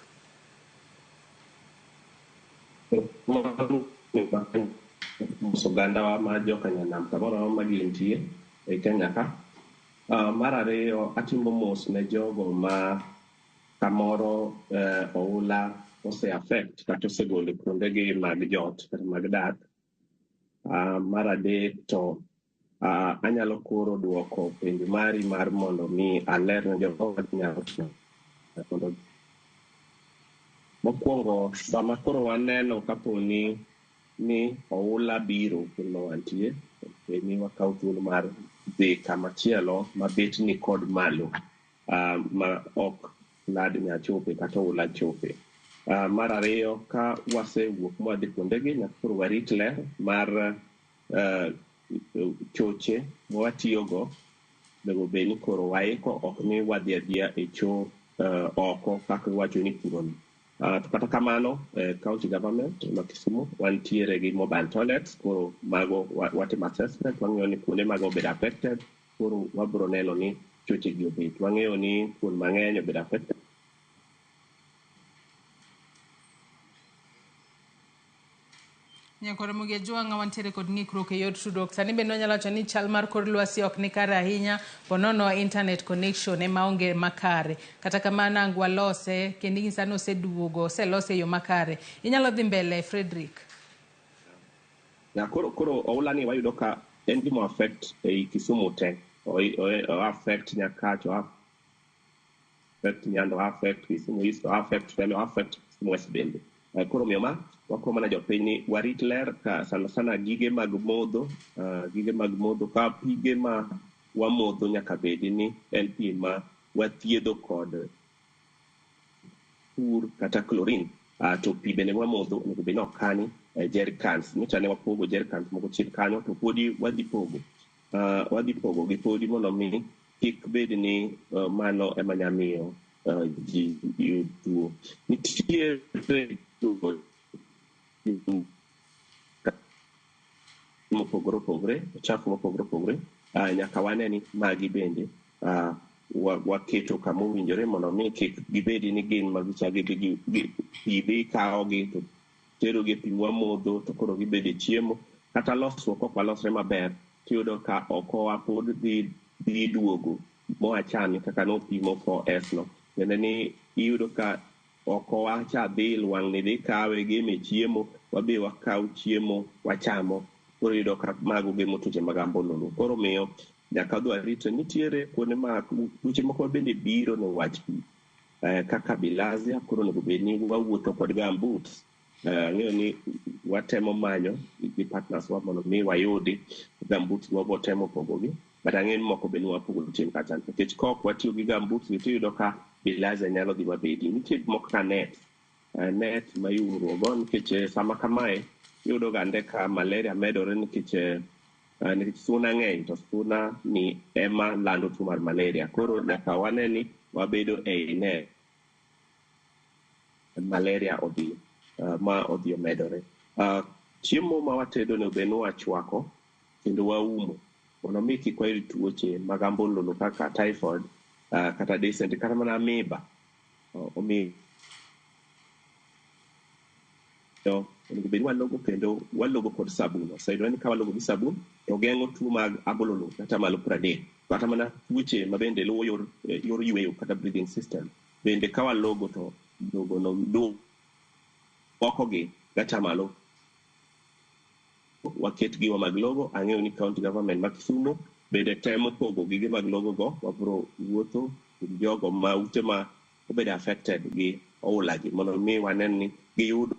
Ogandawa ma joka nyanam kamoro amora ma gintie e Kenya ka. Mar ariyo atimo mos ne jogo ma kamoro oula ose affect kata osegolo kuondegi mag jot kata mag dak. Mar adek to anyalo koro duoko penjo mari mar mondo mi aler ne jogo nyalo timo. Mokwongo sama koro waneno kaponi ni oula biro kuma wantie, ni wakaw thuolo mar dhi kama chielo ma bet ni kod malo ma ok flood nyal chope kata oula chope. Mar ariyo, ka wasewuok mwadhi kuondegi, nyaka koro warit ler mar choche mwatiyogo. Onego bed ni koro waiko, ok ni wadhi adhiya e cho oko kaka iwacho ni puroni. To kata kamano, county government ma Kisumu wantiere gi mobile toilets, koro mago watimo assessment, wang'iyo ni kuonde mago obedo affected, koro wabiro neno ni choche gi obet. Wang'eyo ni kuond mang'eny obedo affected. Nyakwar Ramogi Ajwang'a wantiere kod ng'ikruok e yor tudruok. Sani bende wanyalo wacho ni chal mar kor lwasi ok ni kare ahinya, ponono internet connection ema onge makare. Kata kamano ang' walose kendo inyisa ni oseduogo, oselose e yo makare. Inyalo dhi mbele Frederick. Ya, koro oula ni wayudo ka en gima affect ei Kisumu te. O affect Nyakach, o affect Nyando, o affect Kisumu East, o affect Femi, o affect Kisumu West bende. Koro omiyo ma wakwayo mana jopiny ni warit ler ka sana sana gige mag modho, gige mag modho ka pige ma wamodho nyaka bedi ni en pi ma wathiedho kod pur kata chlorine. To pi bende mwamodho onego bed ni okani e jerrycans. Nyocha ne wapogo jerrycans moko chien kanyo, to podi wadhi pogo. Wadhi pogo gi podi mondo mi kik bed ni mano ema nya miyo ji yud tuo. Nitiere mopogore opogore, ochafu mopogore opogore, nyaka wane ni magi bende waketo kama owinjore mondo mi kik gibedi ni gin ma gichak gidhi pi dhi kawogi to terogi e pi mwamodho to koro gibedo e chiemo. Kata losruok ok walosre maber, tiyudo ka okowa pod dhi duogo mwachami kaka nopimo 4S no. Tiende ni iyudo ka okowa cha dhi lwang'ni dhi kawe geme chiemo, wabe wakaw chiemo wachamo. Koro iyudo ka mago gemo tuoche mag ambululu. Koro miyo nyaka wadhi warito. Nitiere kuonde ma tuoche moko bende biro ne wach pi. Kaka bilharzia, koro onego bed ni wawuotho kod gumboots. Ang'eyo ni watemo manyo gi partners wa mondo mi wayudi gumboots wabotemo pogogi, but ang'eyo ni moko be nwapogo chien kacha, nikech ka ok watiyo gi gumboots gi tiyudo ka bilharzia nyalo dhi mabedi. Nitie gik moko kaka net, net ma iumruok go, nikech sama kamae iyudo gande ka malaria medore nikech suna ng'eny, to suna ni ema lando tuo mar malaria. Koro nyaka wane ni wabedo ei net, malaria odhi ma odhi omedore. Chiemo ma watedo onego bed ni wachwako kendo waumo mondo mi kik wayud tuoche mag ambululu kaka typhoid, kata dysentery, kata mana amoeba. Omiyo onego bed ni walogo kendo walogo kod sabun. Oseyudore ni ka walogo gi sabun to geng'o tuo mag ambululu kata malo 30, kata mana tuoche ma bende luwo yor yweyo kata breathing system. Bende ka walogo to logo no duokogi kata malo. Waket giwa mag logo. Ang'eyo ni county government ma Kisumu bende temo pogo gige mag logo go. Wabiro wuotho kuom jogo ma ute ma obedo affected gi oula gi mondo mi wanen ni giyudo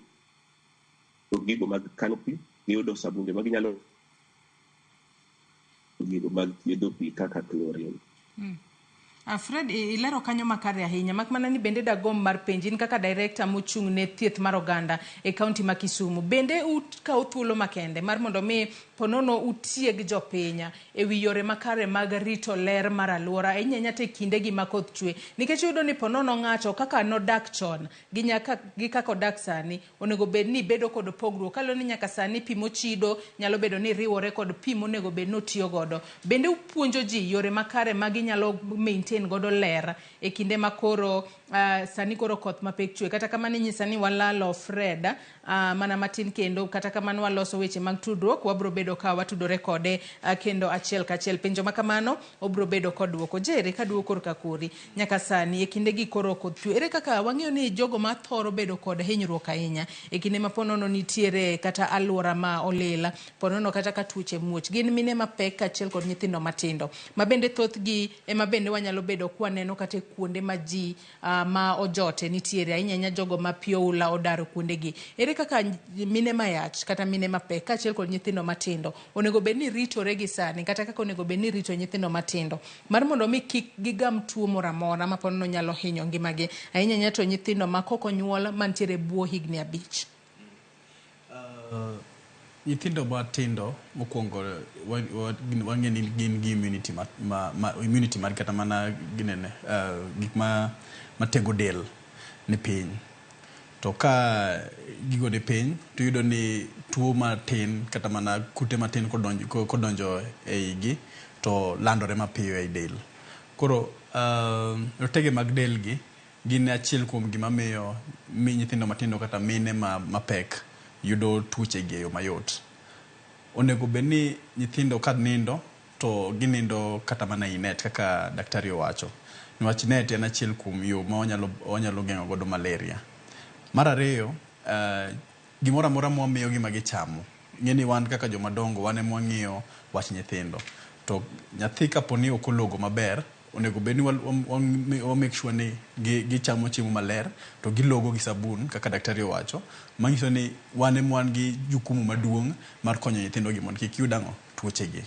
gigo mag kano pi, giyudo sabunde ma ginyalo gigo mag thiedho pi kaka chlorine. Fred, ilero kanyo makare ahinya, mak mana ni bende dagomb mar penji in kaka director mochung' ne thieth mar oganda e county ma Kisumu, bende ukawo thuolo makende mar mondo mi ponono utieg jopiny e wi yore makare mag rito ler mar alwora, ahinya ahinya to e kindegi ma koth chwe, nikech iyudo ni ponono ng'ato kaka nodak chon gi nyaka gi kaka odak sani onego bed ni bedo kod pogruok, kaluwore ni nyaka sani pi mochido nyalo bedo ni riwore kod pi monego bed ni otiyo godo. Bende upuonjo ji yore makare ma ginyalo maintain godo ler e kinde ma koro sani koro koth mapek chwe. Kata kamano inyisa ni walalo Fred mana matin kendo, kata kamano waloso weche mag tudruok, wabro bedo ka watudore kode kendo achiel kachiel. Penjo ma kamano obro bedo kod duoko. Jerry, kaduogo korka kori, nyaka sani e kinde gi koro koth chwe, ere kaka wang'eyo ni jogo ma thoro bedo kod hinyruok ahinya e kinde ma ponono nitiere kata alwora ma olil, ponono kata ka tuoche muoch, gin mine mapek kaachiel kod nyithindo matindo, ma bende thothgi ema bende wanyalo wanyalo bedo kwaneno kata e kuonde ma ji ma ojote nitiere, ahinya ahinya jogo ma pi oula odaro kuondegi. Ere kaka mine mayach kata mine mapek kaachiel kod nyithindo matindo onego bed ni ritore gi sani, kata kaka onego bed ni rito nyithindo matindo mar mondo mi kik gigam tuo moro amora ma ponono nyalo hinyo ngimagi, ahinya ahinya to nyithindo ma kok onyuol mantiere bwo higni 5? Nyithindo matindo mokwongo wang'e ni gin gi immunity ma immunity mar kata mana ginene gik ma matego del ni piny. To ka gigo ni piny, to iyudo ni tuo matin kata mana kute matin kodonjo e igi to landore mapiyo ei del. Koro roteke mag del gi gin achiel kuom gima miyo mi nyithindo matindo kata mine mapek yudo tuoche gi e yo mayot. Onego bed ni nyithindo ka nindo to ginindo kata mana i net kaka daktari owacho. Niwach net en achiel kuom yo ma wanyalo geng'o godo malaria. Mar ariyo, gimoro amora mwamiyogi ma gichamo. Ing'e ni wan kaka joma dongo wan ema wang'iyo wach nyithindo. To nyathi kapo ni ok ologo maber, onego bed ni wa make sure ni gichamo chiemo maler to gilogo gi sabun kaka daktari owacho. Manyiso ni wan ema wan gi jukumu maduong' mar konyo nyithindo gi mondo kik yud ang'o tuoche gi.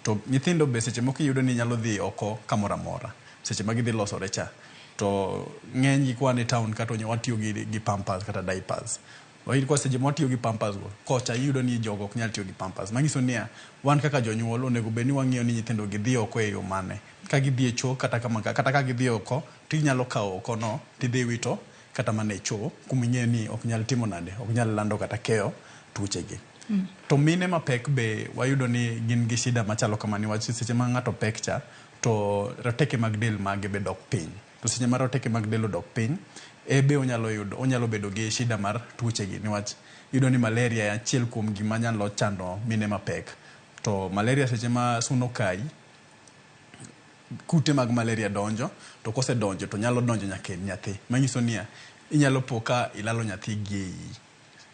To nyithindo be seche moko iyudo ni nyalo dhi oko kamoro amora seche ma gidhi losore cha. To ng'eny gi kwan e town kata watiyo gi pampers kata diapers. Kwa seche ma watiyo gi pampers go, kocha iyudo ni jogo ok nyal tiyo gi pampers. Manyiso niya, wan kaka jonyuol onego bed ni wang'iyo ni nyithindo gi dhi oko e yo mane. Ka gidhi e choo kata ka gidhi oko, tinyalo kawo oko no tidhi wito kata mana e choo kuma ing'eyo ni ok nyal timo nade, ok nyal lando kata keyo tuoche gi. To mine mapek be wayudo ni gin gi shida machalo kama niwach seche ma ng'ato pek cha to roteke mag del mage be dok piny. To seche ma roteke mag del odok piny, be onyalo bedo gi shida mar tuoche gi niwach iyudo ni malaria en achiel kuom gima nyalo chando mine mapek. To malaria seche ma suna okayi, kute mag malaria donjo, to kosedonjo to nyalo donjo nyaka e nyathi. Manyiso niya, inyalo po ka ilalo nyathi gi e iyi.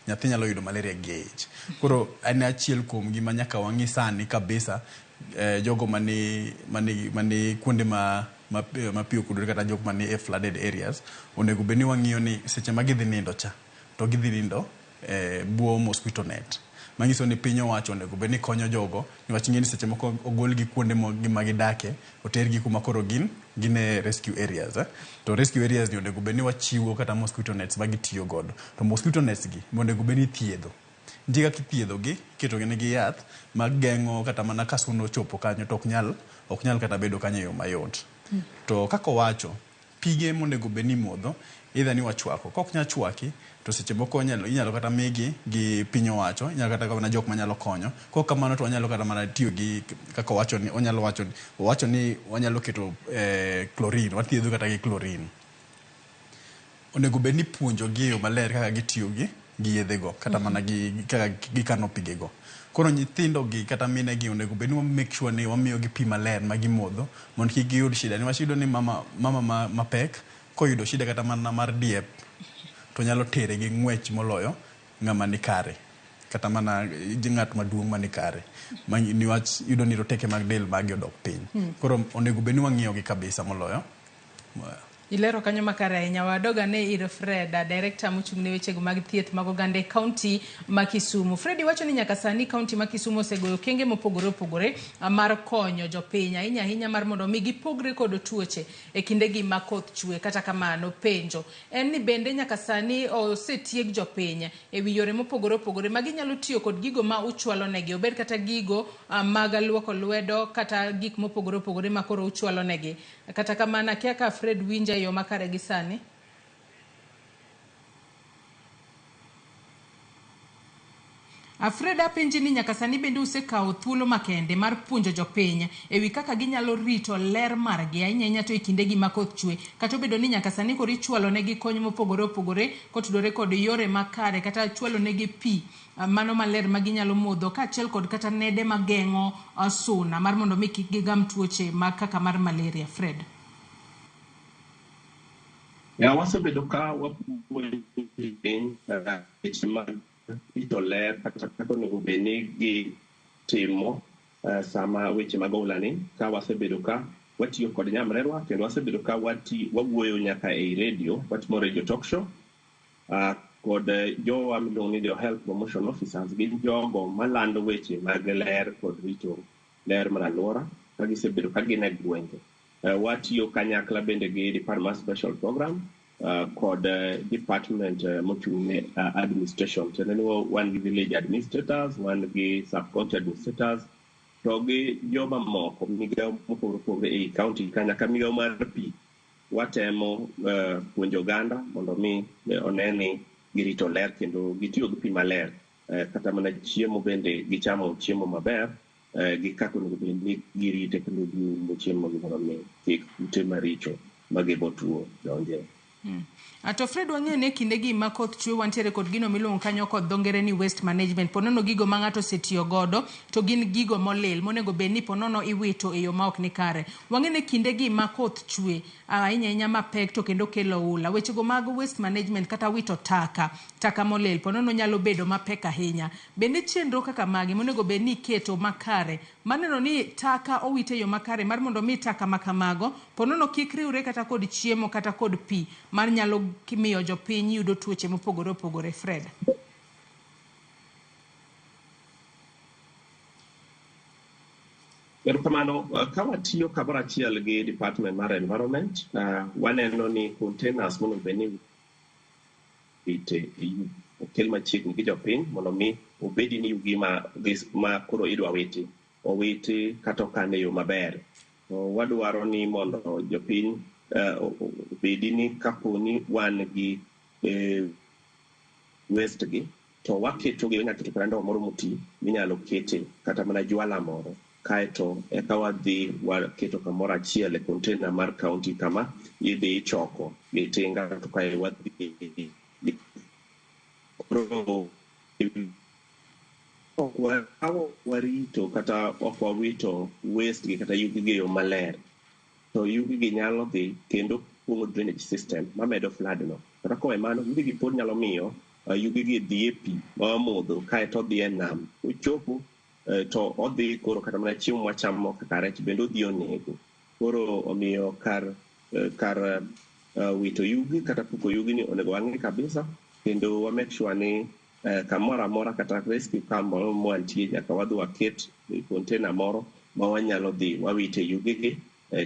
Nyathi nyalo yudo malaria gi e ich. Koro en achiel kuom gima nyaka wang'i sani kabisa, jogo mani kuonde ma pi okudore kata jok mani e flooded areas, onego bed ni wang'iyo ni seche ma gidhi nindo cha, to gidhi nindo bwo mosquito net. Manyiso ni piny owacho onego bed ni konyo jogo, niwach ing'e ni seche moko ogolgi kuonde ma gidake, otergi kuma koro gin e rescue areas. To rescue areas ni onego bed ni wachiwo kata mosquito nets ma gitiyo godo. To mosquito nets gi onego bed ni ithiedho. Nitie kaka ithiedho gi, iketo negi yath mageng'o kata mana ka suna ochopo kanyo to ok nyal kata bedo kanyo e yo mayot. To kaka owacho, pige monego bed ni imodho, either ni wachwako. Kok nyal chwaki, to seche moko inyalo kata migi gi piny owacho, inyalo kata mana jok manyalo konyo. Kok kamano to wanyalo kata mana tiyo gi kaka owacho ni onyalo wacho ni owacho ni wanyalo keto chlorine, wathiedho kata gi chlorine. Onego bed ni puonjo gi e yo maler kaka gitiyo gi yedhe go, kata mana gi kaka gikano pige go. Koro nyithindo gi kata mine gi onego bed ni wa make sure ni wamiyo gi pi maler ma gimodho mondo kik giyud shida. Niwach iyudo ni mama mapek koyudo shida kata mana mar diep to nyalo tere gi ng'wech moloyo ng'ama ni kare, kata mana ng'at maduong' mani kare. Niwach iyudo ni roteke mag del mage odok piny. Koro onego bed ni wang'iyo gi kabisa moloyo. Ilero kanyo makare ahinya. Wadoga ne ir Fred, director mochung' ne wechego mag thieth mag oganda e kaunti ma Kisumu. Fred wacho ni nyaka sani kaunti ma Kisumu osegoyo okenge mopogore opogore mar konyo jopiny, ahinya ahinya mar mondo mi gipogre kod tuoche e kindegi ma koth chwe. Kata kamano, penjo en ni bende nyaka sani osetieg jopiny e wi yore mopogore opogore ma ginyalo tiyo kod gigo ma uchwalo negi, obed kata gigo mag luoko lwedo kata gik mopogore opogore ma koro uchwalo negi. Kata kamano, akia ka Fred winja e yo makare gi sani. Fred, apenji ni nyaka sani bende usekawo thuolo makende mar puonjo jopiny e wi kaka ginyalo rito ler margi ahinya ahinya to e kindegi ma koth chwe, kata obedo ni nyaka sani koro ichwalo negi kony mopogore opogore kotudore kod yore makare, kata chwalo negi pi mano maler ma ginyalo modho, kaachiel kod kata nede mageng'o suna mar mondo mi kik gigam tuoche mag kaka mar malaria. Fred. Ya wasebedo ka wapuonjo piny weche mag rito ler kata kaka onego bed ni gitimo sama weche mag oula ni, ka wasebedo ka Watiyo kod nyamrerwa kendo wasebedo ka wawuoyo nyaka ei radio, watimo radio talk show kod jowa miluongo ni jo health promotion officers, gin jogo malando weche mag ler kod rito ler mar alwora ka gisebedo ka gin e gwenge. Watiyo kanyakla bende gi Department mar Special Program kod department mochung' ne administration. Tiende ni wan gi village administrators, wan gi sub county administrators, to gi joma moko migawo mopogore opogore ei county ka nyaka migawo mar pi. Watemo puonjo oganda mondo mi one ni girito ler kendo gitiyo gi pi maler. Kata mana chiemo bende gichamo chiemo maber gi kaka onego bed ni girite kendo giumo chiemo gi mondo mi kik kute maricho magemo tuo donje. To Fred, wang'eyo ni e kindegi ma koth chwe wantiere kod gino miluongo kanyo kod dho ngere ni waste management. Ponono gigo ma ng'ato osetiyo godo to gin gigo molil monego bed ni ponono iwito e yo ma ok ni kare. Wang'eyo ni kindegi ma koth chwe ahinya ahinya mapek to kendo kelo oula. Wechego mag waste management kata wito taka, taka molil ponono nyalo bedo mapek ahinya. Bende chenro kaka magi monego bed ni iketo makare maneno ni taka owit e yo makare mar mondo mi taka makamago ponono kik riwre kata kod chiemo kata kod pi mar nyalo miyo jopiny yudo tuoche mopogore opogore. Fred. Erokamano, ka watiyo kamoro achiel gi Department mar Environment, waneno ni containers monego bed ni ite okel machiegni gi jopiny mondo mi obedi ni yugi ma koro idwa witi owiti kata okan e yo maber. To wadwaro ni mondo jopiny obedi ni kaponi wan gi waste gi to waketo gi, wanyalo keto kata ndowo moro moti minyalo kete kata mana jwala moro, kaeto eka wadhi waketo kamoro achiel e container mar county kama idhi ichoko gi tinga to kae wadhi. Koro ok warito kata ok wawito waste gi kata yugi gi e yo maler, to yugi gi nyalo dhi kendo pong'o drainage system mamedo flood no. Kata kowe mano, yugi gi pod nyalo miyo yugi gi dhi e pi ma wamodho kaeto odhi e nam. Ochopo to odhi koro kata mana chiemo mwachamo kaka rech bende odhi onego. Koro omiyo kar wito yugi kata puko yugi ni onego wang'i kabisa kendo wa make sure ni kamoro amora kata rescue camp moro mwantie nyaka wadhi waket container moro ma wanyalo dhi wawite yugi gi,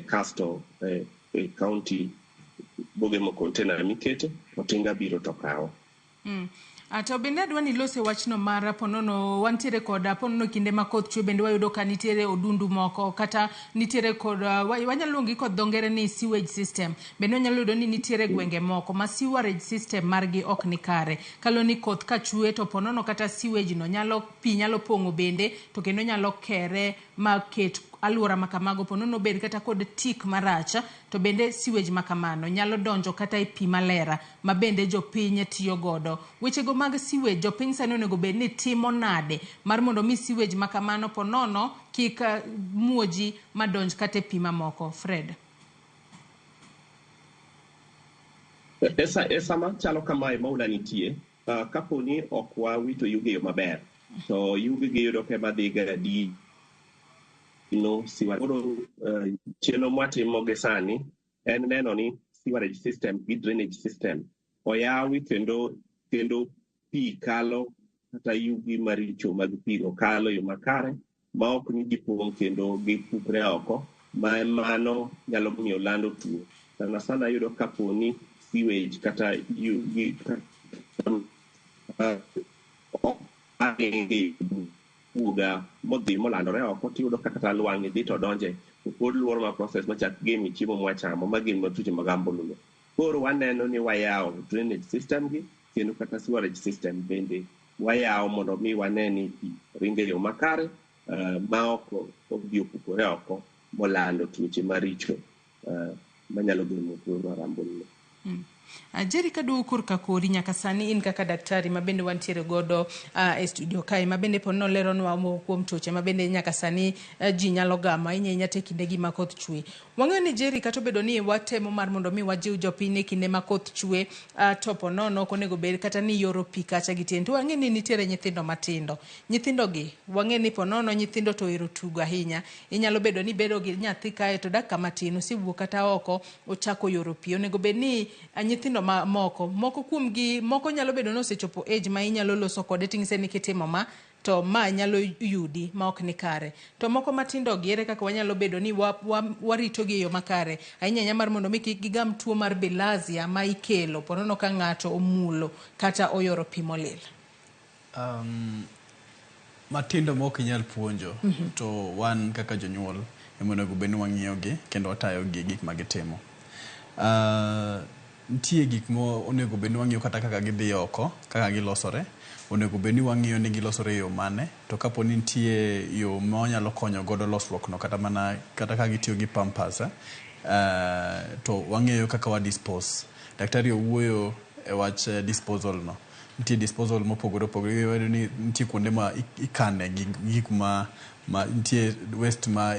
kasto county bogemo container mikete to tinga biro to kawo. To bende adwa ni ilose wachno mar ponono wantiere kod ponono kinde ma koth chwe bende wayudo ka nitiere odundu moko kata nitiere kod wanyalo luongi kod dho ngere ni sewage system. Bende wanyalo yudo ni nitiere gwenge moko ma sewerage system margi ok ni kare. Kaluwo ni koth ka chwe to ponono kata sewage no nyalo pi nyalo pong'o bende to kendo nyalo kere ma ket alwora ma kamago ponono bed kata kod tik marach, to bende sewage ma kamano nyalo donjo kata e pi maler ma bende jopiny tiyo godo. Wechego mag sewage jopiny sani onego bed ni timo nade mar mondo mi sewage ma kamano ponono kik muoji madonj kata e pi mamoko. Fred. E sama chalo kamae ma oula nitie, kapo ni ok wawito yugi e yo maber, to yugi gi yudo ka madhi ga dino sewerage. Koro chenro mwatimo gi sani en neno ni sewerage system gi drainage system oyawi kendo pi kalo kata yugi maricho mag pi go kalo e yo makare ma ok ni gipong' kendo gipukre oko, ma mano nyalo miyo lando tuo. Sana sana yudo kapo ni sewage kata yugi buga modhi molandore oko tiyudo ka kata lwang'ni dhi to donje to pod luoro ma process machak gemi chiemo mwachamo ma gin tuoche mag ambululu. Koro waneno ni wayawo drainage system gi kendo kata sewerage system bende wayawo mondo mi wane ni pi ringo e yo makare ma ok odhi opukore oko molando tuoche maricho manyalo gemo tuo mar ambululu. Jerry, kaduogo korka kori nyaka sani in kaka daktari ma bende wantiere godo e studio kae ma bende pod noleronwa moko kuom tuoche ma bende nyaka sani ji nyalo gamo ahinya ahinya te kindegi ma koth chwe. Wang'eyo ni Jerry, kata obedo ni watemo mar mondo mi wajiw jopiny e kinde ma koth chwe, to po nono ok onego bed kata ni yoro pi kacha gi tiendi. To wang'e ni nitiere nyithindo matindo. Nyithindo gi wang'e ni po nono nyithindo to ohero tugo ahinya. Inyalo bedo ni ibedo gi nyathi kae to dakika matin osewuok kata oko ochako yoro pi. Onego bed ni nyithindo ma moko moko kuom gi moko nyalo bedo ni osechopo age ma inyalo loso kode ting'ise ni kitimo ma to ma nyalo yudi ma ok ni kare. To moko matindo gi ere kaka wanyalo bedo ni warito gi e yo makare ahinya ahinya mar mondo mi kik gigam tuo mar bilharzia ma ikelo po nono ka ng'ato omulo kata oyoro pi molil. Matindo ma ok inyal puonjo to wan kaka jonyuol ema onego bed ni wang'iyo gi kendo watayo gi gik ma gitimo. Nitie gik ma onego bed ni wang'iyo kata kaka gidhi oko, kaka gilosore. Onego bed ni wang'iyo ni gilosore e yo mane, to kapo ni nitie yo ma wanyalo konyo godo losruok no kata mana kata ka gitiyo gi pampers, to wang'eyo kaka wa dispose. Daktari owuoyo e wach disposal no. Nitie disposal mopogore opogore. Iyudo ni nitie kuonde ma ikane gik ma nitie waste ma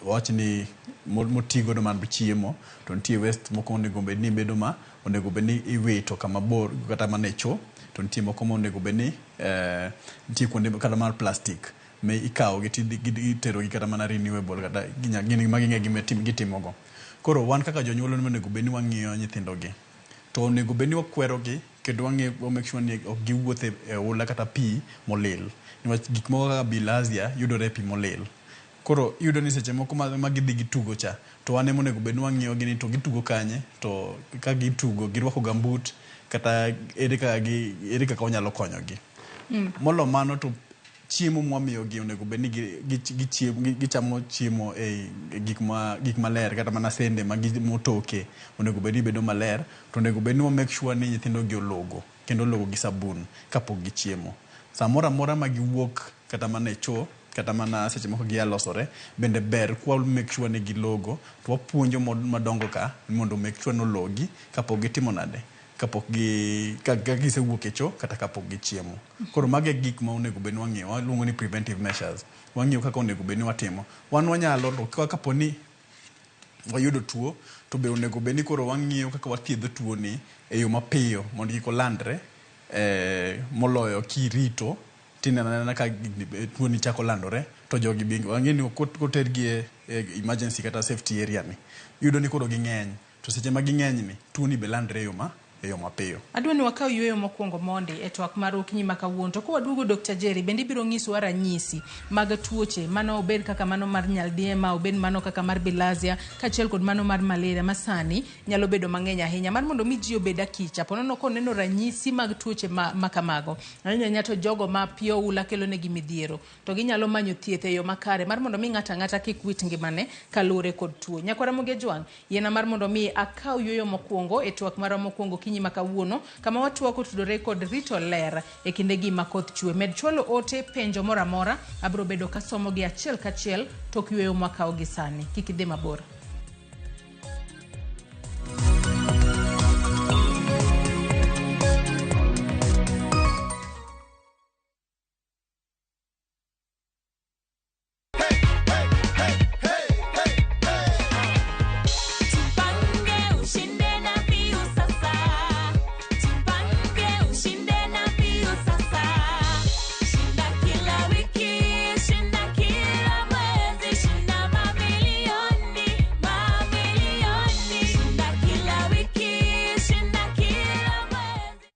wawach ni motigodo mar chiemo, to nitie waste moko onego bed ni bedo ma onego bed ni iwito kama bor kata mana e cho, to nitie moko ma onego bed ni nitie kuonde kata mar plastic ma ikawo gi itero gi kata mana renewable kata gin magi gima gitimogo. Koro wan kaka jonyuol onego bed ni wang'iyo nyithindo gi. To onego bed ni wakwero gi kendo wang'iyo wa make sure ni ok giwuothe e oula kata pi molil. Niwach gik moko kaka bilharzia yudore e pi molil. Koro iyudo ni seche moko ma gidhi gitugo cha, to wan ema onego bed ni wang'iyo gi ni to gitugo kanye, to ka gitugo girwako gambut kata ere kaka wanyalo konyogi. Molo mano to chiemo mwamiyogi onego bed ni gichamo chiemo e gik maler kata mana sende motoke onego bed ni bedo maler, to onego bed ni wa make sure ni nyithindo gi ologo kendo ologo gi sabun kapok gichiemo. Samoro amora ma giwuok kata mana e cho kata mana seche moko gia losore, bende ber kwa make sure ni gilogo to wapuonjo madongo ka mondo make sure ni ologi kapok gitimo nade, kapok gi ka gisewuok e cho kata kapok gichiemo. Koro mago e gik ma onego bed ni wang'iyo, waluongo ni preventive measures. Wang'iyo kaka onego bed ni watimo. Wan wanyalo to kapo ni wayudo tuo to be onego bed ni koro wang'iyo kaka wathiedho tuo ni e yo mapiyo mondo kik olandre, moloyo kirito tineno anena ka tuo ni chako landore to jogi be wang'e ni kotergi e emergency kata safety area ni, iyudo ni koro ging'eny, to seche ma ging'eny ni tuo ni be landre e yo mapiyo. Adwa ni wakaw yueyo mokwongo mondi e twak mar okinyi ma kawuono. To kwaduogo Dr. Jerry, bende ibiro nyisowa ranyisi mag tuoche mano obed kaka mano mar nyaldiema, obed mano kaka mar bilharzia, kaachiel kod mano mar malaria ma sani nyalo bedo mang'eny ahinya. Mar mondo mi ji obed akicha, po nono koneno ranyisi mag tuoche ma kamago, ahinya ahinya to jogo ma pi oula kelo negi midhiero, to ginyalo manyo thieth e yo makare mar mondo mi ng'ato ang'ata kik wit ngimane kaluwore kod tuo. Nyakwara Ramogi Ajwang', yiena mar mondo mi akaw yueyo mokwongo e twak marwa mokwongo okinyi ma kawuono, kama watwako otudore kod rito ler e kindegi ma koth chwe. Med chwalo ote penjo moro amora, abiro bedo kasomo gi achiel kachiel tok yueyo mwakawo gi sani. Kik idhi mabor. Tupange ushinde na Piu sasa. Tupange ushinde na Piu sasa. Shinda kila wiki, shinda kila mwezi, shinda mamilioni, mamilioni. Shinda kila wiki, shinda kila mwezi.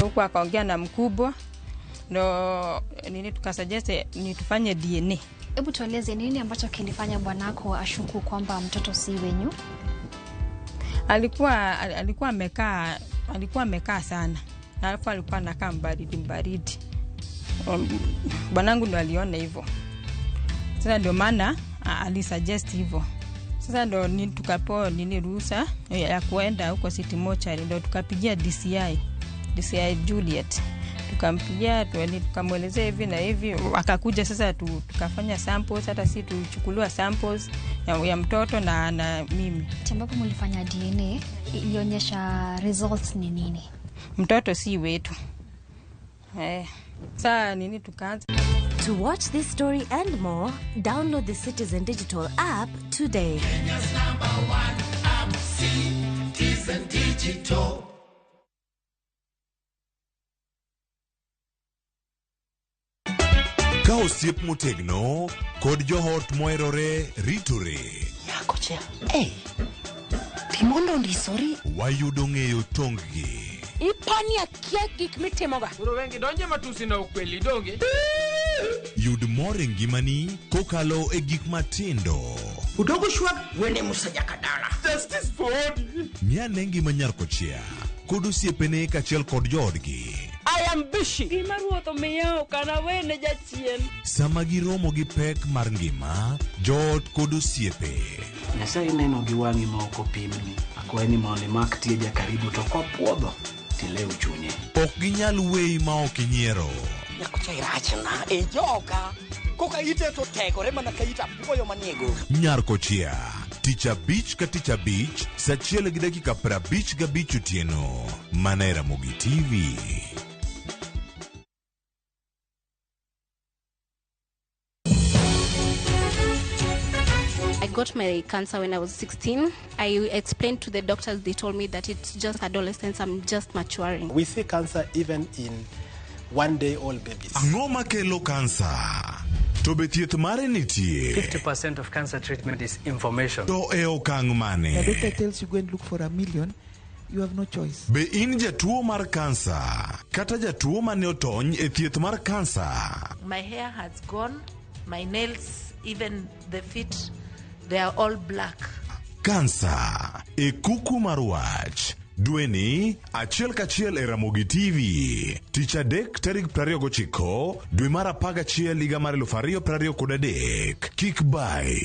Huku akaongea na mkubwa ndo nini tukasuggest ni tufanye DNA. Hebu tueleze nini ambacho kilifanya bwanako ashuku kwamba mtoto si wenyu? Alikuwa amekaa sana. Na alafu alikuwa anakaa mbaridi. Bwanangu ndo aliona hivyo. Sasa ndio maana alisuggest hivyo. Sasa ndo nini tukapewa nini ruhusa ya kuenda huko City Mortuary, ndo tukapigia DCI Juliet. Tukampigia tukamwelezea hivi na hivi, akakuja sasa tukafanya samples, hata si tuchukuliwa samples ya mtoto na mimi. Ambapo mlifanya DNA ilionyesha results ni nini? Mtoto si wetu. Saa nini tukaanza. To watch this story and more, download the Citizen Digital app today. Kenya's number one app, Citizen Digital. Ka osiep motegno kod joot moherore ritore. Nyakocha, hey, timondo ndisori. Wayudo ng'eyo tong-gi. Ipani akia gik mitimoga. Koro wengi donje matusi na ukweli donge. Yud mor e ngimani kokalo e gik matindo. Udogo shwag wene Musa Jakadala. Justice for Odi. Ng'ane ngima nyar kochia kod osiepene kaachiel kod joodgi. I am busy. Gima ruoth omiya ok anawene jachien. Sama giromo gi pek mar ngima, joot kod osiepe. Nyasaye neno gi wang'i ma ok opimni. Akwayi ni mondo imak tieja karibu to kopuodho tilew chunye. Ok ginyal weyi ma ok inyiero. Nyakocha irachna e joka. Koka ite to tegore mana ka ita apuoyo maniego. Nyar kochia, tich abich ka tich abich, saa 1:55 otieno. Mana e Ramogi TV. I got my cancer when I was 16. I explained to the doctors, they told me that it's just adolescence, I'm just maturing. We see cancer even in one-day-old babies. Ang'o makelo kansa? To be thieth mare nitie? 50% of cancer treatment is information. To e okang' mane? The doctor tells you go and look for $1 million, you have no choice. Be in jatuo mar kansa? Kata jatuo mane otony e thieth mar kansa? My hair has gone, my nails, even the feet, they are all black. Kansa e kuku mar wach. Dweni achiel kachiel e Ramogi TV. Tich adek tarik 29 dwe mar 11 higa mar 2023. Kik bai.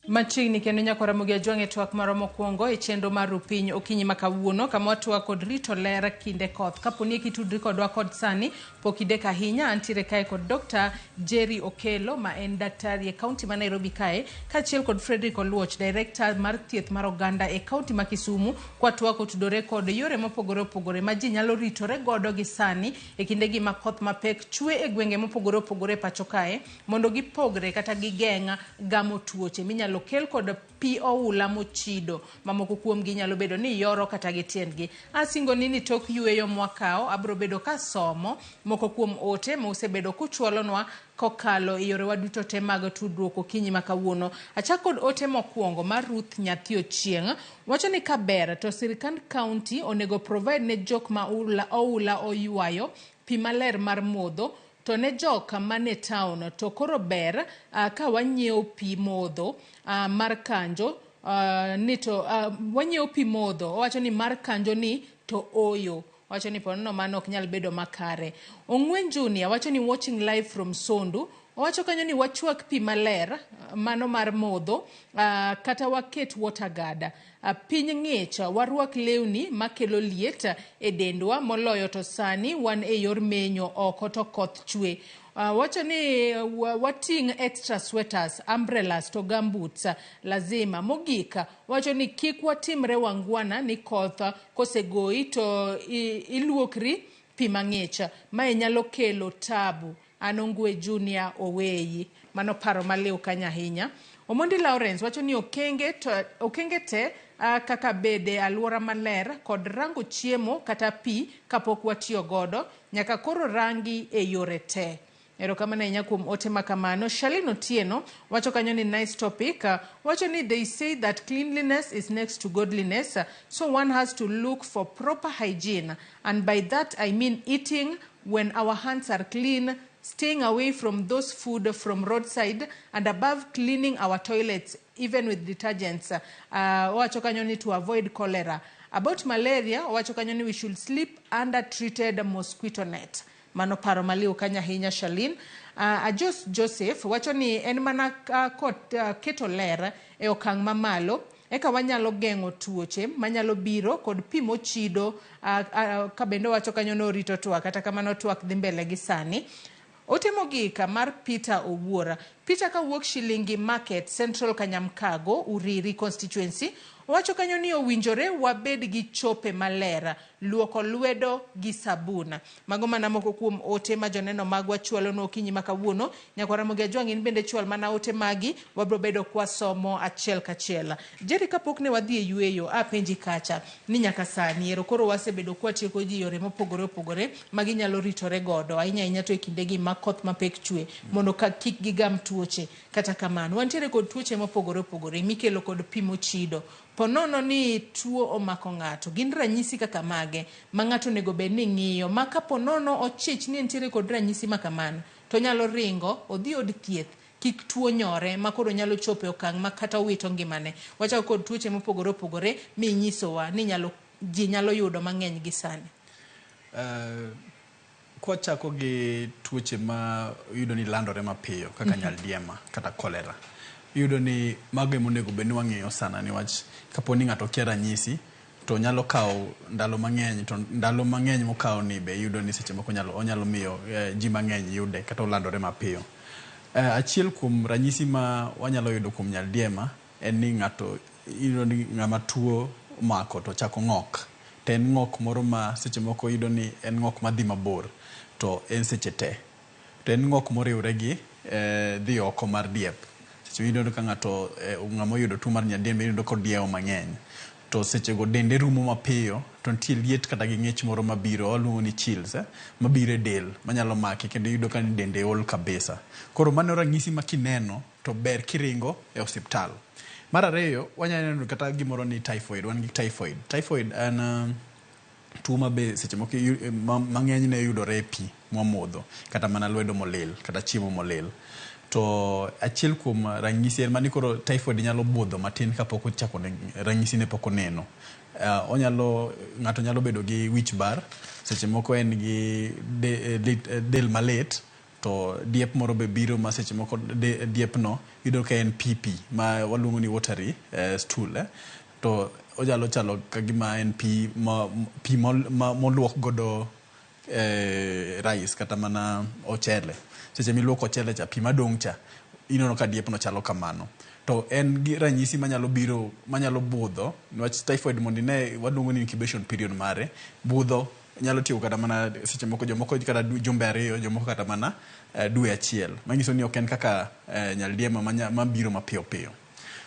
Machiegni kendo nyako Ramogi Ajwang' e twak marwa mokwongo e chenro mar Rupiny okinyi ma kawuono kama watwak kod rito ler kinde koth. Kapo ni kitudri kodwa kod sani pok idek ahinya, antiere kae kod Dr. Jerry Okello ma en daktari e kaunti ma Nairobi kae, kaachiel kod Frederick Oluoch, director mar thieth mar oganda e kaunti ma Kisumu, kwa twak otudore kod yore mopogore opogore ma ji nyalo ritore godo gi sani e kindegi ma koth mapek chwe e gwenge mopogore opogore e pacho kae mondo gipogre kata gigeng' gamo tuoche minyalo kel kod pi oula mochido mamoko kuomgi nyalo bedo ni yoro kata gi tiendgi. Asingo ni tok yueyo mwakao abro bedo kasomo moko kuom ote ma usebedo kuchwalonwa kokalo e yorewa duto te mag tudruok okinyi ma kawuono. Achak kod ote mokwongo mar Ruth Nyathi Ochieng' wacho ni kaber to sirikand county onego provide ne jok ma oula oywayo pi maler mar modho, to ne jok mane town to koro ber ka wanyiewo pi modho mar kanjo ni to wanyiewo pi modho. Owacho ni mar kanjo ni to oyo. Wacho ni ponono mano ok nyal bedo makare. Ong'wen Junior wacho ni watching live from Sondu. Owacho kanyo ni wachwak pi maler mano mar modho kata waket water guard. Piny ng'ich warwak lewni makelo liet e dendwa moloyo to sani wan e yor menyo oko to koth chwe. Wacho ni wating' extra sweaters, umbrellas to gumboots lazima. Mogik wacho ni kik watimre wangwana ni koth kosegoyi to iluokri pi mang'ich. Mae nyalo kelo tabu. An Ongwe Junior Oweyi. Mano paro maliw kanyo ahinya. Omondi Lawrence wacho ni okenge te kaka bede aluora maler kod rango chiemo kata pi kapok watiyo godo nyaka koro rangi e yore te. Erokamano ahinya kuom ote makamano. Shalin Otieno wacho kanyo ni nice topic. Wacho ni they say that cleanliness is next to godliness, so one has to look for proper hygiene, and by that I mean eating when our hands are clean, staying away from those food from roadside, and above cleaning our toilets even with detergents. Wacho kanyo ni to avoid cholera. About malaria, wacho kanyo ni we should sleep under treated mosquito net. Mano paro maliw kanyo ahinya Shalin. Ajos Joseph wacho ni en mana kot keto ler e okang' mamalo eka wanyalo geng'o tuoche manyalo biro kod pi mochido. Ka bende owacho kanyo ni orito twak, kata kamano twak dhi mbele gi sani. Ote mogik mar Peter Owuor. Peter kawuok Shilingi Market, Central Kanyamkago, Uriri constituency, owacho kanyo ni owinjore wabed gi chope maler, luoko lwedo gi sabun. Mago mana moko kuom ote ma joneno magwa chwalonwa okinyi ma kawuono. Nyakwar Ramogi Ajwang' in bende chwal mana ote magi, wabro bedo kwasomo achiel kachiel. Jerry, kapok ne wadhi e yueyo, apenji kacha ni nyaka sani ero koro wasebedo kwatieko ji yore mopogore opogore ma ginyalo ritore godo, ahinya ahinya to e kindegi ma koth mapek chwe, mondo ka kik gigam tuoche. Kata kamano, wantiere kod tuoche mopogore opogore mikelo kod pi mochido. Po nono ni tuo omako ng'ato, gin ranyisi kaka mage ma ng'ato onego bed ni ng'iyo ma kapo nono ochich ni entiere kod ranyisi ma kamano, to onyalo ringo odhi od thieth kik tuo nyore ma koro nyalo chopo e okang' ma kata owito ngimane. Wachako kod tuoche mopogore opogore minyisowa ni nyalo, ji nyalo yudo mang'eny gi sani. Kwachako gi tuoche ma iyudo ni landore mapiyo kaka nyaldiema kata cholera, iyudo ni mago ema onego bed ni wang'iyo sana, niwach kapo ni ng'ato kia ranyisi to nyalo kawo ndalo mang'eny, to ndalo mang'eny mokawo ni be iyudo ni seche moko onyalo miyo ji mang'eny yude kata olandore mapiyo. Achiel kuom ranyisi ma wanyalo yudo kuom nyaldiema en ni ng'ato iyudo ni ng'ama tuo omako to chako ng'ok, to en ng'ok moro ma seche moko iyudo ni en ng'ok madhi mabor to en seche te, to en ng'ok moriwre gi dhi oko mar diep. Seche iyudo ka ng'ato ng'ama oyudo tuo mar nyaldiema iyudo kodiewo mang'eny, to sechego dende rumo mapiyo, to nitie liet kata gi ng'ich moro mabiro waluongo ni chills, mabiro e del manyalo make, kendo iyudo ka ni dende ol kabisa. Koro mano ranyisi ma kineno to ber kiringo e osiptal. Mar ariyo, wanyalo neno kata gimoro ni typhoid. Wan gi typhoid. Typhoid en tuo ma be seche moko mang'eny ne yudore e pi mwamodho, kata mana lwedo molil, kata chiemo molil. To achiel kuom ranyisi en mani koro typhoid nyalo budho matin kapok ochako ranyisi ne pok oneno. Onyalo ng'ato nyalo bedo gi wich bar, seche moko en gi del malit, to diep moro be biro ma seche moko diep no iyudo ka en pi pi ma waluongo ni watery stool, to onyalo chalo ka gima en pi ma pi moluok godo rice kata mana ochele. Seche miluoko ochele cha, pi madong' cha ineno ka diep no chalo kamano. To en gi ranyisi manyalo biro manyalo budho, niwach typhoid mondo ine waluongo ni incubation period mare budho, nyalo tieko kata mana seche moko jomoko kata jumbe 2, jomoko kata mana dwe achiel, manyiso ni ok en kaka nyaldiema mabiro mapiyo piyo.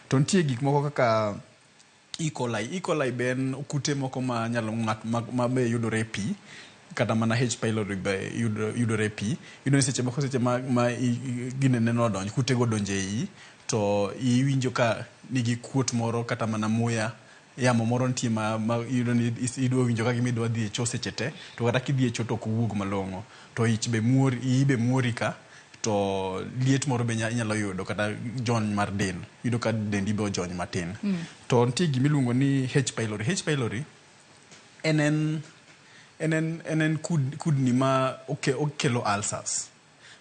To nitie gik moko kaka E. coli. E. coli be en kute moko ma nyalo ng'at ma be yudore e pi, kata mana H. pylori be yudore e pi. Iyudo ni seche moko seche ma ginene odonjo, kutego odonjo e iyi, to iwinjo ka nigi kuot moro kata mana muya yamo moro nitie ma iyudo ni idwa winjo ka gima idwa dhi e cho seche te, to kata kidhi e cho to ok owuog malong'o, to ich be muori, iyi be muori ka, to liet moro be inyalo yudo kata jony mar del, iyudo ka dendi be ojony matin. To nitie gimiluongo ni H. pylori. H. pylori en kudni ma okelo ulcers,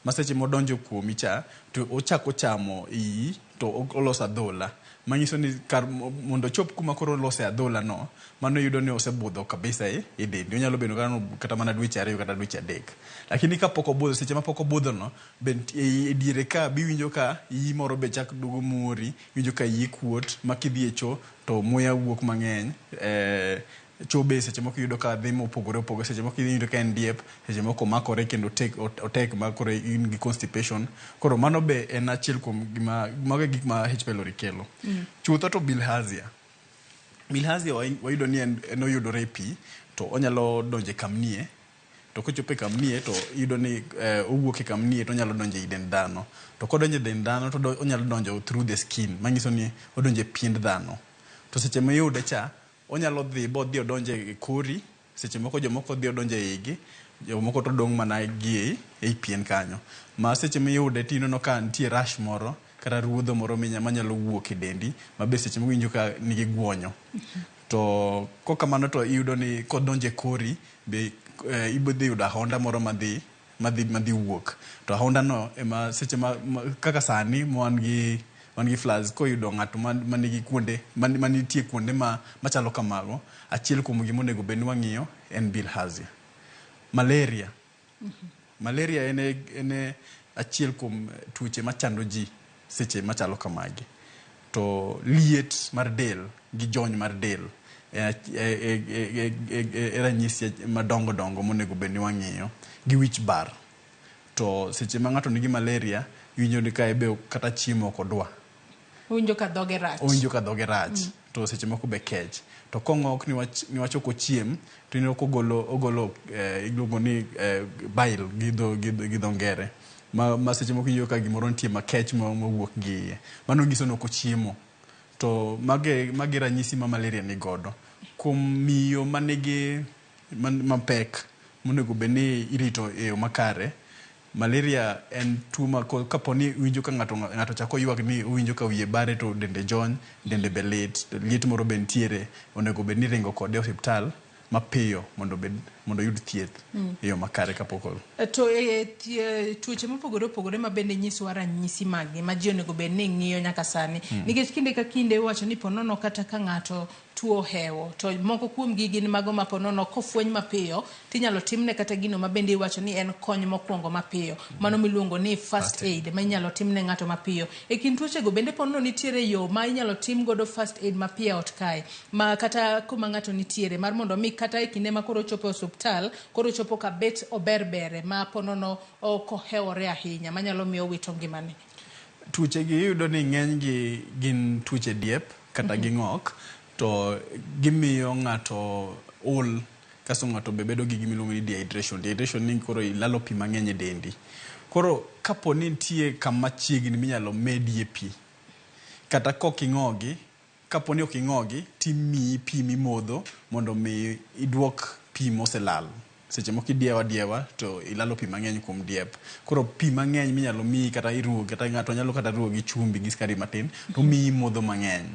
ma seche modonjo kuomi cha to ochako chamo iyi to oloso adhola, manyiso ni kar mondo ochop kuma koro olose adhola no, mano iyudo ni osebudho kabisa e dendi. Onyalo bedo kata mana dweche 2 kata dweche 3, lakini kapok obudho, seche mapok obudho no be e diere ka biwinjo ka iyi moro be chak duogo muori, iwinjo ka iyi kuot ma kidhi e cho to muya wuok mang'eny. Cho be seche moko iyudo ka dhi mopogore opogore, seche moko iyudo ka en diep, seche moko omakore kendo otek ma koro in gi constipation. Koro mano be en achiel kuom gima mago e gik ma H. pylori kelo. Chutho to bilharzia. Bilharzia wayudo ni en oyudore e pi, to onyalo donjo e kamnie, to kochopo e kamnie to iyudo ni owuok e kamnie to onyalo donjo e dend dhano. To kodonjo e dend dhano to onyalo donjo through the skin, manyiso ni odonjo e piend dhano. To seche miyude cha, onyalo dhi bodhi odonjo e kori, seche moko jomoko dhi odonjo e igi, jomoko to dong' mana gi ei pien kanyo. Ma seche miyude tineno ka nitie rash moro kata ruodho moro manyalo wuok e dendi, ma be seche moko iwinjo ka nigi guonyo. To kokamano to iyudo ni kodonjo e kori be ibo dhi yudo ahonda moro madhi madhi wuok. To ahonda no ema seche ma kaka sani ma wan gi floods, koyudo ng'ato manigi kuonde manitie kuonde machalo kamago, achiel kuom gima onego bed ni wang'iyo en bilharzia. Malaria. Malaria en achiel kuom tuoche machando ji seche machalo kamagi. To liet mar del gi jony mar del e ranyisi madongo dongo monego bed ni wang'iyo, gi wich bar. To seche ma ng'ato nigi malaria, iwinjo ni kae be kata chiemo ok odwa. Owinjo ka dhoge rach. Owinjo ka dhoge rach. To seche moko be kech. To kong'ok niwach ok ochiem, to ineno kogolo iluongo ni bile gi dho ngere. Ma seche moko iwinjo ka gimoro nitie makech mowuok gi iye. Mano nyiso ni ok ochiemo. To magi ranyisi ma malaria ni godo. Kuom miyo manigi mapek monego bed ni irito e yo makare, malaria en tuo ma kapo ni iwinjo ka ng'ato chako ywak ni owinjo ka wiye bare to dende jony, dende be lit, liet moro be nitiere, onego bed ni iringo kode e osiptal mapiyo mondo oyud thieth e yo makare kapok To tuoche mopogore opogore ma bende nyisowa ranyisi maggi ma ji onego bed ni ng'iyo nyaka sani. Nikech kinde ka kinde iwacho ni ponono kata ka ng'ato tuo ohewo, to moko kuomgi gin mago ma ponono kofweny mapiyo tinyalo timne kata gino ma bende iwacho ni en kony mokwongo mapiyo. Mano miluongo ni first aid ma inyalo timne ng'ato mapiyo. E kind tuochego bende ponono nitiere yo ma inyalo tim godo first aid mapiyo e ot kae, ma kata kuma ng'ato nitiere, mar mondo mi kata e kinde ma koro ochopo e osuptal, koro ochopo ka bet ober bere ma ponono ok ohewore ahinya manyalo miyo owito ngimane. Tuoche gi iyudo ni ng'enygi gin tuoche diep kata gi ng'ok, to gimiyo ng'ato ol, kasto ng'ato be bedo gi gima iluongo ni dehydration. Dehydration ni koro ilalo pi mang'eny e dendi. Koro kapo ni nitie kama chiegni minyalo medie pi, kata kok ing'ogi, kapo ni ok ing'ogi, timiyi pi mimodho mondo mi iduok pi moselal. Seche moko idiewo adiewa to ilalo pi mang'eny kuom diep. Koro pi mang'eny minyalo miyi kata iruwo, kata ng'ato nyalo kata ruwo gi chumbi gi sukari matin, to miyi modho mang'eny.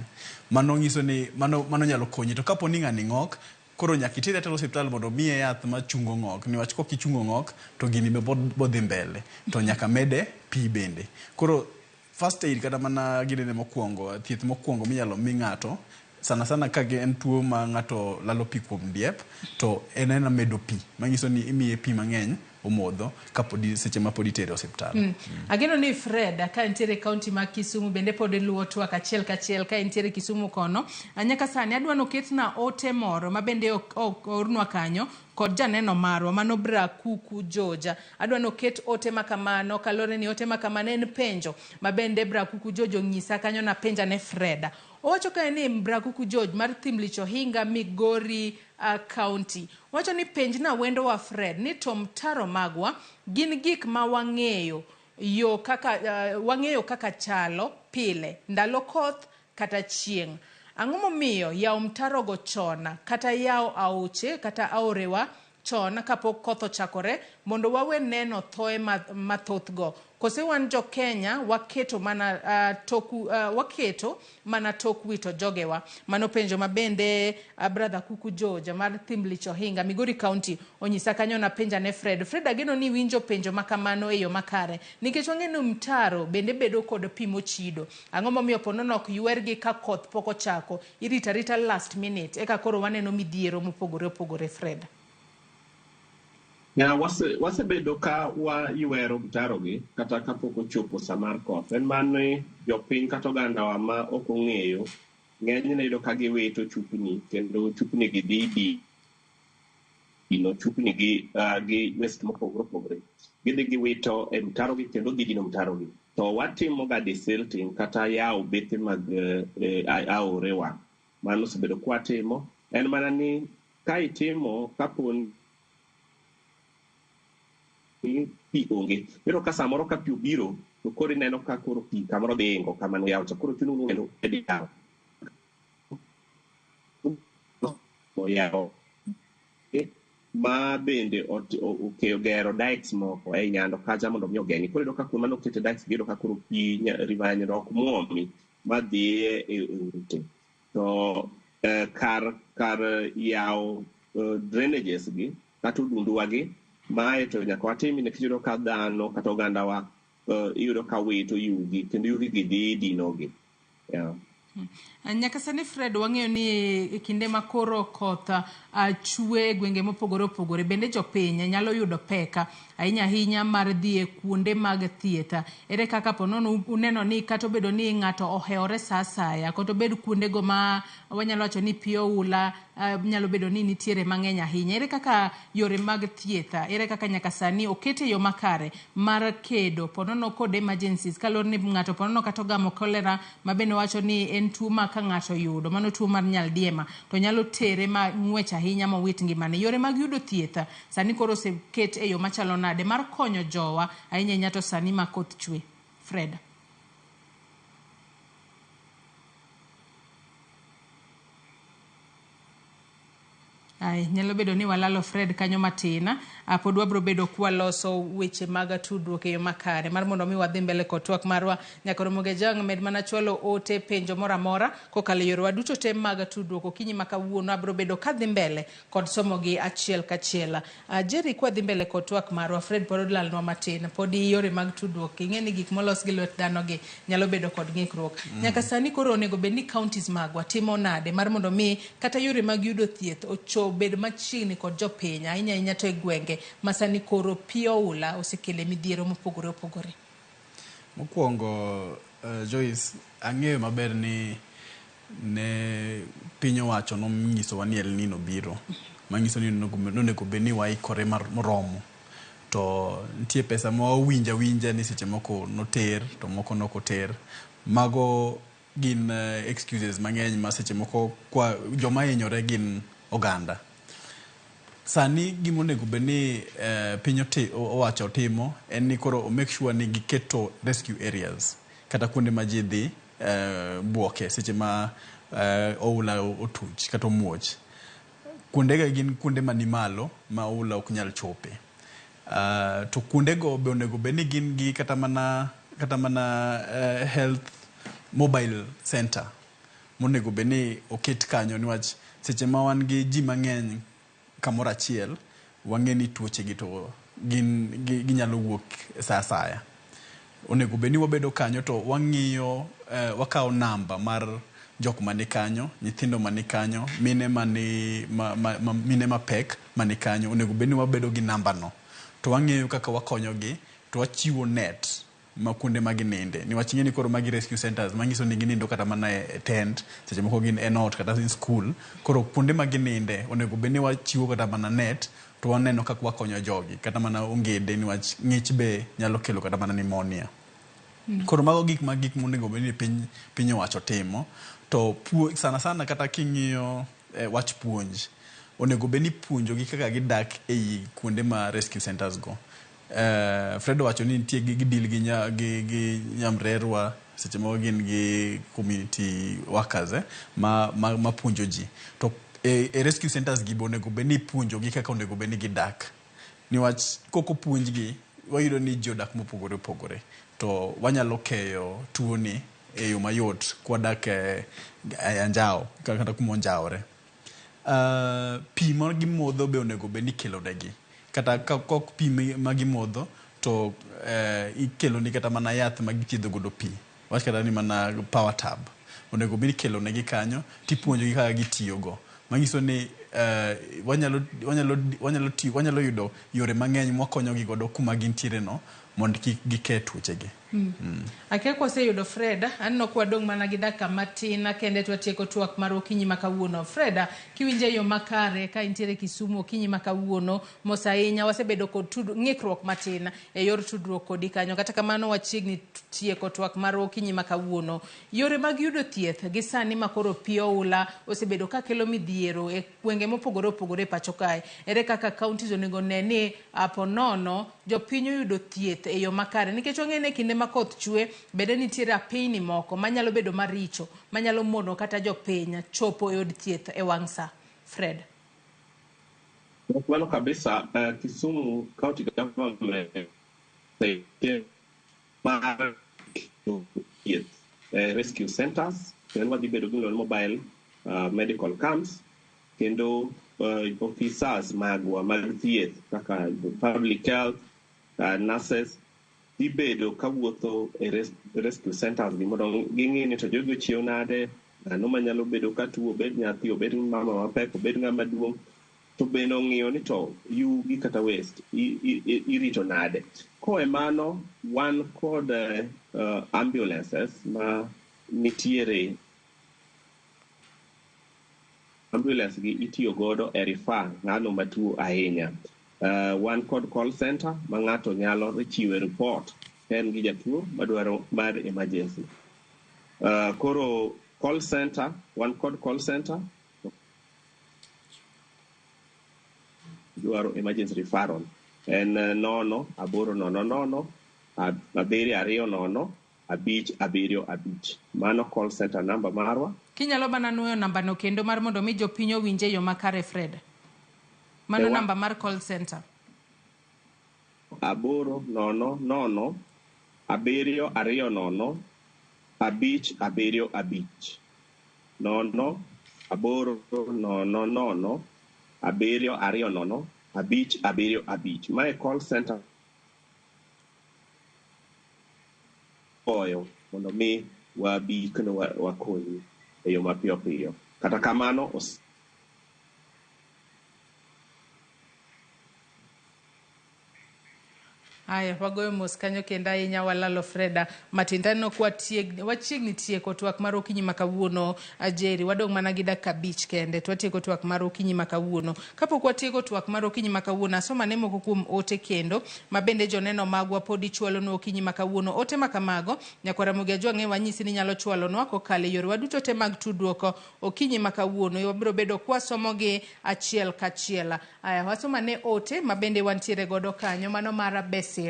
Mano nyiso ni mano nyalo konyi. To kapo ni ng'ani ng'ok, koro nyaka itere atera osiptal mondo omiye yath machungo ng'ok. Niwach kok ichungo ng'ok, to gini be bodhi mbele. To nyaka mede pi bende. Koro first aid kata mana ginene mokwongo, thieth mokwongo minyalo mi ng'ato, sana sana ka en tuo ma ng'ato lalo pi kuom diep, to en ena medo pi. Manyiso ni imiye pi mang'eny omodho kapodi seche ma pod itere osiptal. Ageno ni Fred ka nitiere kaunti ma Kisumu bende pod luwo twak achiel kachiel ka nitiere Kisumu kono. Nyaka sani adwa noketna ote moro ma bende oornwa kanyo kod janeno marwa mano Bra Kuku George. Adwa noket ote makamano kalore ni ote makamano en penjo ma bende Bra Kuku George onyisa kanyo na penja ne Fred. Owacho kae ni Bra Kuku George mar Thimlich Ohinga Migori County. Wacho ni penjna wendo wa Fred ni to mtaro magwa gin gik ma wang'eyo yo kaka wang'eyo kaka chalo pile ndalo koth kata chieng'. Ang'o momiyo yawo mtaro go chon kata yawo aoche kata aorewa chon kapok koth ochakore mondo wawe neno thoe mathoth go? Kose wan jo Kenya waketo mana tok wito jogewa? Mano penjo ma bende Brother Kuku George mar Thimlich Ohinga Migori County onyisa kanyo na penja ne Fred. Fred ageno ni winjo penjo makamano e yo makare nikech wang'eyo ni mtaro bende bedo kod pi mochido. Ang'o momiyo ponono ok ywergi ka koth pok ochako? Irita rita last minute eka koro waneno midhiero mopogore opogore. Fred. Ya wasebedo ka waywero mtaro gi kata kapok ochopo sa mar koth. En mano jopiny kata ogandawa ma ok ong'eyo ng'enyne yudo ka giwito chupni kendo chupni gi dhi dino chupni gi waste mopogore opogore. Gidhi giwito e mtaro gi kendo dhi dino mtaro gi. To watimo ga desilting kata yawo bethe mag aorewa. Mano osebedo kwatimo. En mana ni ka itimo kapo pi onge. Iyudo ka samoro ka pi obiro to koro ineno ka koro pi kamoro dhi ingo kama noyaw cha. Koro chuno ni kendo idhi yawo. Oyawo. Ma bende ogero dikes moko ei nyando kacha mondo mi ogeng'i. Koro iyudo ka kuonde mane okete dikes iyudo ka koro pi river Nyando ok muomi madhi e ute. To kar yawo drainages gi kata odunduwa gi Mae to nyaka watim nikech iyudo ka dhano kata ogandawa iyudo ka wito yugi kendo yugi gi dhi dinogi. Yeah. Nyaka sani Fred, wang'eyo ni e kinde ma koro koth chwe e gwenge mopogore opogore, bende jopiny nyalo yudo pek ahinya ahinya mar dhi e kuonde mag thieth. Ere kaka po nono uneno ni kata obedo ni ng'ato ohewore sa asaya, kata obed kuondego ma wanyalo wacho ni pi oula nyalo bedo ni nitiere mang'eny ahinya. Ere kaka yore mag thieth, ere kaka nyaka sani oket e yo makare mar kedo po nono kod emergencies kaluwore ni ng'ato po nono kata ogamo cholera ma bende wacho ni en tuo ma ka ng'ato oyudo, mano tuo mar nyaldiema, to nyalo tere ma ng'wech ahinya mowit ngimane. Yore mag yudo thieth sani koro oseket e yo machalo nade mar konyo jowa ahinya ahinya to sani ma koth chwe? Fred. Ai, nyalo bedo ni walalo Fred kanyo matin. Pod wabro bedo kwaloso weche mag tudruok e yo makare mar mondo mi wadhi mbele kod twak marwa. Nyaka Ramogi Ajwang' med mana chwalo ote penjo moro amora kokalo e yorewa duto te mag tudruok. Okinyi ma kawuono abro bedo kadhi mbele kod somogi achiel kachiel. Jerry, kwadhi mbele kod twak marwa, Fred pod olalnwa matin. Pod yore mag tudruok, ing'e ni gik molos gi lwet dhano gi nyalo bedo kod ng'ikruok. Nyaka sani koro onego bed ni counties magwa timo nade mar mondo mi kata yore mag yudo thieth ocho bed machiegni kod jopiny, ahinya ahinya to e gwenge ma sani koro pi oula osekele midhiero mopogore opogore. Mokwongo, Joyce, ang'eyo maber ni ne piny owacho nonyisowa ni El Nino biro, manyiso ni nonego bed ni waikore moromo. To nitie pesa ma wawinjo awinja ni seche moko noter to moko nokoter. Mago gin excuses mang'eny ma seche moko kwa joma hinyore gin oganda. Sani gima onego bed ni piny owacho timo en ni koro make sure ni giketo rescue areas kata kuonde ma ji dhi buoke seche ma oula otuch kata omuoch. Kuondego gin kuonde mani malo ma oula ok nyal chope. To kuondego be onego bed ni gin gi kata mana health mobile center monego bed ni oket kanyo niwach seche ma wan gi ji mang'eny kamoro achiel wang'e ni tuoche gi to gin ginyalo wuok sa asaya. Onego bed ni wabedo kanyo to wang'iyo wakawo namba mar jok mani kanyo, nyithindo mani kanyo, mine mani mine mapek mani kanyo. Onego bed ni wabedo gi namba no to wang'eyo kaka wakonyogi to wachiwo net ma kuonde ma gininde niwach ing'e ni koro magi rescue centers manyiso ni ginindo kata mana e tent, seche moko gin e ot kata e school. Koro kuonde ma gininde onego bed ni wachiwo kata mana net to waneno kaka wakonyo jogi kata mana ongede niwach ng'ich be nyalo kelo kata mana pneumonia. Koro mago gik ma gik monego bed ni piny owacho timo to sana sana kata king'iyo wach puonj onego bed ni puonjogi kaka gidak ei kuonde ma rescue centers go. Fred owacho ni nitie gi deal gi nyamrerwa seche moko gin gi community workers ma puonjo ji to e rescue centers gi be onego bed ni ipuonjogi kaka onego bed ni gidak niwach kok opuonjgi wayudo ni ji odak mopogore opogore to wanyalo keyo tuoni e yo mayot kwadak e anjawo kata kuma onjawore. Pi ma gimodho be onego bed ni ikelo negi kata kok pi ma gimodho to ikeloni kata mana yath ma githiedho godo pi wach kata ni mana power tab onego bed ni ikelo negi kanyo tipuonjogi kaka gitiyogo manyiso ni wanyalo yudo yore mang'eny mwakonyogi godo kuma gintiere no mondo kik gike tuochegi. Akia kwaseyudo Fred, aneno ka wadong' mana gi dakika matin kende to watieko twak mar okinyi ma kawuono. Fred, kiwinjo e yo makare ka intiere Kisumu okinyi ma kawuono, mos ahinya wasebedo kod ng'ikruok matin e yor tudruok kodi kanyo. Kata kamano wachiegni tieko twak mar okinyi ma kawuono. Yore mag yudo thieth gi sani ma koro pi oula osebedo ka kelo midhiero e gwenge mopogore opogore e pacho kae. Ere kaka counties onego ne ni po nono jopiny oyudo thieth e yo makare nikech wang'eyo ni kinde ma koth chwe bende nitiere apini moko manyalo bedo maricho manyalo mono kata jopiny chopo e od thieth e wang' sa. Fred. Mano kabisa, Kisumu County Government mar thieth rescue centers kendo wadhi bedo gi mobile medical camps kendo officers magwa mag thieth kaka public health, nurses dhi bedo kawuotho e rescue centers gi mondo ging'i ni to jogi ochiew nade, ng'ano manyalo bedo ka tuo, obed nyathi, obed mama mapek, obed ng'ama duong', to bende ong'iyo ni to yugi kata waste irito nade. Koe mano, wan kod ambulances ma nitiere. Ambulance gi itiyo godo e refer ng'ano matuo ahinya. Wan kod call center ma ng'ato nyalo chiwe report ka en gi jatuo madwaro mar emergency. Koro call center, wan kod call center dwaro emergency referral en 0 8 0 0 7 2 0 5 7 5. Mano call center number marwa. Kinyalo mana nuoyo nambano kendo mar mondo mi jopiny owinje yo makare, Fred. Mano namba mar call center. 8 0 0 7 2 0 5 7 5. 0 8 0 0 7 2 0 5 7 5. Mae call center oyo mondo mi wabi kendo wakonyi e yo mapiyo piyo. Kata kamano Aya, wagoyo mos kanyo kendo ahinya walalo Freda Matinda no kwa wachiegni tieko twak mar okinyi ma kawuono. Jerry, wadong' mana gi dakika 5 kende to watieko twak mar okinyi ma kawuono. Kapok watieko twak mar okinyi ma kawuono, asoma ne moko kuom ote kendo ma bende joneno magwa podi chwalonwa okinyi ma kawuono. Ote ma kamago nyakwar Ramogi Ajwang'e wanyisi ni nyalo chwalonwa kokalo e yorewa duto te mag tudruok okinyi ma kawuono. Wabiro bedo kwasomogi achiel kachiel. Aya, wasoma ne ote ma bende wantiere godo kanyo, mano mar Besil.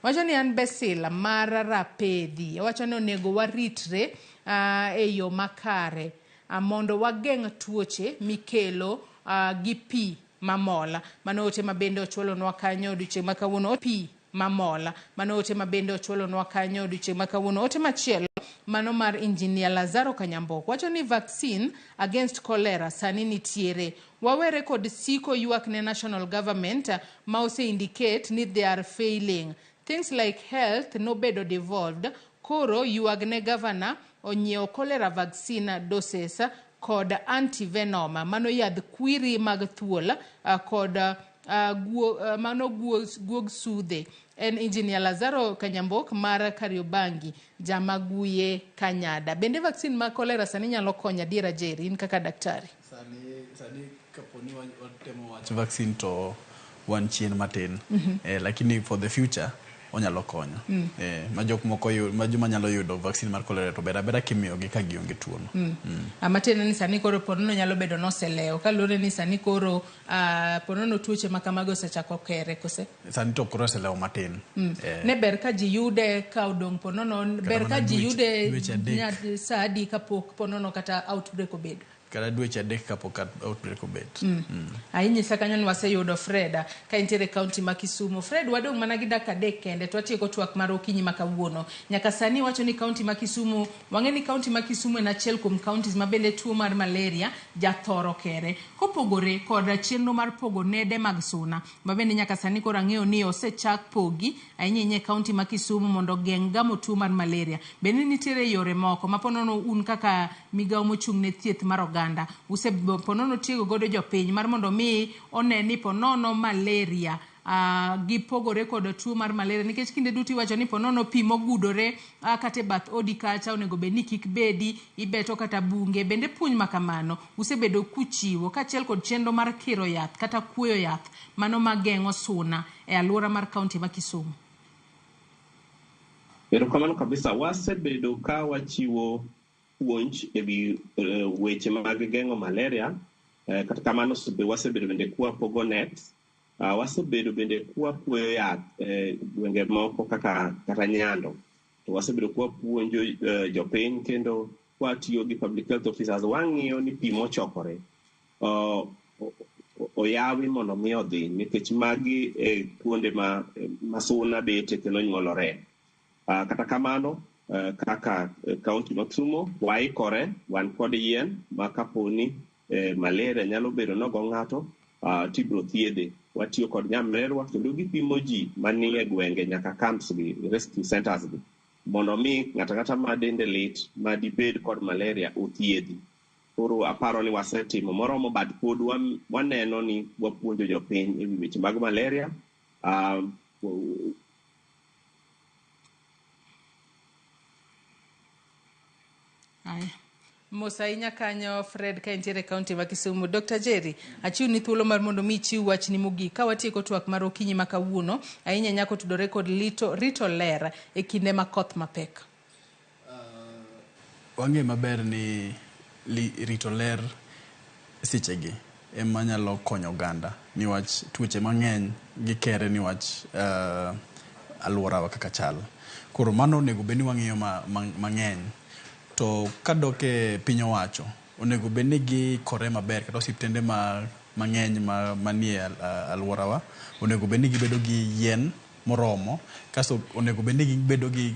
Wacho ni an Besil mar Rapedhi. Wacho ni onego waritre e yo makare mondo wageng' tuoche mikelo gi pi mamol. Mano ote ma bende ochwalonwa kanyo odiochieng' ma kawuono. Pi mamol. Mano ote ma bende ochwalonwa kanyo odiochieng' ma kawuono. Ote machielo mano mar Engineer Lazaro Kanyambok. Wacho ni vaccine against cholera sani nitiere. Wawere kod siko ywak ne national government ma ose indicate ni they are failing. Things like health nobedo devolved. Koro ywag ne governor onyiewo cholera vaccine doses kod antivenom. Mano yadh kwiri mag thuol kod mano guog sudhe. En Engineer Lazaro Kanyambok mar Kariobangi, Jamaguye Kanyada. Bende vaccine mag cholera sani nyalo konyo adiera, Jerry, in kaka daktari? Sani kaponi watemo wach vaccine to wan chien matin. Lakini for the future onyalo konyo. Ma jok moko ma joma nyalo yudo vaccine mar cholera to ber abera kimiyogi ka gionge tuono. Matiende ni sani koro ponono nyalo bedo noselewo kaluwore ni sani koro ponono tuoche ma kamago osechako kere kose? Sani to koro oselewo matin. Ne ber ka ji yude ka odong' ponono, ber ka ji yude sa adi kapok ponono kata outbreak obedo? Kata dweche 3 kapok outbreak obet. Ainyisa kanyo ni waseyudo Freda ka entiere kaunti ma Kisumu. Fred, wadong' mana gi dakika 3 kende to watieko twak mar okinyi ma kawuono. Nyaka sani wacho ni kaunti ma Kisumu, wang'e ni kaunti ma Kisumu en achiel kuom counties ma bende tuo mar malaria jathoro kere. Kopogore kod chenro mar pogo nede mag suna, ma bende nyaka sani koro ang'eyo ni osechak pogi ahinya ahinya e kaunti ma Kisumu mondo geng' gamo tuo mar malaria. Bende nitiere yore moko ma ponono un kaka migawo mochung' ne thieth mar oganda ponono tiego godo jopiny mar mondo mi one ni ponono malaria gipogore kod tuo mar malaria, nikech kinde duto iwacho ni ponono pi mogudore kata e bath odi kacha onego bed ni kik bedi, ibeto kata bunge. Bende puonj ma kamano usebedo kuchiwo kaachiel kod chenro mar kiro yath kata kuoyo yath mano mageng'o suna e alwora mar kaunti ma Kisumu? Erokamano kabisa. Wasebedo ka wachiwo puonj ewi weche mag geng'o malaria. Kata kamano wasebedo bende kwapogo nets. Wasebedo bende kwapuoyo yath e gwenge moko kaka kata Nyando. To wasebedo kwapuonjo jopiny kendo kwatiyo gi public health officers wang'iyo ni pi mochokore oyawi mondo mi odhi, nikech magi e kuonde ma suna bete kendo nyuolore. Kata kamano kaka kaunti ma Kisumu waikore, wan kod yien ma kaponi Malaria nyalo bedo nogo ng'ato, tibiro thiedhe. Watiyo kod nyamrerwa kendo gipimo ji manie gwenge nyaka camps gi, rescue centers gi, mondo mi ng'ato ang'ata ma dende lit ma dibed kod malaria othiedhi. Koro aparo ni wasetimo moromo, but pod waneno ni wapuonjo jopiny e wi weche mag malaria. Mos ahinya kanyo Fred ka intiere e kaunti ma Kisumu. Dr. Jerry, achiwni thuolo mar mondo mi ichiw wachni mogik ka watieko twak mar okinyi ma kawuono, ahinya ahinya kotudore kod rito ler e kinde ma koth mapek. Wang'e maber ni rito ler sechegi ema nyalo konyo oganda niwach tuoche mang'eny gikere niwach alworawa kaka chal. Koro mano onego bed ni wang'iyo mang'eny. To kadok e piny owacho, onego bed ni giikore maber kata osiptende mang'eny manie alworawa onego bed ni gibedo gi yien moromo, kasto onego bed ni gibedo gi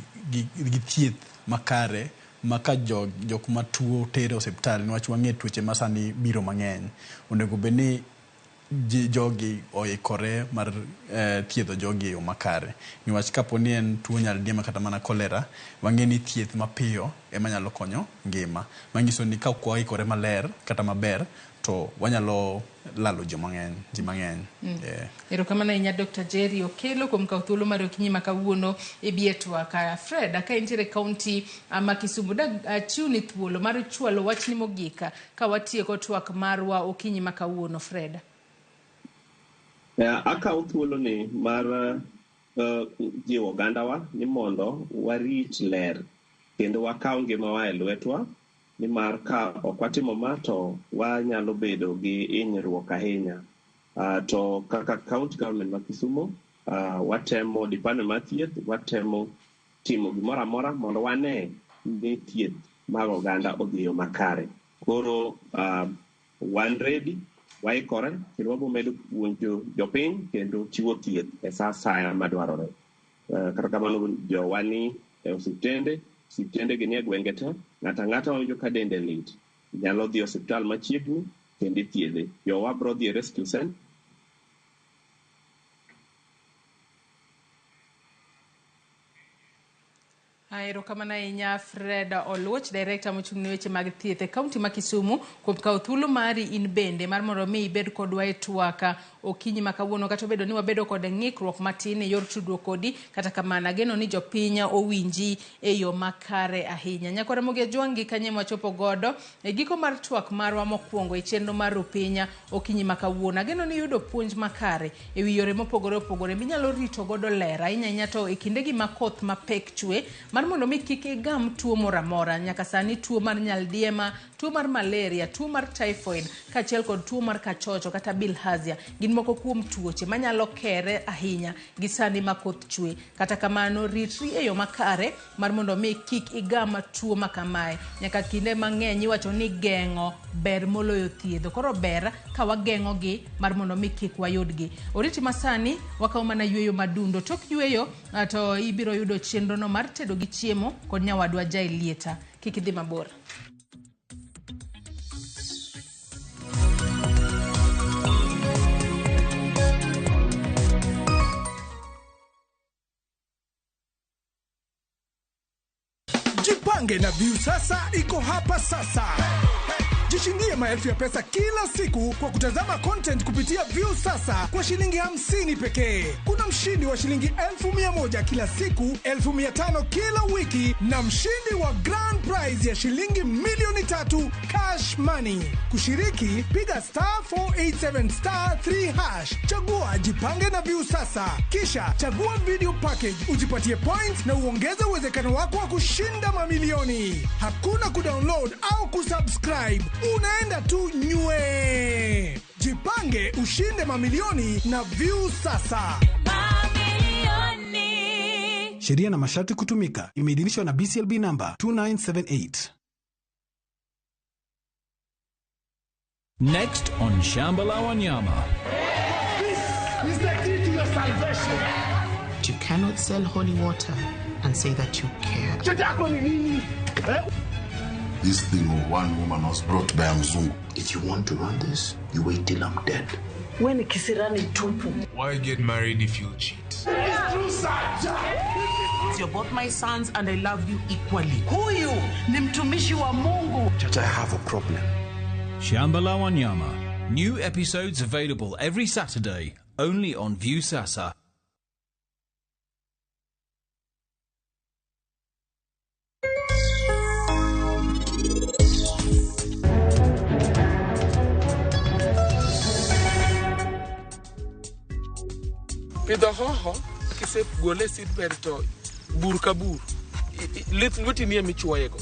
thieth makare ma ka jok matuo tere osiptal niwach wang'e tuoche ma sani biro mang'eny. Onego bed ni jogi oikore mar thiedho jogi e yo makare. Niwach kapo ni en tuo nyaldiema kata mana kolera, wang'e ni thieth mapiyo ema nyalo konyo ngima. Manyiso ni ka ok waikore maler kata maber, to wanyalo lalo ji mang'eny. Erokamano ahinya Dr. Jerry Okello kuom kawo thuolo mar okinyi ma kawuono e bi e twak. Fred, ka intiere e kaunti ma Kisumu, achiwni thuolo mar chwalo wachni mogik ka watieko twak marwa okinyi ma kawuono, Fred. Akawo thuoloni mar jiwo ogandawa ni mondo warit ler kendo wakaw ngimawa e lwetwa, nimar ka ok watimo ma to wanyalo bedo gi hinyruok ahinya. To kaka county government ma Kisumu, watemo department mar thieth, watemo timo gimoro amora mondo wane ni thieth mag oganda odhi e yo makare. Koro wan ready, waikore kendo wabiro medo puonjo jopiny kendo chiwo thieth e sa asaya madwarore. Kata kamano jowa ni e osiptende gi nie gwenge te, ng'ato ang'ata mawinjo ka dende lit nyalo dhi e osiptal machiegni kendo ithiedhe. Jowa biro dhi e rescue center. Erokamano ahinya Fred Oluoch, director mochung' ne weche mag thieth e kaunti ma Kisumu, kuom kawo thuolo mari in bende mar mondo mi ibed kodwa e twak okinyi ma kawuono, kata obedo ni wabedo kod ng'ikruok matin e yor tudruok kodi, kata kamano ageno ni jopiny owinji e yo makare ahinya. Nyakwa Ramogi Ajwang' gi kanye mwachopo godo e giko mar twak marwa mokwongo e chenro mar Rupiny okinyi ma kawuono. Ageno ni iyudo puonj makare e wi yore mopogore opogore minyalo rito godo ler ahinya ahinya to e kindegi ma koth mapek chwe, mar mondo mi kik igam tuo moro amora. Nyaka sani tuo mar nyaldiema, tuo mar malaria, tuo mar typhoid kaachiel kod tuo mar kachocho kata bilharzia gin moko kuom tuoche manyalo kere ahinya gi sani ma koth chwe. Kata kamano ritri e yo makare mar mondo mi kik igam tuo ma kamae. Nyaka kinde mang'eny iwacho ni geng'o ber moloyo thiedho. Koro ber ka wageng'o gi mar mondo mi kik wayudgi. Oriti masani wakawo mana yweyo madundo. Tok yweyo to ibiro yudo chenro no mar tedo gi chiemo kod nyawadwa Jailieta. Kik idhi mabor. Jipange na Viusasa iko hapa sasa. Jishindie maelfu ya pesa kila siku kwa kutazama content kupitia Viusasa kwa shilingi 50 pekee. Kuna mshindi wa shilingi 1,100 kila siku, 500 kila wiki na mshindi wa grand prize ya shilingi 3,000,000 cash money. Kushiriki, piga *487*3#. Chagua Jipange na Viusasa. Kisha chagua video package, ujipatie points na uongeze uwezekano wako wa kushinda mamilioni. Hakuna kudownload au kusubscribe. Unaenda tu nywe. Jipange ushinde mamilioni na Viusasa. Mamilioni. Sheria na masharti kutumika. Imeidhinishwa na BCLB number 2978. Next on Shamba la Wanyama. This is the key to your salvation. You cannot sell holy water and say that you care. This thing of one woman was brought by a Mzungu. If you want to run this, you wait till I'm dead. We ni kisirani tupu. Why get married if you'll cheat? You're both my sons and I love you equally. Huyu ni mtumishi wa Mungu. Chacha, I have a problem. Shamba la Wanyama. New episodes available every Saturday, only on Viusasa. Pidho hoho kisegole e seedbed to bur ka bur lith lwetini ema ichuoyego.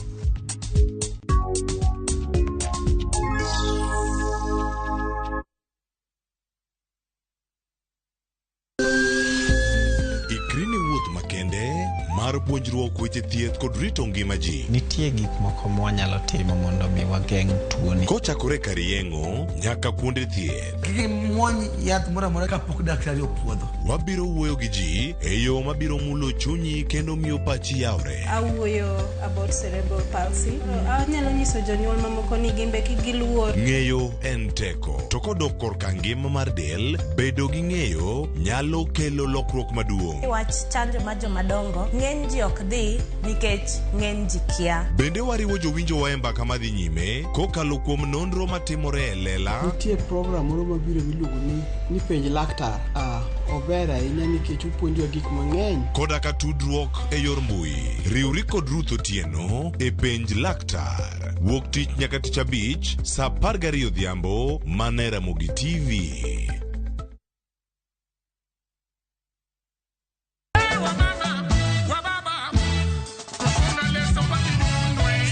Ikri ne wuoth makende mar puonjruok weche thieth kod rito ngima ji. Nitie gik moko mwanyalo timo mondo mi wageng' tuoni. Kochakore kar yeng'o nyaka kuonde thieth. Kik imuony yath moro amora kapok daktari opuodho. Wabiro wuoyo gi ji e yo mabiro mulo chunyi kendo miyo pachi yawre. Awuoyo about cerebral palsy. Anyalo nyiso jonyuol mamoko ni gin be kik giluor. Ng'eyo en teko, to kodok korka ngima mar del, bedo gi ng'eyo nyalo kelo lokruok maduong'. Wach chanjo mar jomadongo, ng'eny ji ok dhi nikech ng'eny ji kia. Bende wariwo jowinjowa e mbaka madhi nyime kokalo kuom nonro matimore e lela. Nitie program moro mabiro miluongo ni penj laktar. Ah, ober ahinya nikech opuonjowa gik mang'eny. Koda ka tudruok e yor mbui. Riwri kod Ruth Otieno e penj laktar. Wuok tich nyaka tich abich saa 12 odhiambo mana e Ramogi TV.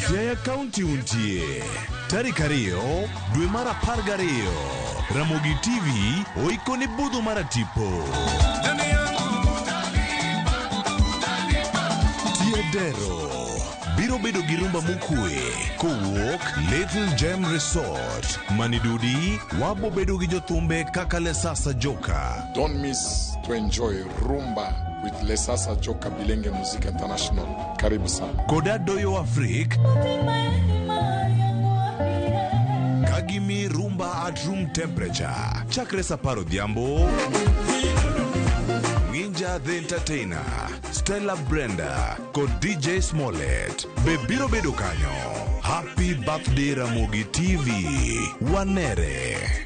Siaya County untie tarik 2 dwe mar 12 Ramogi TV oikoni budho mar tipo Tiedero biro bedo gi rumba mokwe kowuok Little Gem Resort Manidudi wabo bedo gi jothumbe kaka Lesasa Joka. Don't miss to enjoy rumba with Lesasa Joka Bilenge Music International. Karibu sana. Koda Doyo Afrik kagimi rumba at room temperature chakre saa 10 odhiambo. Ninja the Entertainer, Stella Brenda kod DJ Smollett be biro bedo kanyo. Happy birthday Ramogi TV. Wanere.